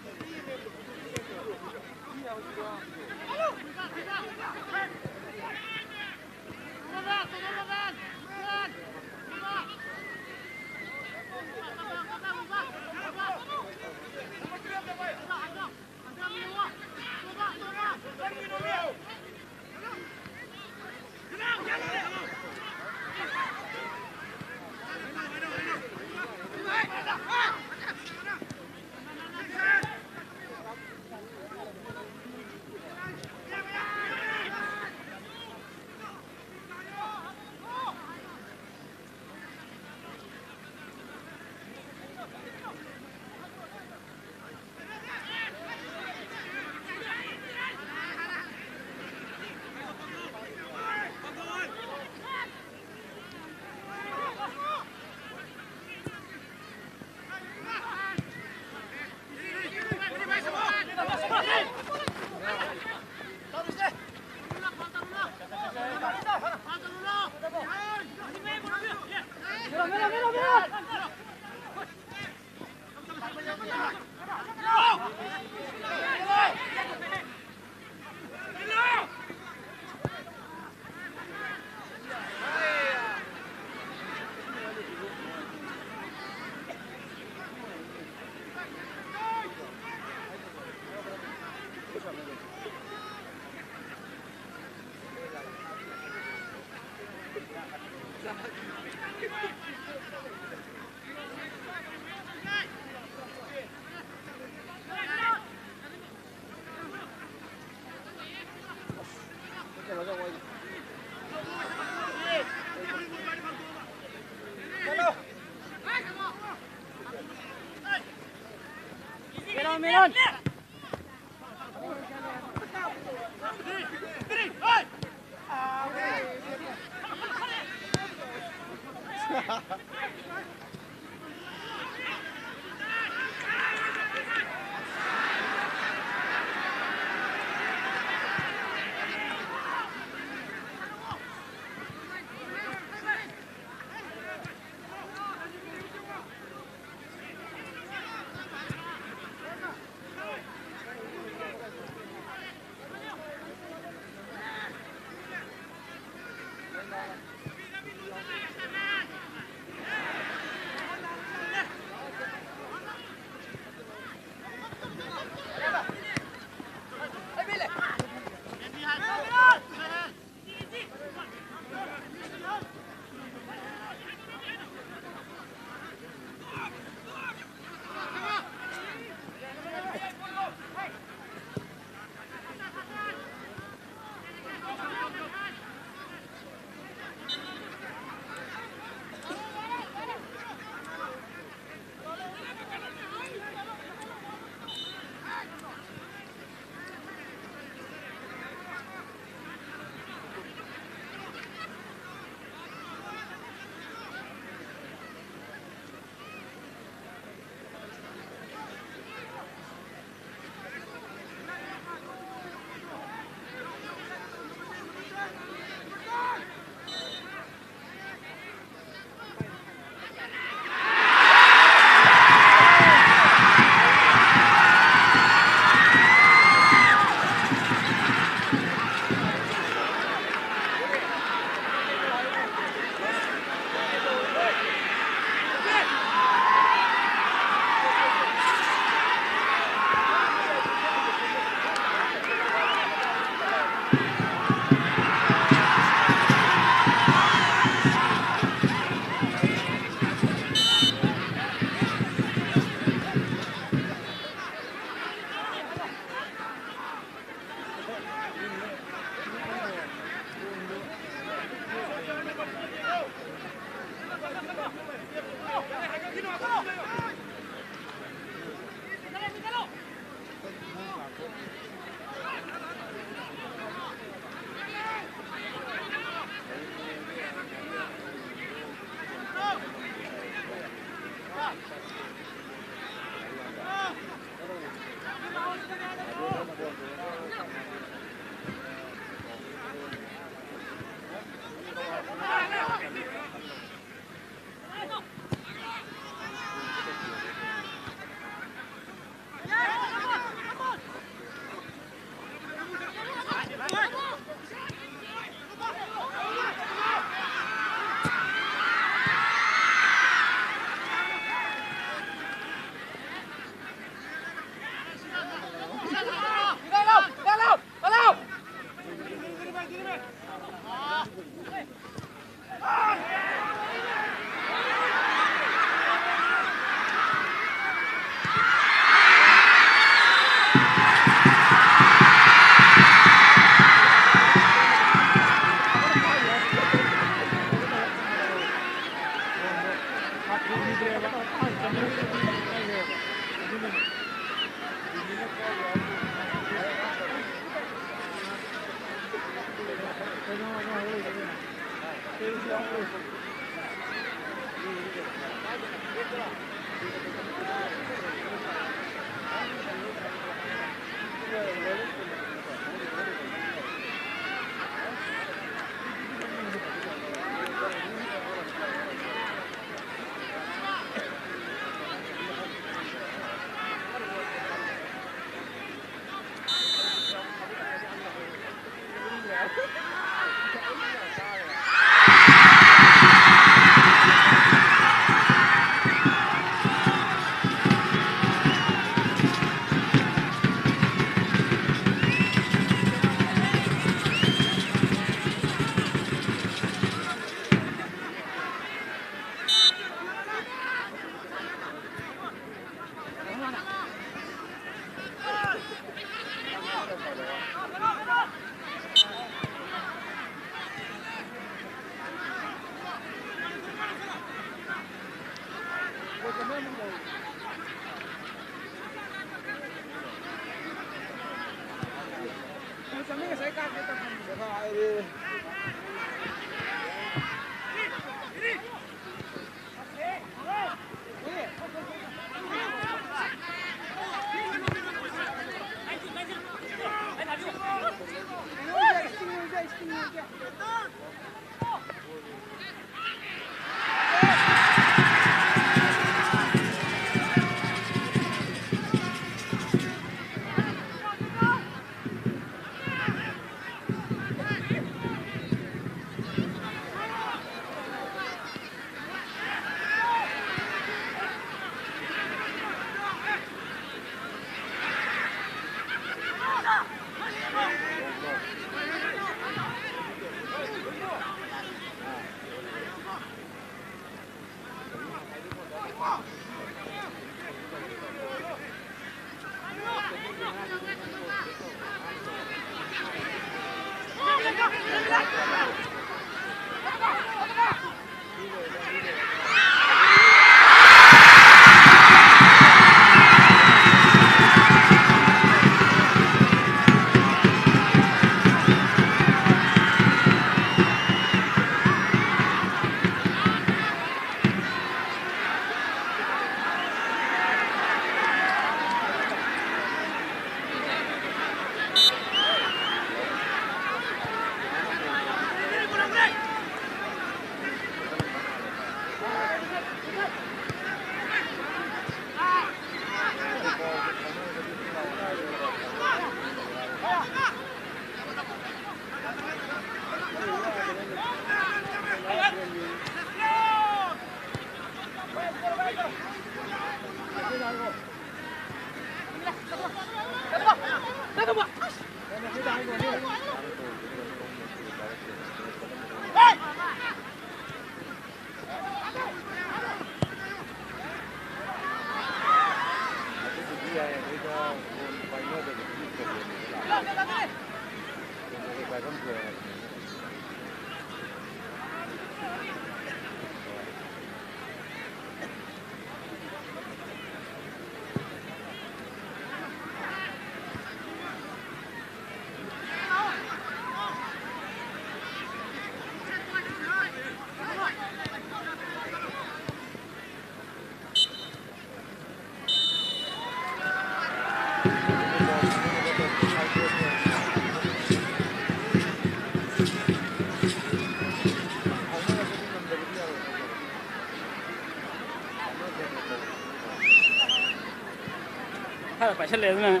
ꯄꯥꯏꯁꯜꯂꯦ ꯑꯗꯨꯅ꯫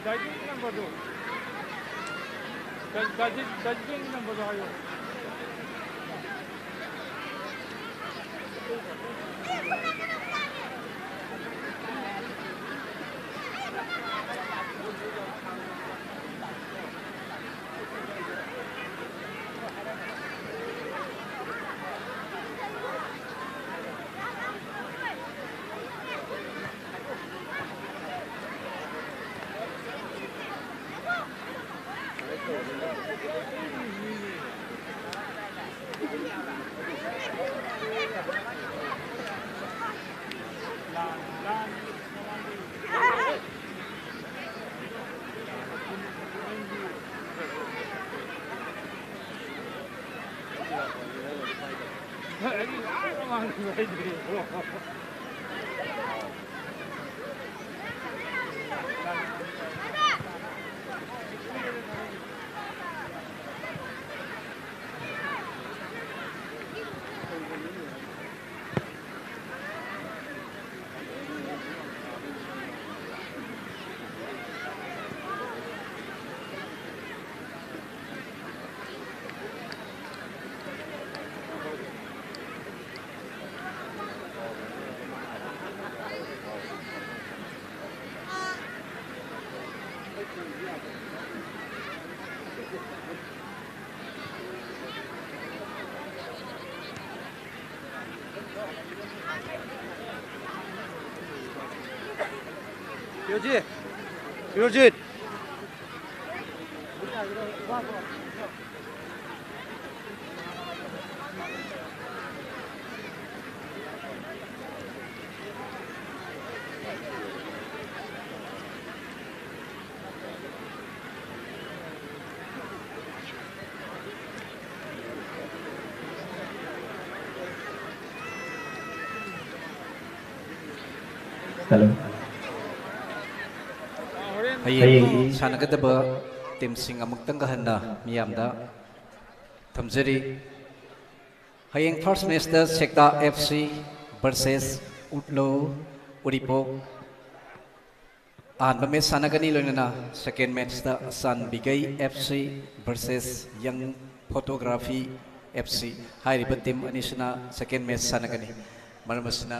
ꯗꯥꯏꯗꯤꯡ ꯅꯝꯕꯔꯗꯣ, ꯗꯥꯏꯗꯤꯡ, ꯗꯥꯏꯗꯤꯡ ꯅꯝꯕꯔꯗꯣ ꯍꯥꯏꯌꯣ꯫ ꯕꯤꯔꯣꯖꯤꯠ! ꯕꯤꯔꯣꯖꯤꯠ! Hello. ꯍꯌꯦꯡ ꯍꯌꯦꯡ ꯁꯥꯟꯅꯒꯗꯕ ꯇꯤꯝꯁꯤꯡ ꯑꯃꯨꯛꯇꯪꯒ ꯍꯟꯅ ꯃꯤꯌꯥꯝꯗ ꯊꯝꯖꯔꯤ꯫ ꯍꯌꯦꯡ ꯐꯥꯔꯁ ꯃꯦꯠꯁꯇ ꯁꯦꯛꯇꯥ ꯑꯦꯐ ꯁꯤ ꯚꯔꯁꯦꯁ ꯎꯠꯂꯣ ꯎꯔꯤꯄꯣꯛ꯫ ꯑꯍꯥꯟꯕ ꯃꯦꯠꯁ ꯁꯥꯟꯅꯒꯅꯤ, ꯂꯣꯏꯅꯅ ꯁꯦꯀꯦꯟ ꯃꯦꯠꯁꯇ ꯆꯥꯟꯕꯤꯒꯩ ꯑꯦꯐ ꯁꯤ ꯚꯔꯁꯦꯁ ꯌꯪ ꯐꯣꯇꯣꯒ꯭ꯔꯥꯐꯤ ꯑꯦꯐ ꯁꯤ꯫ ꯍꯥꯏꯔꯤꯕ ꯇꯤꯝ ꯑꯅꯤꯁꯤꯅ ꯁꯦꯀꯦꯟ ꯃꯦꯠꯁ ꯁꯥꯟꯅꯒꯅꯤ꯫ ꯃꯔꯝ ꯑꯁꯤꯅ,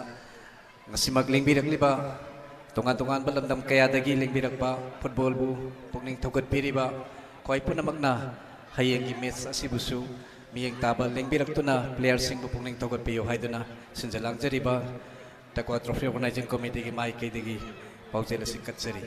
ꯉꯁꯤꯃꯛ ꯂꯦꯡꯕꯤꯔꯛꯂꯤꯕ, ꯇꯣꯉꯥꯟ ꯇꯣꯉꯥꯟꯕ ꯂꯝꯗꯝ ꯀꯌꯥꯗꯒꯤ ꯂꯦꯡꯕꯤꯔꯛꯄ, ꯐꯨꯠꯕꯣꯜꯕꯨ ꯄꯨꯛꯅꯤꯡ ꯊꯧꯒꯠꯄꯤꯔꯤꯕ ꯑꯩꯈꯣꯏ ꯄꯨꯝꯅꯃꯛꯅ ꯍꯌꯦꯡꯒꯤ ꯃꯦꯠꯁ ꯑꯁꯤꯕꯨꯁꯨ ꯃꯤꯠꯌꯦꯡ ꯇꯥꯕ ꯂꯦꯡꯕꯤꯔꯛꯇꯨꯅ ꯄ꯭ꯂꯦꯌꯔꯁꯤꯡꯕꯨ ꯄꯨꯛꯅꯤꯡ ꯊꯧꯒꯠꯄꯤꯌꯨ ꯍꯥꯏꯗꯨꯅ ꯁꯤꯟꯖ ꯂꯥꯡꯖꯔꯤꯕ ꯇꯛꯋꯥ ꯇ꯭ꯔꯣꯐꯤ ꯑꯣꯔꯒꯅꯥꯏꯖꯤꯡ ꯀꯃꯤꯇꯤꯒꯤ ꯃꯥꯏꯀꯩꯗꯒꯤ ꯄꯥꯎꯖꯦꯜ ꯑꯁꯤ ꯀꯠꯆꯔꯤ꯫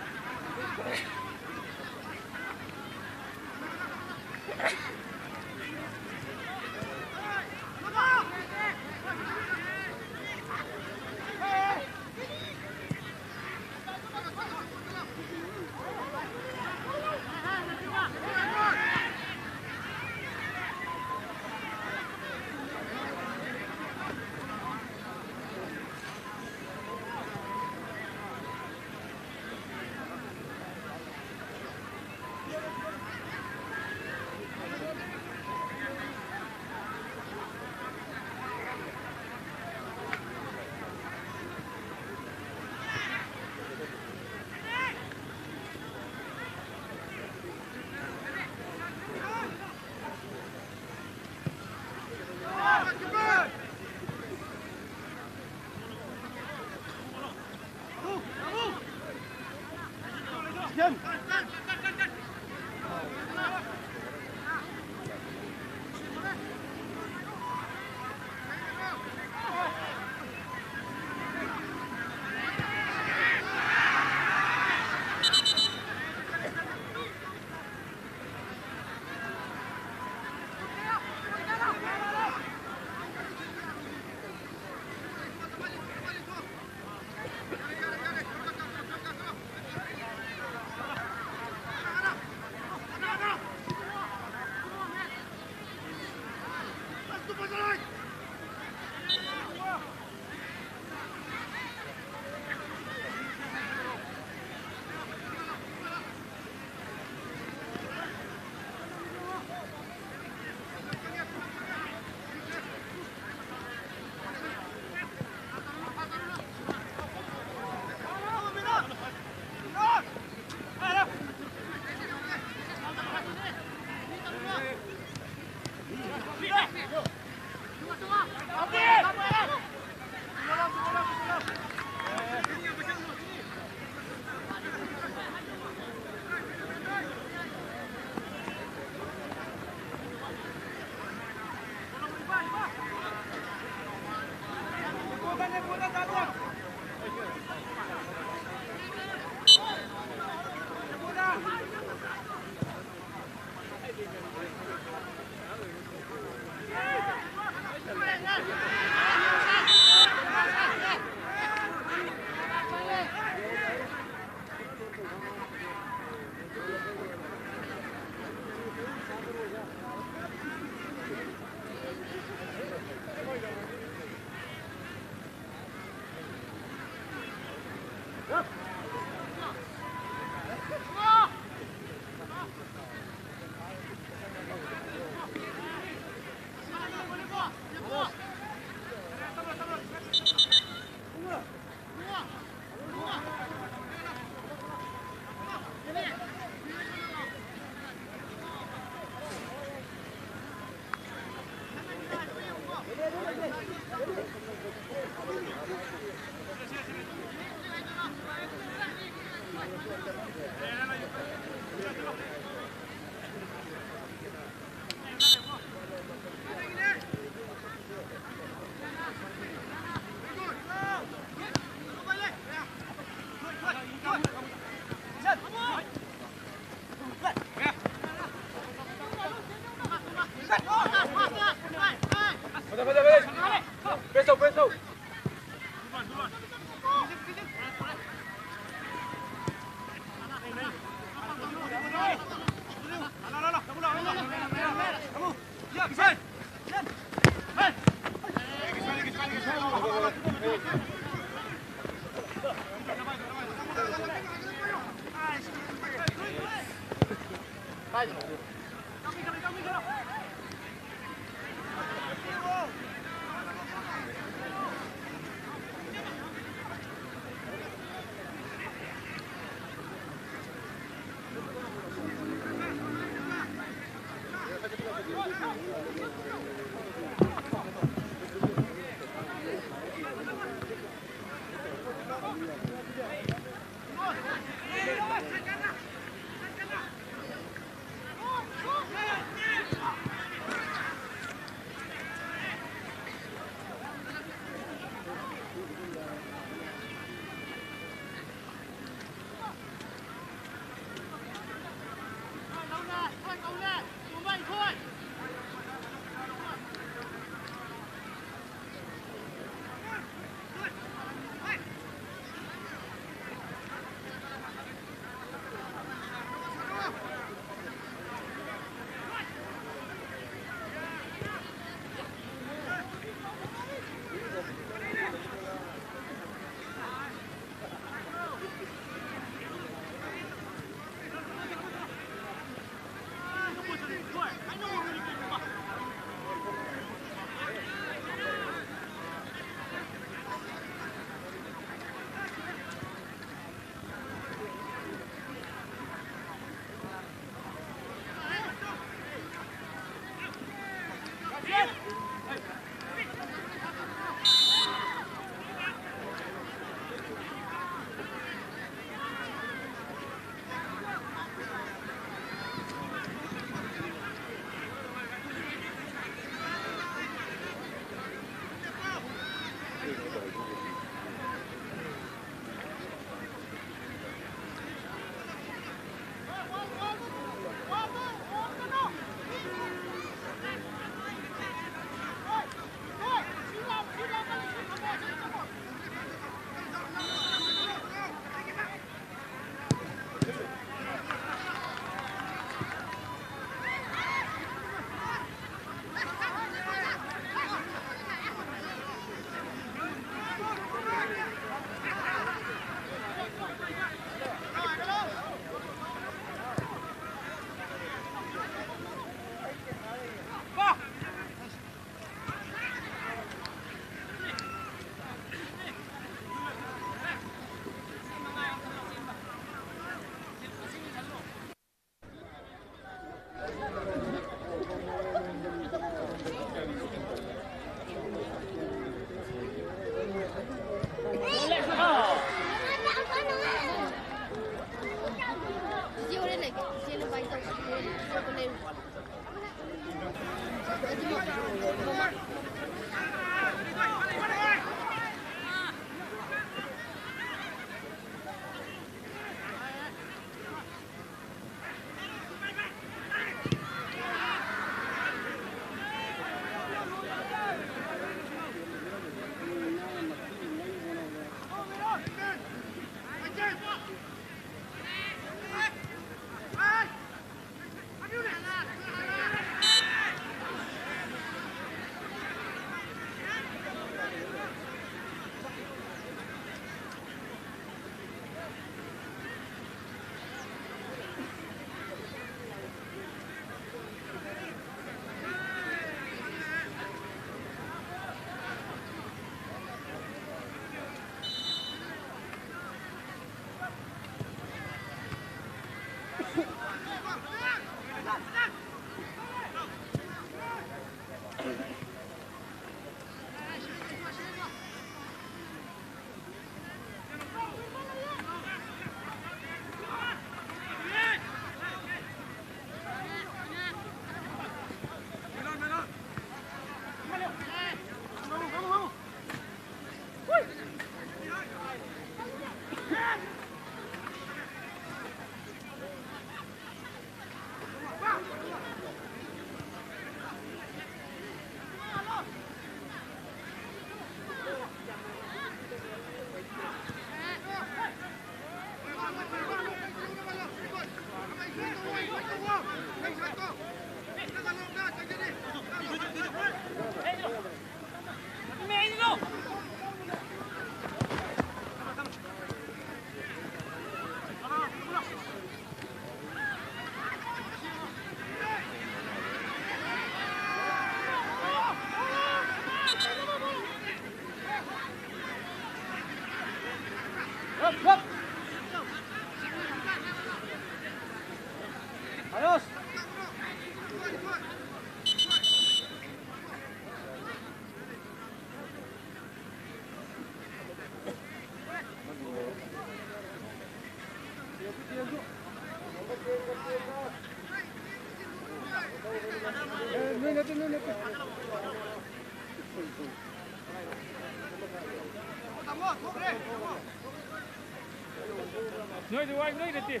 ꯅꯣꯏꯗꯤ ꯋꯥꯏ ꯅꯣꯏꯗꯗꯤ꯫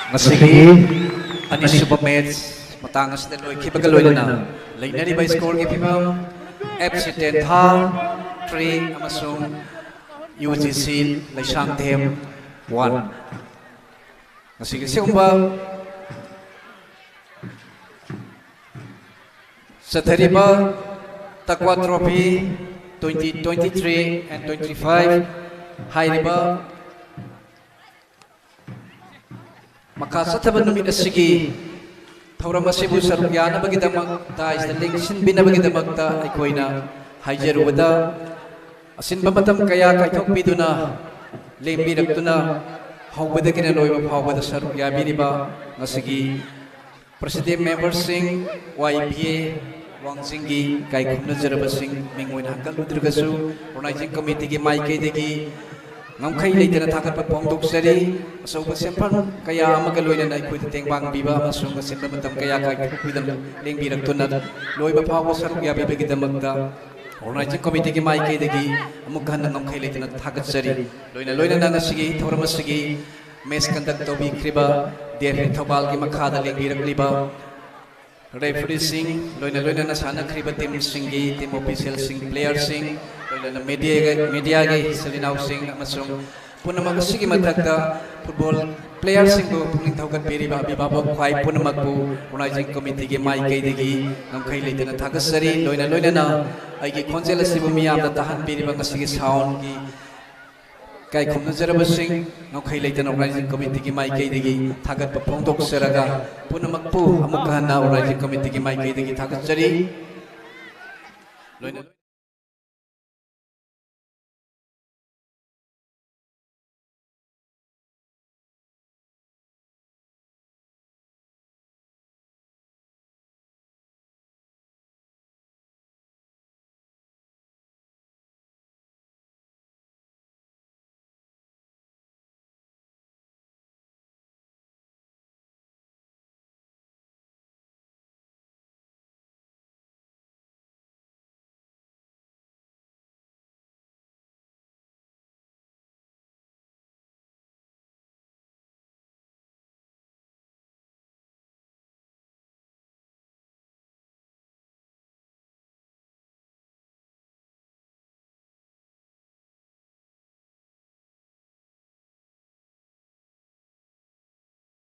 ꯉꯁꯤꯒꯤ ꯑꯅꯤꯁꯨꯕ ꯃꯦꯠꯆ ꯃꯇꯥꯡ ꯑꯁꯤꯗ ꯂꯣꯏꯈꯤꯕꯒ ꯂꯣꯏꯅꯅ ꯂꯩꯅꯔꯤꯕ ꯁ꯭ꯀꯣꯔꯒꯤ ꯐꯤꯕꯝ, ꯑꯦꯐ ꯁꯤ ꯇꯦꯟꯊꯥ ꯊ꯭ꯔꯤ ꯑꯃꯁꯨꯡ U G C Leishangthem one. ꯉꯁꯤꯒꯤ ꯑꯁꯤꯒꯨꯝꯕ ꯆꯠꯊꯔꯤꯕ ꯇꯛꯋꯥ trophy twenty twenty-three and twenty-five ꯍꯥꯏꯔꯤꯕ ꯃꯈꯥ ꯆꯠꯊꯕ ꯅꯨꯃꯤꯠ ꯑꯁꯤꯒꯤ ꯊꯧꯔꯝ ꯑꯁꯤꯕꯨ ꯁꯔꯨꯛ ꯌꯥꯅꯕꯒꯤꯗꯃꯛ, ꯗꯥꯏꯁꯇ ꯂꯦꯡꯁꯤꯟꯕꯤꯅꯕꯒꯤꯗꯃꯛꯇ ꯑꯩꯈꯣꯏꯅ ꯍꯥꯏꯖꯔꯨꯕꯗ, ꯑꯁꯤꯟꯕ ꯃꯇꯝ ꯀꯌꯥ ꯀꯥꯏꯊꯣꯛꯄꯤꯗꯨꯅ, ꯂꯦꯡꯕꯤꯔꯛꯇꯨꯅ, ꯍꯧꯕꯗꯒꯤꯅ ꯂꯣꯏꯕ ꯐꯥꯎꯕꯗ ꯁꯔꯨꯛ ꯌꯥꯕꯤꯔꯤꯕ ꯉꯁꯤꯒꯤ ꯄ꯭ꯔꯦꯁꯤꯗꯦꯟ ꯃꯦꯝꯕꯔꯁꯤꯡ, ꯋꯥꯏ ꯄꯤ ꯑꯦ, ꯋꯥꯡꯖꯤꯡꯒꯤ ꯏꯀꯥꯏ ꯈꯨꯝꯅꯖꯔꯕꯁꯤꯡ, ꯃꯤꯡ ꯑꯣꯏꯅ ꯍꯟꯒꯠꯂꯨꯗ꯭ꯔꯒꯁꯨ, ꯑꯣꯔꯒꯅꯥꯏꯖꯤꯡ ꯀꯃꯤꯇꯤꯒꯤ ꯃꯥꯏꯀꯩꯗꯒꯤ ꯉꯝꯈꯩ ꯂꯩꯇꯅ ꯊꯥꯒꯠꯄ ꯐꯣꯡꯗꯣꯛꯆꯔꯤ꯫ ꯑꯆꯧꯕ ꯁꯦꯟꯐꯝ ꯀꯌꯥ ꯑꯃꯒ ꯂꯣꯏꯅꯅ ꯑꯩꯈꯣꯏꯗ ꯇꯦꯡꯕꯥꯡ ꯄꯤꯕ ꯑꯃꯁꯨꯡ ꯑꯁꯤꯟꯕ ꯃꯇꯝ ꯀꯌꯥ ꯀꯥꯏꯊꯣꯛꯄꯤꯗꯅ ꯂꯦꯡꯕꯤꯔꯛꯇꯨꯅ ꯂꯣꯏꯕ ꯐꯥꯎꯕ ꯁꯔꯨꯛ ꯌꯥꯕꯤꯕꯒꯤꯗꯃꯛꯇ ꯑꯣꯔꯒꯅꯥꯏꯖꯤꯡ ꯀꯃꯤꯇꯤꯒꯤ ꯃꯥꯏꯀꯩꯗꯒꯤ ꯑꯃꯨꯛ ꯍꯟꯅ ꯉꯝꯈꯩ ꯂꯩꯇꯅ ꯊꯥꯒꯠꯆꯔꯤ꯫ ꯂꯣꯏꯅ ꯂꯣꯏꯅꯅ ꯉꯁꯤꯒꯤ ꯊꯧꯔꯝ ꯑꯁꯤꯒꯤ match conduct ꯇꯧꯕꯤꯈ꯭ꯔꯤꯕ D F A ꯊꯧꯕꯥꯜꯒꯤ ꯃꯈꯥꯗ ꯂꯦꯡꯕꯤꯔꯛꯂꯤꯕ ꯔꯦꯐ꯭ꯔꯤꯁꯤꯡ, ꯂꯣꯏꯅ ꯂꯣꯏꯅꯅ ꯁꯥꯟꯅꯈ꯭ꯔꯤꯕ ꯇꯤꯝꯁꯤꯡꯒꯤ ꯇꯤꯝ ꯑꯣꯐꯤꯁꯤꯌꯦꯜꯁꯤꯡ, ꯄ꯭ꯂꯦꯌꯔꯁꯤꯡ, ꯂꯣꯏꯅꯅ ꯃꯦꯗꯤꯌꯥꯒ-, ꯃꯦꯗꯤꯌꯥꯒꯤ ꯏꯆꯤꯜ ꯏꯅꯥꯎꯁꯤꯡ ꯑꯃꯁꯨꯡ ꯄꯨꯝꯅꯃꯛ ꯑꯁꯤꯒꯤ ꯃꯊꯛꯇ ꯐꯨꯠꯕꯣꯜ ꯄ꯭ꯂꯦꯌꯔꯁꯤꯡꯕꯨ ꯄꯨꯛꯅꯤꯡ ꯊꯧꯒꯠꯄꯤꯔꯤꯕ ꯑꯚꯤꯚꯥꯚꯛ ꯈ꯭ꯋꯥꯏ ꯄꯨꯝꯅꯃꯛꯄꯨ ꯑꯣꯔꯒꯅꯥꯏꯖꯤꯡ ꯀꯃꯤꯇꯤꯒꯤ ꯃꯥꯏꯀꯩꯗꯒꯤ ꯉꯝꯈꯩ ꯂꯩꯇꯅ ꯊꯥꯒꯠꯆꯔꯤ꯫ ꯂꯣꯏꯅ ꯂꯣꯏꯅꯅ ꯑꯩꯒꯤ ꯈꯣꯟꯖꯦꯜ ꯑꯁꯤꯕꯨ ꯃꯤꯌꯥꯝꯗ ꯇꯥꯍꯟꯕꯤꯔꯤꯕ ꯉꯁꯤꯒꯤ ꯁꯥꯎꯟꯒꯤ ꯏꯀꯥꯏ ꯈꯨꯝꯅꯖꯔꯕꯁꯤꯡ, ꯉꯝꯈꯩ ꯂꯩꯇꯅ ꯑꯣꯔꯒꯅꯥꯏꯖꯤꯡ ꯀꯃꯤꯇꯤꯒꯤ ꯃꯥꯏꯀꯩꯗꯒꯤ ꯊꯥꯒꯠꯄ ꯐꯣꯡꯗꯣꯛꯆꯔꯒ, ꯄꯨꯝꯅꯃꯛꯄꯨ ꯑꯃꯨꯛꯀ ꯍꯟꯅ ꯑꯣꯔꯒꯅꯥꯏꯖꯤꯡ ꯀꯃꯤꯇꯤꯒꯤ ꯃꯥꯏꯀꯩꯗꯒꯤ ꯊꯥꯒꯠꯆꯔꯤ꯫ ꯂꯣꯏꯅ